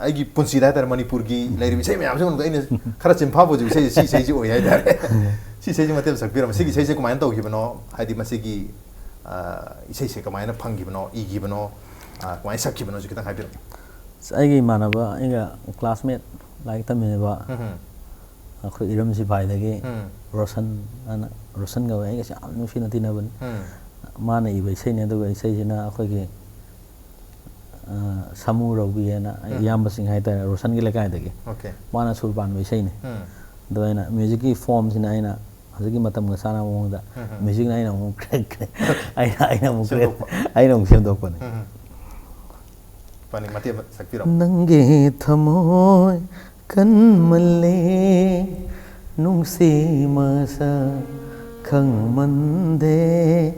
ꯑꯩꯒꯤ ꯄꯨꯟꯁꯤꯗ ꯍꯥꯏ ꯇꯥꯔꯦ, ꯃꯅꯤꯄꯨꯔꯒꯤ ꯎꯝ꯫ ꯂꯩꯔꯤꯕ ꯏꯁꯩ ꯃꯌꯥꯝꯁꯤ ꯃꯅꯨꯡꯗ ꯑꯩꯅ ꯈꯔ ꯆꯤꯟꯐꯥ ꯄꯨꯖꯕ ꯏꯁꯩꯁꯦ ꯁꯤ ꯏꯁꯩꯁꯤ ꯑꯣꯏ ꯍꯥꯏ ꯇꯥꯔꯦ꯫ ꯎꯝ꯫ ꯁꯤ ꯏꯁꯩꯁꯤ ꯃꯇꯦꯛ ꯑꯃ ꯁꯛꯄꯤꯔꯝꯃꯣ꯫ ꯁꯤꯒꯤ ꯏꯁꯩꯁꯦ ꯀꯃꯥꯏꯅ ꯇꯧꯈꯤꯕꯅꯣ? ꯍꯥꯏꯗꯤ ꯃꯁꯤꯒꯤ, ꯑꯥ, ꯏꯁꯩꯁꯦ ꯀꯃꯥꯏꯅ ꯐꯪꯈꯤꯕꯅꯣ, ꯏꯈꯤꯕꯅꯣ, ꯑꯥ, ꯀꯃꯥꯏꯅ ꯁꯛꯈꯤꯕꯅꯣꯁꯨ ꯈꯤꯇꯪ ꯍꯥꯏꯕꯤꯔꯝꯃꯣ꯫ ꯑꯁ, ꯑꯩꯒꯤ ꯏꯃꯥꯟꯅꯕ, ꯑꯩꯒ ꯀ꯭ꯂꯥꯁꯃꯦꯠ, ꯂꯥꯏꯔꯤꯛ ꯇꯝꯃꯤꯟꯅꯕ, ꯎꯝ ꯍꯝ꯫ ꯑꯩꯈꯣꯏ ꯏꯔꯝ ꯁꯤꯐꯥꯏꯗꯒꯤ ꯎꯝ꯫ ꯔꯣꯁꯟ ꯑꯅ, ꯔꯣꯁꯟ ꯀꯧꯋꯦ, ꯑꯩꯒꯁꯦ ꯌꯥꯝ ꯅꯨꯡꯁꯤꯅ ꯇꯤꯟꯅꯕꯅꯤ꯫ ꯎꯝ꯫ ꯃꯥꯅ ꯏꯕ ꯏꯁꯩꯅꯤ, ꯑꯗꯨꯒ ꯏꯁꯩꯁꯤꯅ ꯑꯩꯈꯣꯏꯒꯤ, ꯑ, ꯁꯥꯃꯨ ꯔꯧꯕꯤ ꯍꯥꯏꯅ ꯎꯝ꯫ ꯏꯌꯥꯝꯕꯁꯤꯡ ꯍꯥꯏꯇꯥꯔꯦ, ꯔꯣꯁꯟꯒꯤ ꯂꯩꯀꯥꯏꯗꯒꯤ꯫ ꯑꯣꯀꯦ꯫ ꯃꯥꯅ ꯁꯨꯔ ꯄꯥꯟꯕ ꯏꯁꯩꯅꯤ꯫ ꯎꯝ꯫ ꯑꯗꯣ ꯑꯩꯅ ꯃ꯭ꯌꯨꯖꯤꯛꯀꯤ ꯐꯣꯔꯝꯁꯤꯅ ꯑꯩꯅ ꯍꯧꯖꯤꯛꯀꯤ ꯃꯇꯝꯒ ꯆꯥꯟꯅꯕ ꯃꯑꯣꯡꯗ ꯎꯝ ꯍꯝ꯫ ꯃ꯭ꯌꯨꯖꯤꯛꯅ ꯑꯩꯅ ꯑꯃꯨꯛ ꯀ꯭ꯔꯦꯛ, ꯀ꯭ꯔꯦꯛ, ꯑꯩꯅ, ꯑꯩꯅ ꯑꯃꯨꯛ ꯀ꯭ꯔꯦꯛ, ꯁꯦꯝꯗꯣꯛꯄ꯫ ꯑꯩꯅ ꯑꯃꯨꯛ ꯁꯦꯝꯗꯣꯛꯄꯅꯦ꯫ ꯎꯝ ꯍꯝ꯫ ꯄꯥꯅꯤꯡ ꯃꯇꯦꯛ ꯑꯃ ꯁꯛꯄꯤꯔꯝꯃꯣ꯫ ꯅꯪꯒꯤ ꯊꯃꯣꯏ ꯀꯟꯃꯜꯂꯦ, ꯅꯨꯡꯁꯤ ꯃꯁꯛ ꯈꯪꯃꯟꯗꯦ,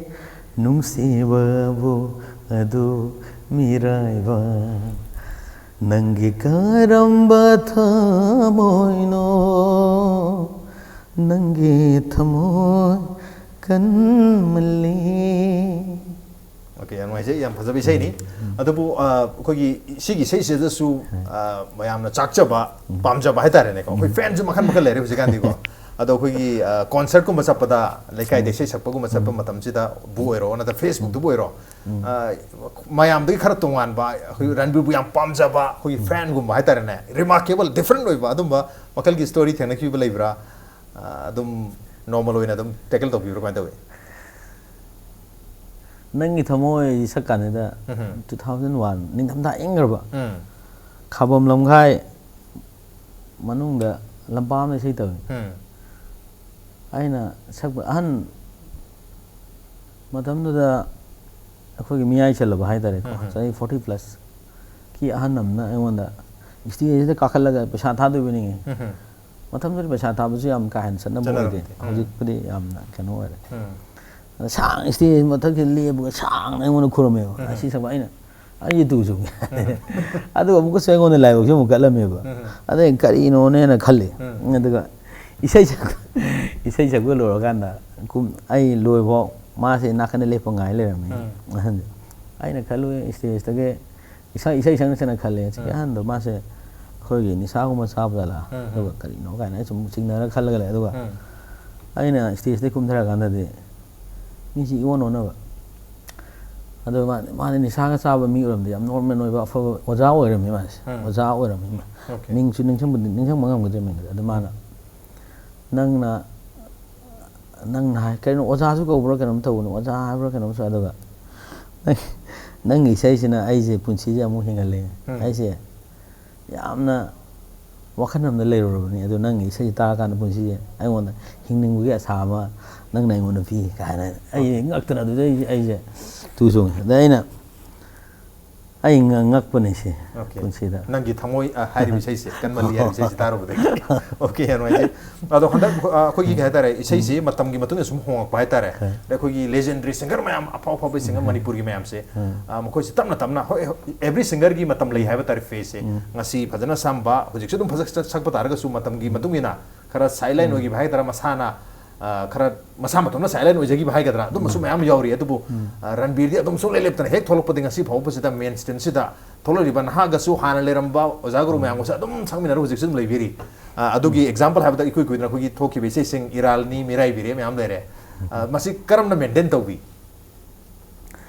ꯅꯨꯡꯁꯤꯕꯕꯨ ꯑꯗꯨ ꯃꯤꯔꯥꯏꯕ, ꯅꯪꯒꯤ ꯀꯔꯝꯕ ꯊꯃꯣꯏꯅꯣ, ꯅꯪꯒꯤ ꯊꯃꯣꯏ ꯀꯟꯃꯜꯂꯤ꯫ ꯑꯣꯀꯦ, ꯌꯥꯝ ꯅꯨꯡꯉꯥꯏꯖꯩ, ꯌꯥꯝ ꯐꯖꯕ ꯏꯁꯩꯅꯤ꯫ ꯎꯝ꯫ ꯑꯗꯨꯕꯨ, ꯑ, ꯑꯩꯈꯣꯏꯒꯤ ꯁꯤꯒꯤ ꯏꯁꯩꯁꯤꯗꯁꯨ, ꯎꯝ꯫ ꯑ, ꯃꯌꯥꯝꯅ ꯆꯥꯛꯆꯕ, ꯎꯝ꯫ ꯄꯥꯝꯖꯕ ꯍꯥꯏꯇꯥꯔꯦꯅꯦꯀꯣ꯫ ꯑꯩꯈꯣꯏ ꯎꯝ꯫ ꯐꯦꯟꯁꯨ ꯃꯈꯜ ꯃꯈꯜ ꯂꯩꯔꯦ ꯍꯧꯖꯤꯛꯀꯥꯟꯗꯤꯀꯣ꯫ ꯑꯗꯣ ꯑꯩꯈꯣꯏꯒꯤ, ꯑ, ꯀꯣꯟꯁꯔꯠꯀꯨꯝꯕ ꯆꯠꯄꯗ, ꯂꯩꯀꯥꯏꯗ ꯎꯝ꯫ ꯏꯁꯩ ꯁꯛꯄꯒꯨꯝꯕ ꯆꯠꯄ ꯎꯝ꯫ ꯃꯇꯝꯁꯤꯗꯕꯨ ꯑꯣꯏꯔꯣ, ꯅꯠꯇ꯭ꯔ ꯐꯦꯁꯕꯨꯛꯇꯕꯨ ꯎꯝ꯫ ꯑꯣꯏꯔꯣ, ꯎꯝ꯫ ꯑ, ꯃꯌꯥꯝꯗꯒꯤ ꯈꯔ ꯇꯣꯉꯥꯟꯕ, ꯑꯩꯈꯣꯏ ꯔꯟꯕꯤꯔꯕꯨ ꯌꯥꯝ ꯄꯥꯝꯖꯕ ꯑꯩꯈꯣꯏꯒꯤ ꯎꯝ꯫ ꯐꯦꯟꯒꯨꯝꯕ ꯍꯥꯏꯇꯥꯔꯦꯅꯦ, ꯔꯤꯃꯥꯔꯀꯦꯕꯜ, ꯗꯤꯐ꯭ꯔꯦꯟ ꯑꯣꯏꯕ ꯑꯗꯨꯝꯕ ꯃꯈꯜꯒꯤ ꯁ꯭ꯇꯣꯔꯤ ꯊꯦꯡꯅꯈꯤꯕ ꯂꯩꯕ꯭ꯔꯥ? ꯑ, ꯑꯗꯨꯝ ꯅꯣꯔꯃꯦꯜ ꯑꯣꯏꯅ ꯑꯗꯨꯝ ꯇꯦꯀꯜ ꯇꯧꯕꯤꯕ꯭ꯔꯥ, ꯀꯃꯥꯏꯅ ꯇꯧꯏ? ꯅꯪꯒꯤ ꯊꯃꯣꯏ ꯁꯛ ꯀꯥꯟꯗ, ꯎꯝ꯫ Two thousand one, ꯅꯤꯡꯊꯝꯊꯥ ꯏꯪꯈ꯭ꯔꯕ, ꯎꯝ꯫ ꯈꯥꯕꯝ ꯂꯝꯈꯥꯏ ꯃꯅꯨꯡꯗ ꯂꯝꯄꯥꯛ ꯑꯃꯗ ꯏꯁꯩ ꯇꯧꯏ꯫ ꯎꯝ꯫ ꯑꯩꯅ ꯁꯛꯄ ꯑꯍꯟ, ꯃꯇꯝꯗꯨꯗ ꯑꯩꯈꯣꯏꯒꯤ ꯃꯤꯌꯥꯏ ꯆꯜꯂꯕ ꯍꯥꯏꯇꯥꯔꯦꯀꯣ, ꯎꯝ, ꯎꯝ꯫ ꯆꯍꯤ forty plus ꯀꯤ ꯑꯍꯟ ꯑꯃꯅ ꯑꯩꯉꯣꯟꯗ stage ꯁꯤꯗ ꯀꯥꯈꯠꯂꯒ ꯄꯩꯁꯥ ꯊꯥꯗꯣꯏꯕꯅꯤꯉꯦ꯫ ꯎꯝ꯫ ꯃꯇꯝꯗꯨꯗ ꯄꯩꯁꯥ ꯊꯥꯕꯁꯨ ꯌꯥꯝ ꯀꯥ ꯍꯦꯟꯅ ꯆꯠꯅꯕ ꯑꯣꯏꯗꯦ꯫ ꯆꯠꯅꯔꯝꯗꯦ꯫ ꯎꯝ꯫ ꯍꯧꯖꯤꯛꯄꯨꯗꯤ ꯌꯥꯝꯅ ꯀꯩꯅꯣ ꯑꯣꯏꯔꯦ꯫ ꯎꯝ꯫ ꯑꯗ ꯁꯥꯡ stage ꯃꯊꯛꯁꯤꯗ ꯂꯦꯞꯄꯒ ꯁꯥꯡꯅ ꯑꯩꯉꯣꯟꯗ ꯈꯨꯔꯝꯃꯦꯕ꯫ ꯎꯝ꯫ ꯑꯁꯤ ꯁꯛꯄ ꯑꯩꯅ, "ꯑꯩꯁꯦ ꯇꯨ ꯆꯨꯝꯃꯦ꯫" ꯑꯗꯨꯒ ꯑꯃꯨꯛꯀꯁꯨ ꯑꯩꯉꯣꯟꯗ ꯂꯥꯏꯕꯛꯁꯦ ꯑꯃꯨꯛ ꯀꯠꯂꯝꯃꯦꯕ꯫ ꯎꯝ꯫ ꯑꯗꯩ ꯀꯔꯤꯅꯣꯅꯦꯅ ꯈꯜꯂꯤ꯫ ꯎꯝ꯫ ꯑꯗꯨꯒ ꯏꯁꯩ ꯁꯛ-, ꯏꯁꯩ ꯁꯛꯄ ꯂꯣꯏꯔꯀꯥꯟꯗ ꯀꯨꯝ-, ꯑꯩ ꯂꯣꯏꯐꯥꯎ ꯃꯥꯁꯦ ꯅꯥꯀꯟꯗ ꯂꯦꯞꯄ ꯉꯥꯏ ꯂꯩꯔꯝꯃꯦ꯫ ꯎꯝ꯫ ꯑꯍꯟꯁꯦ꯫ ꯑꯩꯅ ꯈꯜꯂꯨꯏ stageꯇꯒꯤ ꯏꯁꯩ, ꯏꯁꯩ ꯁꯛꯅ ꯁꯛꯅ ꯈꯜꯂꯦ꯫ ꯁꯤꯒꯤ ꯎꯝ꯫ ꯑꯍꯟꯗꯣ ꯃꯥꯁꯦ ꯑꯩꯈꯣꯏꯒꯤ ꯅꯤꯁꯥꯒꯨꯝꯕ ꯆꯥꯕ ꯖꯥꯠꯂꯥ? ꯎꯝ, ꯎꯝ꯫ ꯑꯗꯨꯒ ꯀꯔꯤꯅꯣ ꯀꯥꯏꯅ ꯑꯩ ꯁꯨꯝ ꯆꯤꯡꯅꯔ ꯈꯜꯂꯒ ꯂꯩ꯫ ꯑꯗꯨꯒ ꯎꯝ꯫ ꯑꯩꯅ stageꯇꯒꯤ ꯀꯨꯝꯊꯔꯀꯥꯟꯗꯗꯤ ꯃꯤꯁꯤ ꯏꯑꯣꯟ ꯑꯣꯟꯅꯕ꯫ ꯑꯗꯣ ꯃꯥ-, ꯃꯥꯗꯤ ꯅꯤꯁꯥꯒ ꯆꯥꯕ ꯃꯤ ꯑꯣꯏꯔꯝꯗꯦ, ꯌꯥꯝ normal ꯑꯣꯏꯕ ꯑꯐꯕ ꯑꯣꯖꯥ ꯑꯣꯏꯔꯝꯃꯤ ꯃꯥꯁꯦ꯫ ꯎꯝ꯫ ꯑꯣꯖꯥ ꯑꯣꯏꯔꯝꯃꯤ ꯃꯥ꯫ Okay꯫ ꯃꯤꯡꯁꯨ ꯅꯤꯡꯁꯤꯡꯕꯗꯤ, ꯅꯤꯡꯁꯤꯡꯕ ꯉꯝꯒꯗ꯭ꯔꯦ ꯃꯤꯡꯗꯨꯗꯤ꯫ ꯑꯗꯨ ꯃꯥꯅ, "ꯅꯪꯅ, ꯅꯪꯅ ꯍꯥꯏ-, ꯀꯩꯅꯣ ꯑꯣꯖꯥꯁꯨ ꯀꯧꯕ꯭ꯔꯥ ꯀꯩꯅꯣꯝ ꯇꯧꯕꯅꯤ, ꯑꯣꯖꯥ ꯍꯥꯏꯕ꯭ꯔꯥ ꯀꯩꯅꯣꯝꯁꯨ, ꯑꯗꯨꯒ ꯅꯪ, ꯅꯪꯒꯤ ꯏꯁꯩꯁꯤꯅ ꯑꯩꯁꯦ ꯄꯨꯟꯁꯤꯁꯦ ꯑꯃꯨꯛ ꯍꯤꯡꯍꯜꯂꯦ꯫ ꯎꯝ꯫ ꯑꯩꯁꯦ ꯌꯥꯝꯅ ꯋꯥꯈꯜ ꯑꯃꯗ ꯂꯩꯔꯨꯔꯕꯅꯤ, ꯑꯗꯣ ꯅꯪꯒꯤ ꯏꯁꯩ ꯇꯥꯔꯀꯥꯟꯗ ꯄꯨꯟꯁꯤꯁꯦ ꯑꯩꯉꯣꯟꯗ ꯍꯤꯡꯅꯤꯡꯕꯒꯤ ꯑꯁꯥ ꯑꯃ ꯅꯪꯅ ꯑꯩꯉꯣꯟꯗ ꯄꯤ" ꯀꯥꯏꯅ꯫ ꯑꯩ ꯉꯛꯇꯅ ꯑꯗꯨꯗꯩ ꯑꯩꯁꯦ ꯇꯨ ꯆꯣꯡꯉꯦ꯫ ꯑꯗ ꯑꯩꯅ, ꯑꯩ ꯉ-, ꯉꯛꯄꯅꯦ ꯁꯤ Okay꯫ ꯄꯨꯟꯁꯤꯗ꯫ ꯅꯪꯒꯤ ꯊꯃꯣꯏ, ꯑ, ꯍꯥꯏꯔꯤꯕ ꯏꯁꯩꯁꯦ, ꯀꯟꯃꯜꯂꯤ ꯍꯥꯏꯔꯤꯕ ꯏꯁꯩꯁꯦ ꯇꯥꯔꯨꯕꯗꯒꯤ꯫ Okay, ꯌꯥꯝ ꯅꯨꯡꯉꯥꯏꯖꯩ꯫ ꯑꯗꯣ ꯍꯟꯗꯛ, ꯑ, ꯑꯩꯈꯣꯏꯒꯤ ꯀꯩ ꯍꯥꯏꯇꯥꯔꯦ, ꯏꯁꯩꯁꯦ ꯃꯇꯝꯒꯤ ꯃꯇꯨꯡ ꯏꯟꯅ ꯁꯨꯝ ꯍꯣꯡꯉꯛꯄ ꯍꯥꯏꯇꯥꯔꯦ꯫ ꯍꯣꯏ꯫ ꯑꯗ ꯑꯩꯈꯣꯏꯒꯤ legendary singer ꯃꯌꯥꯝ, ꯑꯐꯥꯎ ꯑꯐꯥꯎꯕ singer ꯃꯅꯤꯄꯨꯔꯒꯤ ꯃꯌꯥꯝꯁꯦ, ꯎꯝ꯫ ꯑ, ꯃꯈꯣꯏꯁꯦ ꯇꯞꯅ ꯇꯞꯅ, ꯍꯣꯏ, every singerꯒꯤ ꯃꯇꯝ ꯂꯩ ꯍꯥꯏꯕ ꯇꯥꯔꯦ, phaseꯁꯦ꯫ ꯎꯝ꯫ ꯉꯁꯤ ꯐꯖꯅ ꯁꯛꯑꯝꯕ, ꯍꯧꯖꯤꯛꯁꯨ ꯑꯗꯨꯝ ꯐꯖ ꯁꯛꯄ ꯇꯥꯔꯒꯁꯨ ꯃꯇꯝꯒꯤ ꯃꯇꯨꯡ ꯏꯟꯅ ꯈꯔ silent ꯎꯝ꯫ ꯑꯣꯏꯈꯤꯕ ꯍꯥꯏꯒꯗ꯭ꯔꯥ, ꯃꯁꯥꯅ, ꯑ, ꯈꯔ ꯃꯁꯥ ꯃꯇꯣꯝꯅ silent ꯑꯣꯏꯖꯈꯤꯕ ꯍꯥꯏꯒꯗ꯭ꯔꯥ, ꯑꯗꯨꯝꯕꯁꯨ ꯎꯝ꯫ ꯃꯌꯥꯝ ꯌꯥꯎꯔꯤ꯫ ꯑꯗꯨꯕꯨ, ꯎꯝ꯫ ꯑ, ꯔꯟꯕꯤꯔꯗꯤ ꯑꯗꯨꯝ ꯁꯨꯡꯂꯦꯞ ꯂꯦꯞꯇꯅ ꯍꯦꯛ ꯊꯣꯛꯂꯛꯄꯗꯒꯤ ꯉꯁꯤ ꯐꯥꯎꯕꯁꯤꯗ main stageꯁꯤꯗ ꯊꯣꯛꯂꯛꯂꯤꯕ ꯅꯍꯥꯒꯁꯨ ꯍꯥꯟꯅ ꯂꯩꯔꯝꯕ ꯑꯣꯖꯥ ꯒꯨꯔꯨ ꯃꯌꯥꯝꯒꯁꯨ ꯑꯗꯨꯝ ꯁꯛꯃꯤꯟꯅꯔꯒ ꯍꯧꯖꯤꯛꯁꯨ ꯑꯗꯨꯝ ꯂꯩꯕꯤꯔꯤ꯫ ꯑ, ꯑꯗꯨꯒꯤ example ꯍꯥꯏꯕꯗ ꯏꯀꯨꯏ ꯀꯨꯏꯗꯅ ꯑꯩꯈꯣꯏꯒꯤ ꯊꯣꯛꯈꯤꯕ ꯏꯁꯩꯁꯤꯡ ꯏꯔꯥꯜꯅꯤ, ꯃꯤꯔꯥꯏꯕꯤꯔꯦ ꯃꯌꯥꯝ ꯂꯩꯔꯦ꯫ ꯑ, ꯃꯁꯤ ꯀꯔꯝꯅ maintain ꯇꯧꯕꯤ?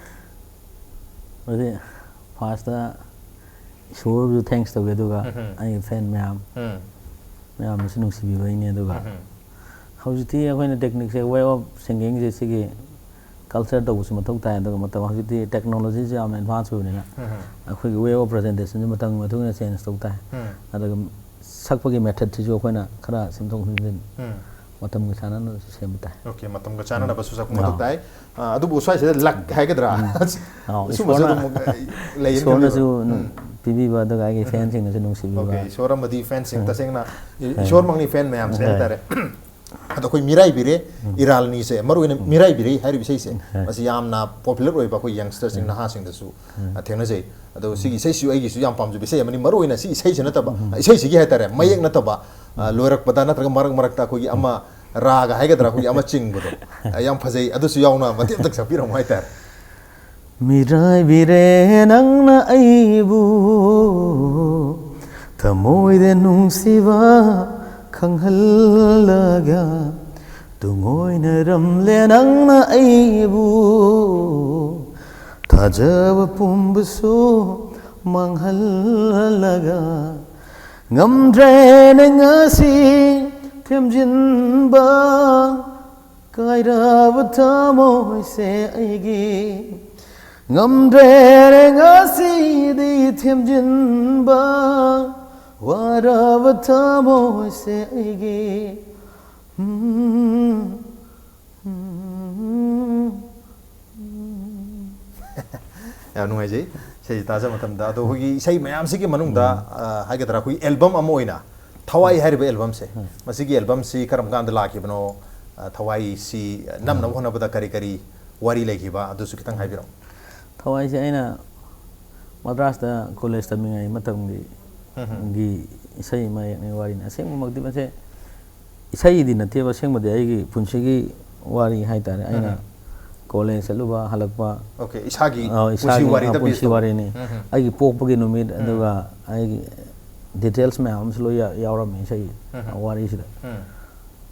ꯑꯗꯨꯗꯤ firstꯇ ꯏꯁꯣꯔꯕꯨꯁꯨ thanks ꯇꯧꯒꯦ, ꯑꯗꯨꯒ ꯎꯝꯍꯨꯝ꯫ ꯑꯩꯒꯤ fan ꯃꯌꯥꯝ, ꯎꯝ꯫ ꯃꯌꯥꯝꯅꯁꯨ ꯅꯨꯡꯁꯤꯕꯤꯕꯩꯅꯦ꯫ ꯑꯗꯨꯒ ꯎꯝꯍꯨꯝ꯫ ꯍꯧꯖꯤꯛꯇꯤ ꯑꯩꯈꯣꯏꯅ techniqueꯁꯦ, way of singingꯁꯦ, ꯁꯤꯒꯤ ꯀꯜꯆꯔ ꯇꯧꯕꯁꯨ ꯃꯊꯧ ꯇꯥꯏ꯫ ꯑꯗꯨꯒ ꯃꯇꯝ ꯍꯧꯖꯤꯛꯇꯤ ꯇꯦꯛꯅꯣꯂꯣꯖꯤꯁꯦ ꯌꯥꯝꯅ ꯑꯦꯗꯚꯥꯟꯁ ꯑꯣꯏꯕꯅꯤꯅ ꯎꯝ. ꯑꯩꯈꯣꯏꯒꯤ ꯋꯦ ꯑꯣꯐ ꯄ꯭ꯔꯖꯦꯟꯇꯦꯁꯟꯁꯨ ꯃꯇꯝꯒꯤ ꯃꯇꯨꯡ ꯏꯟꯅ ꯆꯦꯟꯖ ꯇꯧ ꯇꯥꯏ꯫ ꯎꯝ. ꯑꯗꯨꯒ ꯁꯛꯄꯒꯤ ꯃꯦꯊꯠꯁꯤꯁꯨ ꯑꯩꯈꯣꯏꯅ ꯈꯔ ꯁꯦꯝꯗꯣꯛ ꯁꯦꯝꯖꯤꯟ ꯎꯝ. ꯃꯇꯝꯒ ꯆꯥꯟꯅꯅꯁꯨ ꯁꯦꯝꯕ ꯇꯥꯏ꯫ ꯑꯣꯀꯦ, ꯃꯇꯝꯒ ꯆꯥꯟꯅꯅꯕꯁꯨ ꯁꯛꯄ ꯑꯥ꯫ ꯃꯊꯧ ꯇꯥꯏ꯫ ꯑ, ꯑꯗꯨꯕꯨ ꯁ꯭ꯋꯥꯏꯁꯤꯗ ꯂꯛ ꯍꯥꯏꯒꯗ꯭ꯔꯥ? ꯑꯥꯎ, ꯁꯨꯝꯕꯁꯨ ꯏꯁꯣꯔꯅ- ꯑꯗꯨꯝ, ꯑ, ꯂꯩꯌꯦꯅ ꯏꯁꯣꯔꯅꯁꯨ ꯈꯜꯂꯤꯕ꯫ ꯎꯝ. ꯄꯤꯕꯤꯕ, ꯑꯗꯨꯒ ꯑꯩꯒꯤ ꯐꯦꯟꯁꯤꯡꯅꯁꯨ ꯅꯨꯡꯁꯤꯕꯤꯕ꯫ ꯑꯣꯀꯦ, ꯏꯁꯣꯔ ꯑꯃꯗꯤ ꯐꯦꯟꯁꯤꯡ, ꯎꯝ꯫ ꯇꯁꯦꯡꯅ ꯏ- ꯎꯝ꯫ ꯏꯁꯣꯔꯃꯛꯅꯤ ꯐꯦꯟ ꯃꯌꯥꯝꯁꯦ ꯎꯝ꯫ ꯍꯥꯏꯇꯥꯔꯦ꯫ ꯑꯗꯣ ꯑꯩꯈꯣꯏ ꯃꯤꯔꯥꯏꯕꯤꯔꯦ, ꯏꯔꯥꯜꯅꯤꯁꯦ ꯃꯔꯨ ꯑꯣꯏꯅ ꯃꯤꯔꯥꯏꯕꯤꯔꯦ ꯍꯥꯏꯔꯤꯕ ꯏꯁꯩꯁꯦ꯫ ꯎꯝ꯫ ꯃꯁꯤ ꯌꯥꯝꯅ ꯄꯣꯄꯨꯂꯔ ꯑꯣꯏꯕ ꯑꯩꯈꯣꯏ ꯌꯪꯁꯇꯔꯁꯤꯡ, ꯎꯝ꯫ ꯅꯍꯥꯁꯤꯡꯗꯁꯨ ꯎꯝ꯫ ꯑ, ꯊꯦꯡꯅꯖꯩ꯫ ꯑꯗꯣ ꯁꯤꯒꯤ ꯏꯁꯩꯁꯤꯁꯨ ꯑꯩꯒꯤꯁꯨ ꯌꯥꯝ ꯄꯥꯝꯖꯕ ꯏꯁꯩ ꯑꯃꯅꯤ, ꯃꯔꯨ ꯑꯣꯏꯅ ꯁꯤ ꯏꯁꯩꯁꯤ ꯅꯠꯇꯕ, ꯎꯝ꯫ ꯏꯁꯩꯁꯤꯒꯤ ꯍꯥꯏꯇꯥꯔꯦ, ꯃꯌꯦꯛ ꯅꯠꯇꯕ, ꯑ, ꯂꯣꯏꯔꯛꯄꯗ ꯅꯠꯇ꯭ꯔꯒ ꯃꯔꯛ ꯃꯔꯛꯇ ꯑꯩꯈꯣꯏꯒꯤ ꯑꯃ ꯔꯥꯒ ꯍꯥꯏꯒꯗ꯭ꯔꯥ, ꯑꯩꯈꯣꯏꯒꯤ ꯑꯃ ꯆꯤꯡꯕꯗꯣ, ꯑ, ꯌꯥꯝ ꯐꯖꯩ꯫ ꯑꯗꯨꯁꯨ ꯌꯥꯎꯅ ꯃꯇꯦꯛ ꯑꯝꯇꯪ ꯁꯛꯄꯤꯔꯝꯃꯣ ꯍꯥꯏꯇꯥꯔꯦ꯫ ꯃꯤꯔꯥꯏꯕꯤꯔꯦ ꯅꯪꯅ ꯑꯩꯕꯨ, ꯊꯃꯣꯏꯗ ꯅꯨꯡꯁꯤꯕ ꯈꯪꯍꯜꯂꯒ, ꯇꯨꯡꯑꯣꯏꯅꯔꯝꯂꯦ ꯅꯪꯅ ꯑꯩꯕꯨ, ꯊꯥꯖꯕ ꯄꯨꯝꯕꯁꯨ ꯃꯥꯡꯍꯜꯂꯒ, ꯉꯝꯗ꯭ꯔꯦꯅꯦ ꯉꯁꯤ ꯊꯦꯝꯖꯤꯟꯕ, ꯀꯥꯏꯔꯕ ꯊꯃꯣꯏꯁꯦ ꯑꯩꯒꯤ, ꯉꯝꯗ꯭ꯔꯦꯅꯦ ꯉꯁꯤꯗꯤ ꯊꯦꯝꯖꯤꯟꯕ, ꯋꯥꯔꯕ ꯊꯃꯣꯏꯁꯦ ꯑꯩꯒꯤ꯫ ꯎꯝ, ꯎꯝ, ꯎꯝ꯫ ꯌꯥꯝ ꯅꯨꯡꯉꯥꯏꯖꯩ ꯏꯁꯩꯁꯤ ꯇꯥꯖꯕ ꯃꯇꯝꯗ꯫ ꯑꯗꯣ ꯑꯩꯈꯣꯏꯒꯤ ꯏꯁꯩ ꯃꯌꯥꯝꯁꯤꯒꯤ ꯃꯅꯨꯡꯗ, ꯑ, ꯍꯥꯏꯒꯗ꯭ꯔꯥ, ꯑꯩꯈꯣꯏꯒꯤ ꯑꯦꯜꯕꯝ ꯑꯃ ꯑꯣꯏꯅ ꯊꯋꯥꯏ ꯍꯥꯏꯔꯤꯕ ꯑꯦꯜꯕꯝꯁꯦ, ꯎꯝ꯫ ꯃꯁꯤꯒꯤ ꯑꯦꯜꯕꯝꯁꯤ ꯀꯔꯝ ꯀꯥꯟꯗ ꯂꯥꯛꯈꯤꯕꯅꯣ? ꯑ, ꯊꯋꯥꯏꯁꯤ ꯅꯝꯅꯕ ꯍꯣꯠꯅꯕꯗ ꯀꯔꯤ ꯀꯔꯤ ꯋꯥꯔꯤ ꯂꯩꯈꯤꯕ, ꯑꯗꯨꯁꯨ ꯈꯤꯇꯪ ꯍꯥꯏꯕꯤꯔꯛꯑꯣ꯫ ꯊꯋꯥꯏꯁꯦ ꯑꯩꯅ ꯃꯗ꯭ꯔꯥꯁꯇ ꯀꯣꯂꯦꯖ ꯇꯝꯃꯤꯉꯩ ꯃꯇꯝꯒꯤ ꯎꯝ꯫ ꯒꯤ ꯏꯁꯩ ꯃꯌꯦꯛꯅꯤ, ꯋꯥꯔꯤꯅꯤ꯫ ꯑꯁꯦꯡꯕꯃꯛꯇꯤ ꯃꯁꯦ ꯏꯁꯩꯗꯤ ꯅꯠꯇꯦꯕ, ꯑꯁꯦꯡꯕꯗꯤ ꯑꯩꯒꯤ ꯄꯨꯟꯁꯤꯒꯤ ꯋꯥꯔꯤ ꯍꯥꯏꯇꯥꯔꯦ꯫ ꯑꯩꯅ ꯎꯝ꯫ ꯀꯣꯂꯦꯖ ꯆꯠꯂꯨꯕ, ꯍꯜꯂꯛꯄ꯫ ꯑꯣꯀꯦ, ꯏꯁꯥꯒꯤ ꯑꯧ, ꯄꯨꯟꯁꯤ ꯏꯁꯥꯒꯤ, ꯋꯥꯔꯤꯗ ꯑ, ꯄꯨꯟꯁꯤ base ꯇꯧꯕ꯫ ꯋꯥꯔꯤꯅꯤ꯫ ꯎꯝ, ꯎꯝ꯫ ꯑꯩꯒꯤ ꯄꯣꯛꯄꯒꯤ ꯅꯨꯃꯤꯠ, ꯎꯝ꯫ ꯑꯗꯨꯒ ꯑꯩꯒꯤ ꯗꯤꯇꯦꯜꯁ ꯃꯌꯥꯝ ꯑꯃꯁꯨ ꯂꯣꯏ ꯌꯥ-, ꯌꯥꯎꯔꯝꯃꯤ ꯏꯁꯩ ꯎꯝ, ꯎꯝ꯫ ꯋꯥꯔꯤꯁꯤꯗ꯫ ꯎꯝ꯫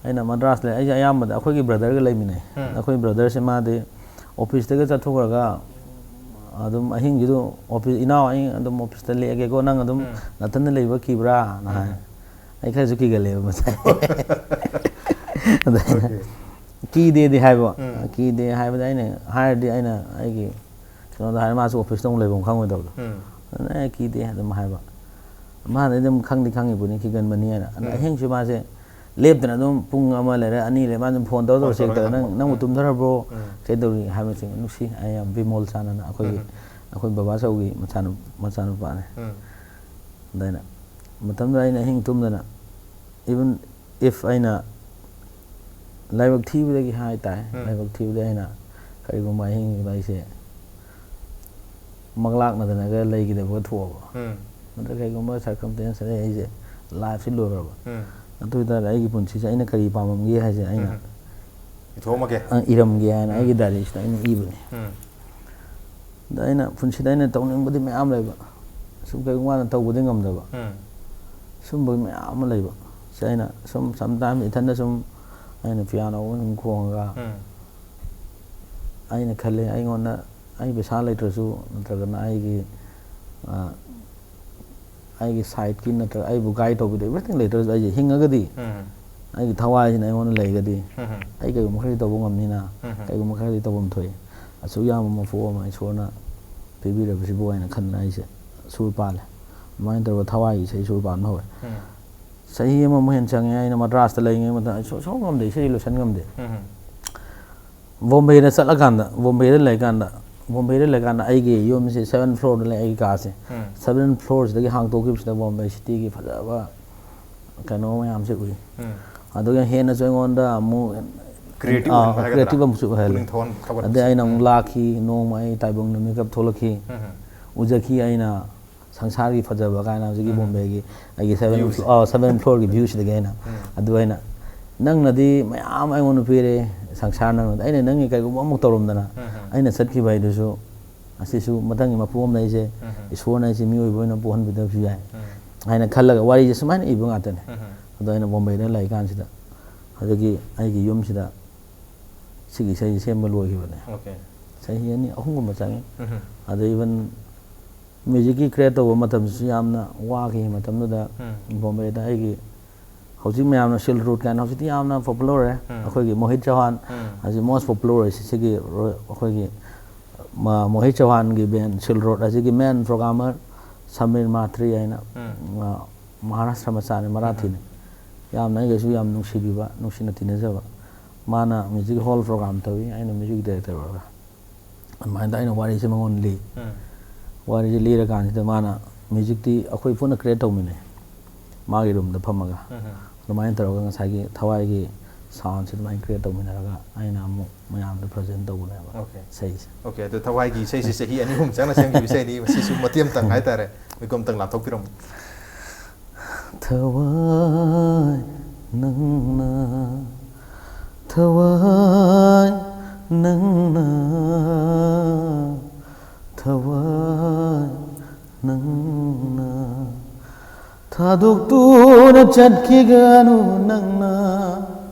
ꯑꯩꯅ ꯃꯗ꯭ꯔꯥꯁꯇ, ꯑꯩꯁꯦ ꯑꯌꯥꯝꯕꯗ ꯑꯩꯈꯣꯏꯒꯤ ꯕ꯭ꯔꯗꯔꯒ ꯂꯩꯃꯤꯟꯅꯩ꯫ ꯎꯝ꯫ ꯑꯩꯈꯣꯏ ꯕ꯭ꯔꯗꯔꯁꯦ, ꯃꯥꯗꯤ ꯑꯣꯐꯤꯁꯇꯒ ꯆꯠꯊꯣꯛꯈ꯭ꯔꯒ ꯑꯗꯨꯝ ꯑꯍꯤꯡꯁꯤꯗ ꯑꯣꯐꯤꯁ, ꯏꯅꯥꯎ ꯑꯍꯤꯡ ꯑꯗꯨꯝ ꯑꯣꯐꯤꯁꯇ ꯂꯦꯛꯑꯒꯦꯀꯣ, ꯅꯪ ꯑꯗꯨꯝ ꯎꯝ꯫ ꯅꯊꯟꯗ ꯂꯩꯕ ꯀꯤꯕ꯭ꯔꯥꯅ ꯍꯥꯏ꯫ ꯎꯝ꯫ ꯑꯩ ꯈꯔꯁꯨ ꯀꯤꯒꯜꯂꯦꯕ ꯃꯁꯥꯏ꯫ ꯑꯗ ꯑꯩꯅ, ꯑꯣꯀꯦ꯫ ꯀꯤꯗꯦꯗꯤ ꯍꯥꯏꯕ꯫ ꯎꯝ꯫ ꯀꯤꯗꯦ ꯍꯥꯏꯕꯗ ꯑꯩꯅ ꯍꯥꯏꯔꯗꯤ, ꯑꯩꯅ ꯑꯩꯒꯤ ꯀꯩꯅꯣꯗ ꯍꯥꯏꯔ, ꯃꯥꯁꯨ ꯑꯣꯐꯤꯁꯇ ꯑꯃꯨꯛ ꯂꯩꯐꯝ ꯈꯪꯉꯣꯏꯗꯕꯗꯣ꯫ ꯎꯝ꯫ ꯑꯗꯨꯅ "ꯑꯦ, ꯀꯤꯗꯦ" ꯑꯗꯨꯝ ꯍꯥꯏꯕ꯫ ꯃꯥꯅꯗꯤ ꯑꯗꯨꯝ ꯈꯪꯗꯤ ꯈꯪꯉꯤꯕꯅꯤ ꯀꯤꯒꯟꯕꯅꯤ ꯍꯥꯏꯅ꯫ ꯑꯗ ꯎꯝ꯫ ꯑꯍꯤꯡꯁꯨ ꯃꯥꯁꯦ ꯂꯦꯞꯇꯅ ꯑꯗꯨꯝ ꯄꯨꯡ ꯑꯃ ꯂꯩꯔꯦ, ꯑꯅꯤ ꯂꯩꯔꯦ, ꯃꯥ ꯑꯗꯨꯝ ꯐꯣꯟ ꯇꯧꯔ ꯇꯧꯔ ꯐꯣꯟ ꯆꯦꯛ ꯇꯧꯔꯒ ꯇꯧꯔꯦ, "ꯅꯪ, ꯍꯪꯕ꯫ ꯅꯪꯕꯨ ꯎꯝ꯫ ꯇꯨꯝꯊꯔꯕ꯭ꯔꯣ? ꯎꯝ꯫ ꯀꯩꯗꯧꯔꯤ?" ꯍꯥꯏꯕꯁꯤꯡ ꯅꯨꯡꯁꯤ꯫ ꯑꯩ ꯌꯥꯝ ꯕꯤꯃꯣꯜ ꯁꯥꯟꯅꯅ ꯑꯩꯈꯣꯏꯒꯤ, ꯎꯝ꯫ ꯑꯩꯈꯣꯏ ꯕꯕꯥ ꯆꯧꯒꯤ ꯃꯆꯥꯅꯨ-, ꯃꯆꯥꯅꯨꯄꯥꯅꯦ꯫ ꯎꯝ꯫ ꯑꯗ ꯑꯩꯅ ꯃꯇꯝꯗꯨꯗ ꯑꯩꯅ ꯑꯍꯤꯡ ꯇꯨꯝꯗꯅ, even if ꯑꯩꯅ ꯂꯥꯏꯕꯛ ꯊꯤꯕꯗꯒꯤ ꯍꯥꯏ ꯇꯥꯏ, ꯎꯝ꯫ ꯂꯥꯏꯕꯛ ꯊꯤꯕꯗꯒꯤ ꯑꯩꯅ ꯀꯔꯤꯒꯨꯝꯕ ꯑꯍꯤꯡꯗꯨꯗ ꯑꯩꯁꯦ ꯃꯪꯂꯥꯛꯅꯗꯅꯒ ꯂꯩꯈꯤꯗꯕꯒ ꯊꯣꯛꯑꯕ, ꯎꯝ꯫ ꯅꯠꯇ꯭ꯔꯒ ꯀꯩꯒꯨꯝꯕ circumstance ꯑꯗꯩ ꯑꯩꯁꯦ ꯂꯥꯏꯐꯁꯦ ꯂꯣꯏꯈ꯭ꯔꯕ, ꯎꯝ꯫ ꯑꯗꯨ ꯑꯣꯏꯇꯥꯔꯗꯤ ꯑꯩꯒꯤ ꯄꯨꯟꯁꯤꯁꯦ ꯑꯩꯅ ꯀꯔꯤ ꯄꯥꯝꯃꯝꯒꯦ ꯍꯥꯏꯁꯦ ꯑꯩꯅ, ꯎꯝ꯫ ꯏꯊꯣꯛꯑꯝꯃꯒꯦ꯫ ꯑ, ꯏꯔꯝꯒꯦ ꯍꯥꯏꯅ ꯎꯝ꯫ ꯑꯩꯒꯤ ꯗꯥꯏꯔꯤꯁꯤꯗ ꯑꯩꯅ ꯏꯕꯅꯦ꯫ ꯎꯝ꯫ ꯑꯗ ꯑꯩꯅ ꯄꯨꯟꯁꯤꯗ ꯑꯩꯅ ꯇꯧꯅꯤꯡꯕꯗꯤ ꯃꯌꯥꯝ ꯂꯩꯕ, ꯁꯨꯝ ꯀꯩꯒꯨꯝꯕ ꯀꯥꯟꯗ ꯇꯧꯕꯗꯤ ꯉꯝꯗꯕ, ꯎꯝ꯫ ꯁꯨꯝꯕꯒꯤ ꯃꯌꯥꯝ ꯑꯃ ꯂꯩꯕ꯫ ꯁꯤ ꯑꯩꯅ ꯁꯨꯝ sometimes ꯏꯊꯟꯗ ꯁꯨꯝ ꯑꯩꯅ ꯄꯤꯌꯥꯅꯣ ꯑꯃ ꯁꯨꯝ ꯈꯣꯡꯉꯒ ꯎꯝ꯫ ꯑꯩꯅ ꯈꯜꯂꯦ, ꯑꯩꯉꯣꯟꯗ, ꯑꯩ ꯄꯩꯁꯥ ꯂꯩꯇ꯭ꯔꯁꯨ, ꯅꯠꯇ꯭ꯔꯒꯅ ꯑꯩꯒꯤ, ꯑ, ꯑꯩꯒꯤ ꯁꯥꯏꯠꯀꯤ ꯅꯠꯇ꯭ꯔꯒ ꯑꯩꯕꯨ ꯒꯥꯏꯗ ꯇꯧꯕꯤꯗ everything ꯂꯩꯇ꯭ꯔꯁꯨ, ꯑꯩꯁꯦ ꯍꯤꯡꯉꯒꯗꯤ ꯎꯝ꯫ ꯑꯩꯒꯤ ꯊꯋꯥꯏꯁꯤꯅ ꯑꯩꯉꯣꯟꯗ ꯂꯩꯔꯒꯗꯤ ꯎꯝ꯫ ꯑꯩ ꯀꯩꯒꯨꯝꯕ ꯈꯔꯗꯤ ꯇꯧꯕ ꯉꯝꯅꯤꯅ, ꯎꯝ꯫ ꯀꯩꯒꯨꯝꯕ ꯈꯔꯗꯤ ꯇꯧꯐꯝ ꯊꯣꯛꯏ꯫ ꯑꯁꯨꯛ ꯌꯥꯝꯕ ꯃꯄꯣ ꯑꯃ ꯏꯁꯣꯔꯅ ꯄꯤꯕꯤꯔꯕꯁꯤꯕꯨ ꯍꯥꯏꯅ ꯈꯟꯗꯅ ꯑꯩꯁꯦ ꯁꯨꯔ ꯄꯥꯜꯂꯦ꯫ ꯑꯗꯨꯃꯥꯏꯅ ꯇꯧꯔꯒ ꯊꯋꯥꯏꯒꯤ ꯏꯁꯩ ꯁꯨꯔ ꯄꯥꯟꯕ ꯍꯧꯋꯦ꯫ ꯎꯝ꯫ ꯆꯍꯤ ꯑꯃꯃꯨꯛ ꯍꯦꯟꯅ ꯆꯪꯉꯦ ꯑꯩꯅ ꯃꯗ꯭ꯔꯥꯁꯇ ꯂꯩꯔꯤꯉꯩ ꯃꯇꯝꯗ꯫ ꯑꯩ ꯁꯨ-, ꯁꯨꯡꯉꯝ ꯉꯝꯗꯦ, ꯏꯁꯩ ꯂꯣꯏꯁꯟ ꯉꯝꯗꯦ꯫ ꯎꯝ꯫ ꯕꯣꯝꯕꯦꯗ ꯆꯠꯂꯀꯥꯟꯗ, ꯕꯣꯝꯕꯦꯗ ꯂꯩꯀꯥꯟꯗ, ꯕꯣꯝꯕꯦꯗ ꯂꯩꯀꯥꯟꯗ ꯑꯩꯒꯤ ꯌꯨꯝꯁꯤ seven floorꯗ ꯂꯩ, ꯑꯩꯒꯤ ꯀꯥꯁꯦ꯫ ꯎꯝ꯫ Seven floorꯁꯤꯗꯒꯤ ꯍꯥꯡꯇꯣꯛꯈꯤꯕꯁꯤꯗ ꯕꯣꯝꯕꯦ cityꯒꯤ ꯐꯖꯕ ꯀꯩꯅꯣ ꯃꯌꯥꯝꯁꯦ ꯎꯏ꯫ ꯎꯝ꯫ ꯑꯗꯨꯒ ꯍꯦꯟꯅꯁꯨ ꯑꯩꯉꯣꯟꯗ ꯑꯃꯨꯛ, creative ꯑꯥ, ꯑꯣꯏꯍꯟꯕ ꯍꯥꯏꯒꯗ꯭ꯔꯥ? Creative ꯑꯃꯁꯨ ꯑꯣꯏꯍꯜꯂꯦ꯫ ꯄꯨꯛꯅꯤꯡ ꯊꯧꯍꯟ-, ꯊꯧꯒꯠꯄꯁꯦ꯫ ꯑꯗꯩ ꯑꯩꯅ ꯑꯃꯨꯛ ꯎꯝ꯫ ꯂꯥꯛꯈꯤ, ꯅꯣꯡꯃ ꯑꯩ ꯇꯥꯏꯕꯪ ꯅꯨꯃꯤꯠ ꯃꯤꯀꯞ ꯊꯣꯛꯂꯛꯈꯤ꯫ ꯎꯝ꯫ ꯎꯖꯈꯤ ꯑꯩꯅ ꯁꯪꯁꯥꯔꯒꯤ ꯐꯖꯕ ꯀꯥꯏꯅ ꯍꯧꯖꯤꯛꯀꯤ ꯎꯝ꯫ ꯕꯣꯝꯕꯦꯒꯤ ꯑꯩꯒꯤ seven viewꯁꯦ꯫ Flo-, ꯑꯥ, seven floorꯒꯤ viewꯁꯤꯗꯒꯤ ꯑꯩꯅ꯫ ꯎꯝ꯫ ꯑꯗꯨ ꯑꯩꯅ, "ꯅꯪꯅꯗꯤ ꯃꯌꯥꯝ ꯑꯩꯉꯣꯟꯗ ꯄꯤꯔꯦ, ꯁꯪꯁꯥꯔ ꯅꯪꯅꯗꯤ꯫ ꯑꯩꯅ ꯅꯪꯒꯤ ꯀꯩꯒꯨꯝꯕ ꯑꯃꯨꯛ ꯇꯧꯔꯝꯗꯅ ꯎꯝ꯫ ꯑꯩꯅ ꯆꯠꯈꯤꯕ ꯍꯥꯏꯗꯨꯁꯨ, ꯑꯁꯤꯁꯨ ꯃꯊꯪꯒꯤ ꯃꯄꯣꯛ ꯑꯃꯗ ꯑꯩꯁꯦ ꯎꯝ꯫ ꯏꯁꯣꯔꯅ ꯑꯩꯁꯦ ꯃꯤꯑꯣꯏꯕ ꯑꯣꯏꯅ ꯄꯣꯛꯍꯟꯕꯤꯗꯕꯁꯨ ꯌꯥꯏ" ꯎꯝ꯫ ꯍꯥꯏꯅ ꯈꯜꯂꯒ ꯋꯥꯔꯤꯁꯦ ꯁꯨꯃꯥꯏꯅ ꯏꯕ ꯉꯥꯛꯇꯅꯦ꯫ ꯎꯝ꯫ ꯑꯗꯣ ꯑꯩꯅ ꯕꯣꯝꯕꯦꯗ ꯂꯩꯀꯥꯟꯁꯤꯗ ꯍꯧꯖꯤꯛꯀꯤ ꯑꯩꯒꯤ ꯌꯨꯝꯁꯤꯗ ꯁꯤꯒꯤ ꯏꯁꯩꯁꯦ ꯁꯦꯝꯕ ꯂꯣꯏꯈꯤꯕꯅꯦ꯫ Okay꯫ ꯆꯍꯤ ꯑꯅꯤ ꯑꯍꯨꯝꯒꯨꯝꯕ ꯆꯪꯉꯤ꯫ ꯎꯝ꯫ ꯑꯗ even musicꯀꯤ create ꯇꯧꯕ ꯃꯇꯝꯁꯤꯁꯨ ꯌꯥꯝꯅ ꯋꯥꯈꯤ ꯃꯇꯝꯗꯨꯗ꯫ ꯎꯝ꯫ ꯕꯣꯝꯕꯦꯗ ꯑꯩꯒꯤ ꯍꯧꯖꯤꯛ ꯃꯌꯥꯝꯅ ꯁꯤꯜ ꯔꯨꯠ ꯀꯥꯏꯅ ꯍꯧꯖꯤꯛꯇꯤ ꯌꯥꯝꯅ ꯄꯣꯄꯨꯂꯔ ꯑꯣꯏꯔꯦ꯫ ꯑꯩꯈꯣꯏꯒꯤ ꯃꯣꯍꯤꯠ ꯆꯧꯍꯥꯟ ꯑꯁꯤ ꯃꯣꯁ ꯄꯣꯄꯨꯂꯔ ꯑꯣꯏꯔꯤꯁꯦ ꯁꯤꯒꯤ ꯔꯣ- ꯑꯩꯈꯣꯏꯒꯤ ꯃ- ꯃꯣꯍꯤꯠ ꯆꯧꯍꯥꯟꯒꯤ ꯕꯦꯟ ꯁꯤꯜ ꯔꯨꯠ ꯑꯁꯤꯒꯤ ꯃꯦꯟ ꯄ꯭ꯔꯣꯒ꯭ꯔꯥꯃꯔ ꯁꯃꯤꯔ ꯃꯥꯇ꯭ꯔꯤ ꯍꯥꯏꯅ, ꯃ- ꯃꯍꯥꯔꯥꯁꯇ꯭ꯔ ꯃꯆꯥꯅꯤ, ꯃꯔꯥꯊꯤꯅꯤ꯫ ꯌꯥꯝꯅ ꯑꯩꯒꯁꯨ ꯌꯥꯝ ꯅꯨꯡꯁꯤꯕꯤꯕ, ꯅꯨꯡꯁꯤꯅ ꯇꯤꯟꯅꯖꯕ꯫ ꯃꯥꯅ ꯃ꯭ꯌꯨꯖꯤꯛ ꯍꯣꯜ ꯄ꯭ꯔꯣꯒ꯭ꯔꯥꯝ ꯇꯧꯏ, ꯑꯩꯅ ꯃ꯭ꯌꯨꯖꯤꯛ ꯗꯥꯏꯔꯦꯛꯇꯔ ꯑꯣꯏꯔꯒ꯫ ꯑꯗꯨꯃꯥꯏꯅ ꯇꯧ ꯑꯩꯅ ꯋꯥꯔꯤꯁꯦ ꯃꯉꯣꯟꯗ ꯂꯤ꯫ ꯋꯥꯔꯤꯁꯦ ꯂꯤꯔꯀꯥꯟꯁꯤꯗ ꯃꯥꯅ ꯃ꯭ꯌꯨꯖꯤꯛꯇꯤ ꯑꯩꯈꯣꯏ ꯄꯨꯟꯅ ꯀ꯭ꯔꯤꯌꯦꯠ ꯇꯧꯃꯤꯟꯅꯩ, ꯃꯥꯒꯤ ꯔꯨꯝꯗ ꯐꯝꯃꯒ꯫ ꯑꯗꯨꯃꯥꯏꯅ ꯇꯧꯔꯒ ꯉꯁꯥꯏꯒꯤ ꯊꯋꯥꯏꯒꯤ ꯁꯥꯎꯟꯁꯦ ꯑꯗꯨꯃꯥꯏꯅ ꯀ꯭ꯔꯤꯌꯦꯠ ꯇꯧꯃꯤꯟꯅꯔꯒ ꯑꯩꯅ ꯑꯃꯨꯛ ꯃꯌꯥꯝꯗ ꯄ꯭ꯔꯖꯦꯟ ꯇꯧꯕꯅꯦꯕ꯫ ꯏꯁꯩꯁꯦ꯫ ꯑꯣꯀꯦ, ꯑꯗꯣ ꯊꯋꯥꯏꯒꯤ ꯏꯁꯩꯁꯦ ꯆꯍꯤ ꯑꯅꯤ ꯑꯍꯨꯝ ꯆꯪꯅ ꯁꯦꯝꯈꯤꯕ ꯏꯁꯩꯅꯤ꯫ ꯃꯁꯤꯁꯨ ꯃꯇꯦꯛ ꯑꯃꯇꯪ ꯍꯥꯏꯇꯥꯔꯦ, ꯃꯤꯀꯨꯞ ꯑꯃꯇꯪ ꯂꯥꯞꯊꯣꯛꯄꯤꯔꯝꯃꯨ꯫ ꯊꯋꯥꯏ ꯅꯪꯅ, ꯊꯋꯥꯏ ꯅꯪꯅ, ꯊꯋꯥꯏ ꯅꯪꯅ ꯊꯥꯗꯣꯛꯇꯨꯅ ꯆꯠꯈꯤꯒꯅꯨ ꯅꯪꯅ,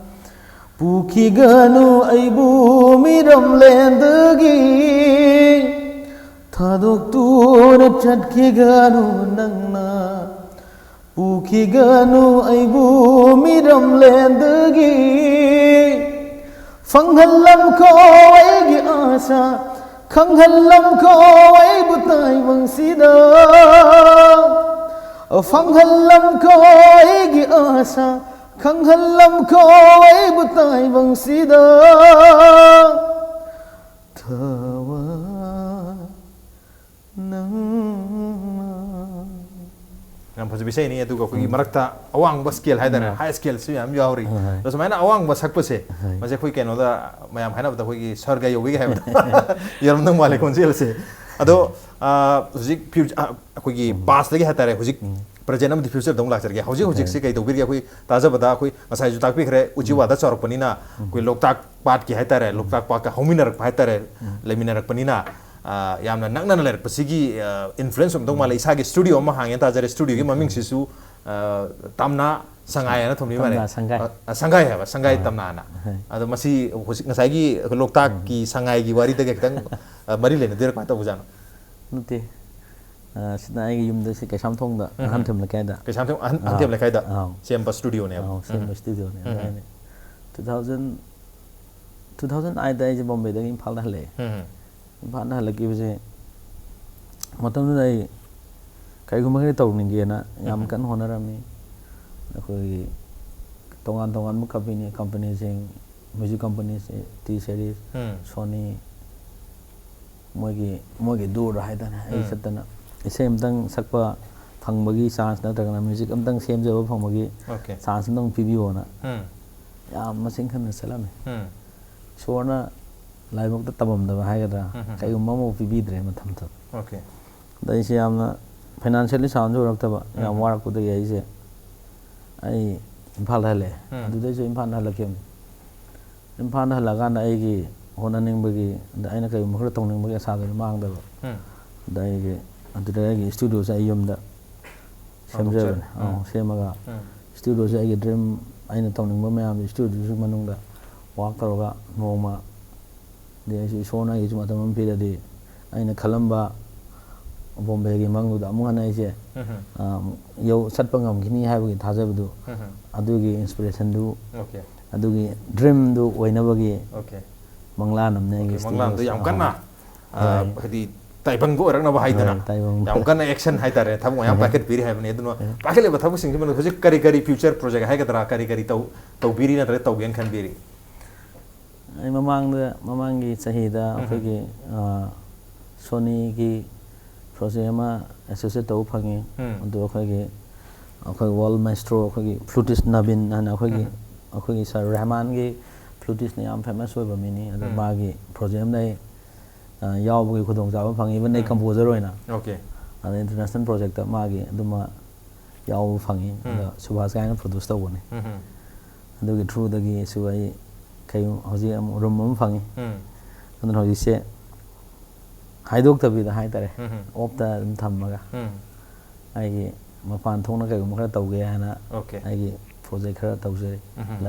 ꯄꯨꯈꯤꯒꯅꯨ ꯑꯩꯕꯨ ꯃꯤꯔꯝꯂꯦꯟꯗꯒꯤ꯫ ꯊꯥꯗꯣꯛꯇꯨꯅ ꯆꯠꯈꯤꯒꯅꯨ ꯅꯪꯅ, ꯄꯨꯈꯤꯒꯅꯨ ꯑꯩꯕꯨ ꯃꯤꯔꯝꯂꯦꯟꯗꯒꯤ꯫ ꯐꯪꯍꯜꯂꯝꯈꯣ ꯑꯩꯒꯤ ꯑꯥꯁꯥ, ꯈꯪꯍꯜꯂꯝꯈꯣ ꯑꯩꯕꯨ ꯇꯥꯏꯕꯪꯁꯤꯗ꯫ ꯐꯪꯍꯜꯂꯝꯈꯣ ꯑꯩꯒꯤ ꯑꯥꯁꯥ, ꯈꯪꯍꯜꯂꯝꯈꯣ ꯑꯩꯕꯨ ꯇꯥꯏꯕꯪꯁꯤꯗ꯫ ꯊꯋꯥꯏ ꯅꯪꯅ꯫ ꯌꯥꯝ ꯐꯖꯕ ꯏꯁꯩꯅꯤ꯫ ꯑꯗꯨꯒ ꯑꯩꯈꯣꯏꯒꯤ ꯃꯔꯛꯇ ꯑꯋꯥꯡꯕ ꯁ꯭ꯀꯦꯜ ꯍꯥꯏꯇꯥꯔꯦ, ꯍꯥꯏ ꯁ꯭ꯀꯦꯜꯁꯨ ꯌꯥꯝ ꯌꯥꯎꯔꯤ꯫ ꯑꯗꯣ ꯁꯨꯃꯥꯏꯅ ꯑꯋꯥꯡꯕ ꯁꯛꯄꯁꯦ, ꯃꯁꯤ ꯑꯩꯈꯣꯏ ꯀꯩꯅꯣꯗ ꯃꯌꯥꯝ ꯍꯥꯏꯅꯕꯗ ꯑꯩꯈꯣꯏꯒꯤ ꯁꯔꯒ ꯌꯧꯕꯤꯒ ꯍꯥꯏꯕꯗꯣ ꯌꯧꯔꯝꯗꯧ ꯃꯥꯜꯂꯦ ꯈꯣꯟꯖꯦꯜꯁꯦ꯫ ꯑꯗꯣ ꯑ, ꯍꯧꯖꯤꯛ ꯐ꯭ꯌꯨ- ꯑ, ꯑꯩꯈꯣꯏꯒꯤ ꯄꯥꯁꯇꯒꯤ ꯍꯥꯏꯇꯥꯔꯦ, ꯍꯧꯖꯤꯛ ꯄ꯭ꯔꯖꯦꯟ ꯑꯃꯗꯤ ꯐ꯭ꯌꯨꯆꯔꯗ ꯑꯃꯨꯛ ꯂꯥꯛꯆꯔꯒꯦ꯫ ꯍꯧꯖꯤꯛ ꯍꯧꯖꯤꯛꯁꯦ ꯀꯩ ꯇꯧꯕꯤꯔꯤꯒꯦ? ꯑꯩꯈꯣꯏ ꯇꯥꯖꯕꯗ ꯑꯩꯈꯣꯏ ꯉꯁꯥꯏꯁꯨ ꯇꯥꯛꯄꯤꯈ꯭ꯔꯦ, ꯎꯆꯤꯋꯥꯗ ꯆꯥꯎꯔꯛꯄꯅꯤꯅ ꯑꯩꯈꯣꯏ ꯂꯣꯛꯇꯥꯛ ꯄꯥꯠꯀꯤ ꯍꯥꯏꯇꯥꯔꯦ, ꯂꯣꯛꯇꯥꯛ ꯄꯥꯠꯀ ꯍꯧꯃꯤꯟꯅꯔꯛꯄ ꯍꯥꯏꯇꯥꯔꯦ, ꯂꯩꯃꯤꯟꯅꯔꯛꯄꯅꯤꯅ, ꯑ, ꯌꯥꯝꯅ ꯅꯛꯅꯅ ꯂꯩꯔꯛꯄꯁꯤꯒꯤ, ꯑ, ꯏꯟꯐ꯭ꯂꯨꯌꯦꯟꯁ ꯑꯣꯏꯔꯝꯗꯧ ꯃꯥꯜꯂꯦ꯫ ꯏꯁꯥꯒꯤ ꯁ꯭ꯇꯨꯗꯤꯑꯣ ꯑꯃ ꯍꯥꯡꯉꯦꯅ ꯇꯥꯖꯔꯦ꯫ ꯁ꯭ꯇꯨꯗꯤꯑꯣꯒꯤ ꯃꯃꯤꯡꯁꯤꯁꯨ, ꯑ, ꯇꯝꯅꯥ ꯁꯉꯥꯏ ꯍꯥꯏꯅ ꯊꯣꯟꯕꯤ ꯃꯥꯜꯂꯦ꯫ ꯇꯝꯅꯥ ꯁꯪꯒꯥꯏ꯫ ꯑ, ꯑ, ꯁꯪꯒꯥꯏ ꯍꯥꯏꯕ, ꯁꯪꯒꯥꯏ ꯇꯝꯅꯥꯅ꯫ ꯑꯗꯣ ꯃꯁꯤ ꯍꯧꯖꯤꯛ ꯉꯁꯥꯏꯒꯤ ꯂꯣꯛꯇꯥꯛꯀꯤ ꯁꯉꯥꯏꯒꯤ ꯋꯥꯔꯤꯗꯒ ꯈꯤꯇꯪ, ꯑ, ꯃꯔꯤ ꯂꯩꯅꯗꯣꯏꯔꯥ, ꯀꯃꯥꯏꯅ ꯇꯧꯕꯖꯥꯠꯅꯣ? ꯅꯠꯇꯦ, ꯑ, ꯁꯤꯅ ꯑꯩꯒꯤ ꯌꯨꯝꯗ, ꯁꯤ ꯀꯩꯁꯥꯝꯊꯣꯡꯗ, ꯎꯝ꯫ ꯑꯍꯟꯊꯦꯝ ꯂꯩꯀꯥꯏꯗ꯫ ꯀꯩꯁꯥꯝꯊꯣꯡ ꯑꯍꯟ-, ꯑꯥ꯫ ꯑꯍꯟꯊꯦꯝ ꯂꯩꯀꯥꯏꯗ ꯑꯥꯎ꯫ ꯁꯦꯝꯕ ꯁ꯭ꯇꯨꯗꯤꯑꯣꯅꯦꯕ꯫ ꯑꯥꯎ, ꯁꯦꯝꯕ ꯎꯝ꯫ ꯁ꯭ꯇꯨꯗꯤꯑꯣꯅꯦ꯫ ꯎꯝ꯫ ꯑꯗꯨ ꯑꯩꯅ two thousand, two thousand eight ꯗ ꯑꯩꯁꯦ ꯕꯣꯝꯕꯦꯗꯒꯤ ꯏꯝꯐꯥꯜꯗ ꯍꯜꯂꯛꯑꯦ꯫ ꯎꯝ꯫ ꯏꯝꯐꯥꯜꯗ ꯍꯜꯂꯛꯈꯤꯕꯁꯦ, ꯃꯇꯝꯗꯨꯗ ꯑꯩ ꯀꯔꯤꯒꯨꯝꯕ ꯈꯔ ꯇꯧꯅꯤꯡꯒꯦꯅ ꯌꯥꯝ ꯎꯝ꯫ ꯀꯟꯅ ꯍꯣꯠꯅꯔꯝꯃꯤ꯫ ꯑꯩꯈꯣꯏꯒꯤ ꯇꯣꯉꯥꯟ ꯇꯣꯉꯥꯟꯕ company, ꯀꯝꯄꯦꯅꯤꯁꯤꯡ, music companies, T series, ꯎꯝ꯫ ꯁꯣꯅꯤ, ꯃꯣꯏꯒꯤ, ꯃꯣꯏꯒꯤ ꯗꯨꯔ ꯍꯥꯏꯇꯥꯔꯦ, ꯑꯩ ꯎꯝ꯫ ꯆꯠꯇꯅ ꯏꯁꯩ ꯑꯃꯇꯪ ꯁꯛꯄ ꯐꯪꯕꯒꯤ ꯆꯥꯟꯁ ꯅꯠꯇ꯭ꯔꯒꯅ ꯃ꯭ꯌꯨꯖꯤꯛ ꯑꯃꯇꯪ ꯁꯦꯝꯖꯕ ꯐꯪꯕꯒꯤ ꯑꯣꯀꯦ꯫ ꯆꯥꯟꯁ ꯑꯃꯇꯪ ꯄꯤꯕꯤꯌꯣꯅ ꯎꯝ꯫ ꯌꯥꯝ ꯃꯁꯤꯡ ꯈꯟꯅ ꯆꯠꯂꯝꯃꯤ꯫ ꯎꯝ꯫ ꯏꯁꯣꯔꯅ ꯂꯥꯏꯕꯛꯇ ꯇꯝꯃꯝꯗꯕ ꯍꯥꯏꯒꯗ꯭ꯔꯥ, ꯎꯝ, ꯎꯝ, ꯎꯝ꯫ ꯀꯩꯒꯨꯝꯕ ꯑꯃꯐꯥꯎ ꯄꯤꯕꯤꯗ꯭ꯔꯦ ꯃꯇꯝꯗꯨꯗ꯫ ꯑꯣꯀꯦ꯫ ꯑꯗ ꯑꯩꯁꯦ ꯌꯥꯝꯅ ꯐꯥꯏꯅꯥꯟꯁꯤꯌꯦꯜꯂꯤ ꯁꯥꯎꯟꯁꯨ ꯑꯣꯏꯔꯛꯇꯕ, ꯌꯥꯝ ꯎꯝ꯫ ꯋꯥꯔꯛꯄꯗꯒꯤ ꯑꯩꯁꯦ, ꯑꯩ ꯏꯝꯐꯥꯜꯗ ꯍꯜꯂꯛꯑꯦ꯫ ꯎꯝ꯫ ꯑꯗꯨꯗꯩꯁꯨ ꯏꯝꯐꯥꯜꯗ ꯍꯜꯂꯛꯈꯤꯕꯅꯤ꯫ ꯏꯝꯐꯥꯜꯗ ꯍꯜꯂꯛꯑꯀꯥꯟꯗ ꯑꯩꯒꯤ ꯍꯣꯠꯅꯅꯤꯡꯕꯒꯤ, ꯑꯗ ꯑꯩꯅ ꯀꯔꯤꯒꯨꯝꯕ ꯈꯔ ꯇꯧꯅꯤꯡꯕꯒꯤ ꯑꯁꯥꯗꯨꯗꯤ ꯃꯥꯡꯗꯕ꯫ ꯎꯝ꯫ ꯑꯗ ꯑꯩꯒꯤ, ꯑꯗꯨꯗ ꯑꯩꯒꯤ ꯁ꯭ꯇꯨꯗꯤꯑꯣꯁꯦ ꯑꯩ ꯌꯨꯝꯗ ꯍꯥꯡꯗꯣꯛꯆꯔꯦ꯫ ꯁꯦꯝꯖꯕꯅꯦ꯫ ꯑꯥ, ꯎꯝ꯫ ꯁꯦꯝꯃꯒ ꯎꯝ꯫ ꯁ꯭ꯇꯨꯗꯤꯑꯣꯁꯦ ꯑꯩꯒꯤ ꯗ꯭ꯔꯤꯝ, ꯑꯩꯅ ꯇꯧꯅꯤꯡꯕ ꯃꯌꯥꯝꯗꯣ ꯁ꯭ꯇꯨꯗꯤꯑꯣꯁꯤ ꯃꯅꯨꯡꯗ ꯋꯥꯛ ꯇꯧꯔꯒ ꯅꯣꯡꯃ ꯗꯤ ꯑꯩꯁꯨ ꯏꯁꯣꯔꯅ ꯑꯩꯒꯤꯁꯨ ꯃꯇꯝ ꯑꯃ ꯄꯤꯔꯗꯤ ꯑꯩꯅ ꯈꯜꯂꯝꯕ ꯕꯣꯝꯕꯦꯒꯤ ꯃꯪꯗꯨꯗ ꯑꯃꯨꯛ ꯍꯟꯅ ꯑꯩꯁꯦ, ꯎꯝ꯫ ꯑꯥ, ꯌꯧ-, ꯆꯠꯄ ꯉꯝꯈꯤꯅꯤ ꯍꯥꯏꯕꯒꯤ ꯊꯥꯖꯕꯗꯨ, ꯎꯝ꯫ ꯑꯗꯨꯒꯤ ꯏꯟꯁꯄꯤꯔꯦꯁꯟꯗꯨ, ꯑꯣꯀꯦ꯫ ꯑꯗꯨꯒꯤ ꯗ꯭ꯔꯤꯝꯗꯨ ꯑꯣꯏꯅꯕꯒꯤ ꯑꯣꯀꯦ꯫ ꯃꯪꯂꯥꯟ ꯑꯃꯅꯦ ꯑꯩꯒꯤ ꯑꯣꯀꯦ, ꯃꯪꯂꯥꯟꯗꯣ ꯁ꯭ꯇꯨꯗꯤꯑꯣꯁꯦ꯫ ꯌꯥꯝ ꯀꯟꯅ, ꯑꯥ꯫ ꯑꯥ, ꯍꯣꯏ꯫ ꯍꯥꯏꯗꯤ ꯇꯥꯏꯕꯪꯕ ꯑꯣꯏꯔꯛꯅꯕ ꯍꯥꯏꯗꯅ ꯍꯣꯏ, ꯇꯥꯏꯕꯪꯕ꯫ ꯌꯥꯝ ꯀꯟꯅ ꯑꯦꯛꯁꯟ ꯍꯥꯏꯇꯥꯔꯦ, ꯊꯕꯛ ꯃꯌꯥꯝ ꯍꯣꯏ꯫ ꯄꯥꯏꯈꯠꯄꯤꯔꯤ ꯍꯥꯏꯕꯅꯤ꯫ ꯑꯗꯨꯅ ꯍꯣꯏ꯫ ꯄꯥꯏꯈꯠꯂꯤꯕ ꯊꯕꯛꯁꯤꯡꯁꯤ ꯃꯅꯨꯡꯗ ꯍꯧꯖꯤꯛ ꯀꯔꯤ ꯀꯔꯤ ꯐ꯭ꯌꯨꯆꯔ ꯄ꯭ꯔꯣꯖꯦꯛ ꯍꯥꯏꯒꯗ꯭ꯔꯥ, ꯀꯔꯤ ꯀꯔꯤ ꯇꯧ-, ꯇꯧꯕꯤꯔꯤ ꯅꯠꯇ꯭ꯔꯒ ꯇꯧꯒꯦꯅ ꯈꯟꯕꯤꯔꯤ? ꯑꯩ ꯃꯃꯥꯡꯗ, ꯃꯃꯥꯡꯒꯤ ꯆꯍꯤꯗ ꯎꯝ꯫ ꯑꯩꯈꯣꯏꯒꯤ, ꯑ, ꯁꯣꯅꯤꯒꯤ ꯄ꯭ꯔꯣꯖꯦꯛ ꯑꯃ ꯑꯦꯁꯣꯁꯤꯌꯦꯠ ꯇꯧꯕ ꯐꯪꯉꯤ꯫ ꯎꯝ꯫ ꯑꯗꯨ ꯑꯩꯈꯣꯏꯒꯤ, ꯑꯩꯈꯣꯏ ꯋꯥꯔꯜ ꯃꯥꯏꯁꯇ꯭ꯔꯣ, ꯑꯩꯈꯣꯏꯒꯤ ꯐ꯭ꯂꯨꯇꯤꯁ ꯅꯕꯤꯟ ꯍꯥꯏꯅ ꯑꯩꯈꯣꯏꯒꯤ, ꯎꯝ꯫ ꯑꯩꯈꯣꯏꯒꯤ ꯁꯥꯔ ꯔꯦꯍꯃꯥꯟꯒꯤ ꯐ꯭ꯂꯨꯇꯤꯁꯅ ꯌꯥꯝ ꯐꯦꯃꯁ ꯑꯣꯏꯕ ꯃꯤꯅꯤ꯫ ꯑꯗꯣ ꯎꯝ꯫ ꯃꯥꯒꯤ ꯄ꯭ꯔꯣꯖꯦꯛ ꯑꯃꯗ ꯑꯩ, ꯑ, ꯌꯥꯎꯕꯒꯤ ꯈꯨꯗꯣꯡꯆꯥꯕ ꯐꯪꯉꯤ꯫ ꯏꯚꯟ ꯑꯩ ꯎꯝ꯫ ꯀꯝꯄꯣꯖꯔ ꯑꯣꯏꯅ꯫ ꯑꯣꯀꯦ꯫ ꯑꯗ ꯏꯟꯇꯔꯅꯦꯁꯅꯦꯜ ꯄ꯭ꯔꯣꯖꯦꯛꯇ ꯃꯥꯒꯤ ꯑꯗꯨꯃ ꯌꯥꯎꯕ ꯐꯪꯉꯤ꯫ ꯎꯝ꯫ ꯑꯗ ꯁꯨꯕꯥꯁ ꯀꯥꯏꯅ ꯄ꯭ꯔꯣꯗ꯭ꯌꯨꯁ ꯇꯧꯕꯅꯤ꯫ ꯎꯝ꯫ ꯑꯗꯨꯒꯤ ꯊ꯭ꯔꯨꯗꯒꯤꯁꯨ ꯑꯩ ꯀꯩ-, ꯍꯧꯖꯤꯛ ꯑꯃꯨꯛ ꯔꯨꯝ ꯑꯃ ꯐꯪꯉꯤ꯫ ꯎꯝ꯫ ꯑꯗꯨꯅ ꯍꯧꯖꯤꯛꯁꯦ ꯍꯥꯏꯗꯣꯛꯇꯕꯤꯗ ꯍꯥꯏꯇꯥꯔꯦ, ꯎꯝ꯫ ꯑꯣꯞꯇ ꯑꯗꯨꯝ ꯊꯝꯃꯒ ꯎꯝ꯫ ꯑꯩꯒꯤ ꯃꯄꯥꯟ ꯊꯣꯛꯅ ꯀꯩꯒꯨꯝꯕ ꯈꯔ ꯇꯧꯒꯦ ꯍꯥꯏꯅ ꯑꯣꯀꯦ꯫ ꯑꯩꯒꯤ ꯄ꯭ꯔꯣꯖꯦꯛ ꯈꯔ ꯇꯧꯖꯩ꯫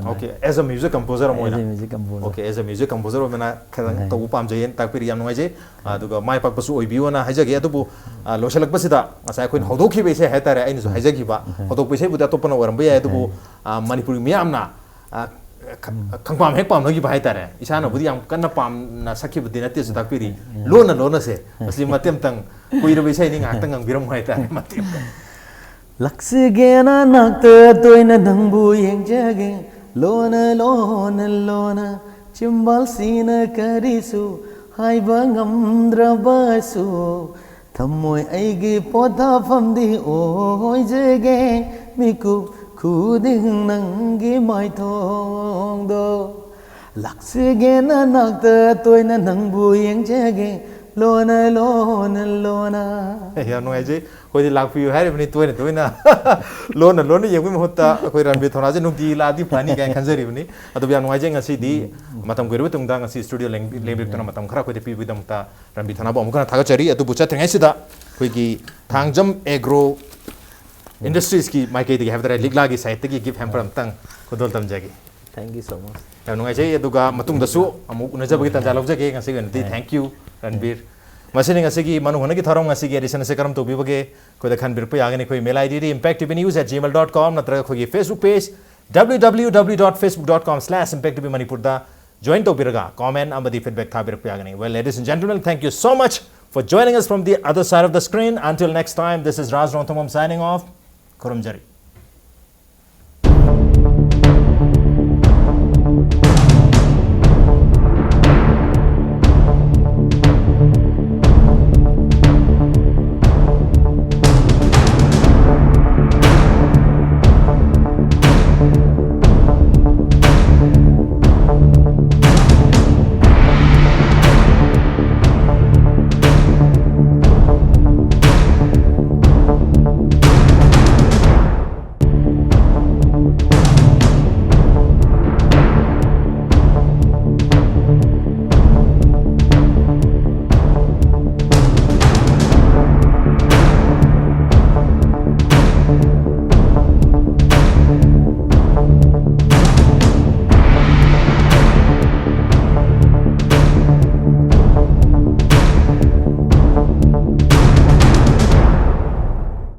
ꯑꯣꯀꯦ, ꯑꯦꯁ ꯑ ꯃ꯭ꯌꯨꯖꯤꯛ ꯀꯝꯄꯣꯖꯔ ꯑꯃ ꯑꯣꯏꯅ꯫ ꯑꯦꯁ ꯑꯦ ꯃ꯭ꯌꯨꯖꯤꯛ ꯀꯝꯄꯣꯖꯔ꯫ ꯑꯣꯀꯦ, ꯑꯦꯁ ꯑ ꯃ꯭ꯌꯨꯖꯤꯛ ꯀꯝꯄꯣꯖꯔ ꯑꯣꯏꯅ ꯈꯤꯇꯪ ꯍꯥꯏ꯫ ꯇꯧꯕ ꯄꯥꯝꯖꯩꯌꯦꯅ ꯇꯥꯛꯄꯤꯔꯤ, ꯌꯥꯝ ꯅꯨꯡꯉꯥꯏꯖꯩ꯫ ꯑꯗꯨꯒ ꯃꯥꯏ ꯄꯥꯛꯄꯁꯨ ꯑꯣꯏꯕꯤꯌꯣꯅ ꯍꯥꯏꯖꯒꯦ꯫ ꯑꯗꯨꯕꯨ ꯑ, ꯂꯣꯏꯁꯤꯜꯂꯛꯄꯁꯤꯗ ꯉꯁꯥꯏ ꯑꯩꯈꯣꯏꯅ ꯍꯧꯗꯣꯛꯈꯤꯕ ꯏꯁꯩ ꯍꯥꯏꯇꯥꯔꯦ, ꯑꯩꯅꯁꯨ ꯍꯥꯏꯖꯈꯤꯕ, ꯍꯧꯗꯣꯛꯄ ꯏꯁꯩꯕꯨꯗꯤ ꯑꯇꯣꯞꯄꯅ ꯑꯣꯏꯔꯝꯕ ꯌꯥꯏ, ꯑꯗꯨꯕꯨ ꯑ, ꯃꯅꯤꯄꯨꯔꯒꯤ ꯃꯤꯌꯥꯝꯅ ꯑ, ꯈ- ꯈꯪꯄꯥꯝ ꯍꯦꯛ ꯄꯥꯝꯅꯈꯤꯕ ꯍꯥꯏꯇꯥꯔꯦ꯫ ꯏꯁꯥꯅꯕꯨꯗꯤ ꯌꯥꯝ ꯀꯟꯅ ꯄꯥꯝꯅ ꯁꯛꯈꯤꯕꯗꯤ ꯅꯠꯇꯦꯁꯨ ꯇꯥꯛꯄꯤꯔꯤ꯫ ꯂꯣꯟꯅ ꯂꯣꯟꯅꯁꯦ, ꯃꯁꯤ ꯃꯇꯦꯛ ꯑꯃꯇꯪ, ꯀꯨꯏꯔꯕ ꯏꯁꯩꯅꯤ, ꯉꯥꯏꯍꯥꯛꯇꯪ ꯉꯪꯕꯤꯔꯝꯃꯨ ꯍꯥꯏꯇꯥꯔꯦ, ꯃꯇꯦꯛ ꯑꯃꯇꯪ꯫ ꯂꯥꯛꯆꯒꯦꯅ ꯅꯥꯛꯇ ꯇꯣꯏꯅ ꯅꯪꯕꯨ ꯌꯦꯡꯖꯒꯦ, ꯂꯣꯟꯅ ꯂꯣꯟꯅ ꯂꯣꯟꯅ, ꯆꯤꯝꯕꯥꯜꯁꯤꯅ ꯀꯔꯤꯁꯨ ꯍꯥꯏꯕ ꯉꯝꯗ꯭ꯔꯕꯁꯨ, ꯊꯃꯣꯏ ꯑꯩꯒꯤ ꯄꯣꯊꯥꯐꯝꯗꯤ ꯑꯣꯏꯖꯒꯦ, ꯃꯤꯀꯨꯞ ꯈꯨꯗꯤꯡ ꯅꯪꯒꯤ ꯃꯥꯏꯊꯣꯡꯗꯣ꯫ ꯂꯥꯛꯆꯒꯦꯅ ꯅꯥꯛꯇ ꯇꯣꯏꯅ ꯅꯪꯕꯨ ꯌꯦꯡꯖꯒꯦ, ꯂꯣꯟꯅ ꯂꯣꯟꯅ ꯂꯣꯟꯅ꯫ ꯑꯦ, ꯌꯥꯝ ꯅꯨꯡꯉꯥꯏꯖꯩ꯫ ꯑꯩꯈꯣꯏꯗꯤ ꯂꯥꯛꯄꯤꯌꯨ ꯍꯥꯏꯔꯤꯕꯅꯤ ꯇꯣꯏꯅ ꯇꯣꯏꯅ꯫ ꯂꯣꯟꯅ ꯂꯣꯟꯅ ꯌꯦꯡꯕꯒꯤ ꯃꯍꯨꯠꯇ ꯑꯩꯈꯣꯏ ꯔꯟꯕꯤꯔ ꯊꯧꯅꯥꯁꯦ ꯅꯨꯡꯇꯤꯒꯤ ꯂꯥꯛꯑꯗꯤ ꯐꯅꯤ ꯀꯥꯏꯅ ꯈꯟꯖꯔꯤꯕꯅꯤ꯫ ꯑꯗꯨꯕꯨ ꯌꯥꯝ ꯅꯨꯡꯉꯥꯏꯖꯩ, ꯉꯁꯤꯗꯤ ꯃꯇꯝ ꯀꯨꯏꯔꯕ ꯇꯨꯡꯗ ꯉꯁꯤ ꯁ꯭ꯇꯨꯗꯤꯑꯣ ꯂꯦꯡꯕꯤ- ꯂꯦꯡꯕꯤꯔꯛꯇꯨꯅ ꯃꯇꯝ ꯈꯔ ꯑꯩꯈꯣꯏꯗ ꯄꯤꯕꯒꯤꯗꯃꯛꯇ ꯔꯟꯕꯤꯔ ꯊꯧꯅꯥꯕꯨ ꯑꯃꯨꯛ ꯍꯟꯅ ꯊꯥꯒꯠꯆꯔꯤ꯫ ꯑꯗꯨꯕꯨ ꯆꯠꯇ꯭ꯔꯤꯉꯩꯁꯤꯗ ꯑꯩꯈꯣꯏꯒꯤ ꯊꯥꯡꯖꯝ ꯑꯦꯒ꯭ꯔꯣ ꯏꯟꯗꯁꯇ꯭ꯔꯤꯁꯀꯤ ꯃꯥꯏꯀꯩꯗꯒꯤ ꯍꯥꯏꯕ ꯇꯥꯔꯦ, ꯂꯤꯛꯂꯥꯒꯤ ꯁꯥꯏꯠꯇꯒꯤ ꯒꯤꯐ ꯍꯦꯝꯄꯔ ꯑꯃꯇꯪ ꯈꯨꯗꯣꯜ ꯇꯝꯖꯒꯦ꯫ Thank you so much. ꯌꯥꯝ ꯅꯨꯡꯉꯥꯏꯖꯩ꯫ ꯑꯗꯨꯒ ꯃꯇꯨꯡꯗꯁꯨ ꯑꯃꯨꯛ ꯎꯅꯖꯕꯒꯤ ꯇꯥꯟꯖꯥ ꯂꯧꯖꯒꯦ꯫ ꯉꯁꯤꯒꯤ ꯑꯣꯏꯅꯗꯤ thank you, ꯔꯟꯕꯤꯔ꯫ ꯃꯁꯤꯅꯤ ꯉꯁꯤꯒꯤ ꯃꯅꯨꯡ ꯍꯨꯠꯅꯒꯤ ꯊꯧꯔꯝ꯫ ꯉꯁꯤꯒꯤ edition ꯑꯁꯤ ꯀꯔꯝ ꯇꯧꯕꯤꯕꯒꯦ? ꯑꯩꯈꯣꯏꯗ ꯈꯟꯕꯤꯔꯛꯄ ꯌꯥꯒꯅꯤ꯫ ꯑꯩꯈꯣꯏ email ID D impact T V news at gmail dot com ꯅꯠꯇ꯭ꯔꯒ ꯑꯩꯈꯣꯏꯒꯤ Facebook page W W W dot facebook dot com slash impact T V Manipur ꯗ join ꯇꯧꯕꯤꯔꯒ comment ꯑꯃꯗꯤ feedback ꯊꯥꯕꯤꯔꯛꯄ ꯌꯥꯒꯅꯤ꯫ Well, ladies and gentlemen, thank you so much for joining us from the other side of the screen. Until next time, this is Raj Rongthangam signing off. ꯈꯨꯔꯨꯝꯖꯔꯤ꯫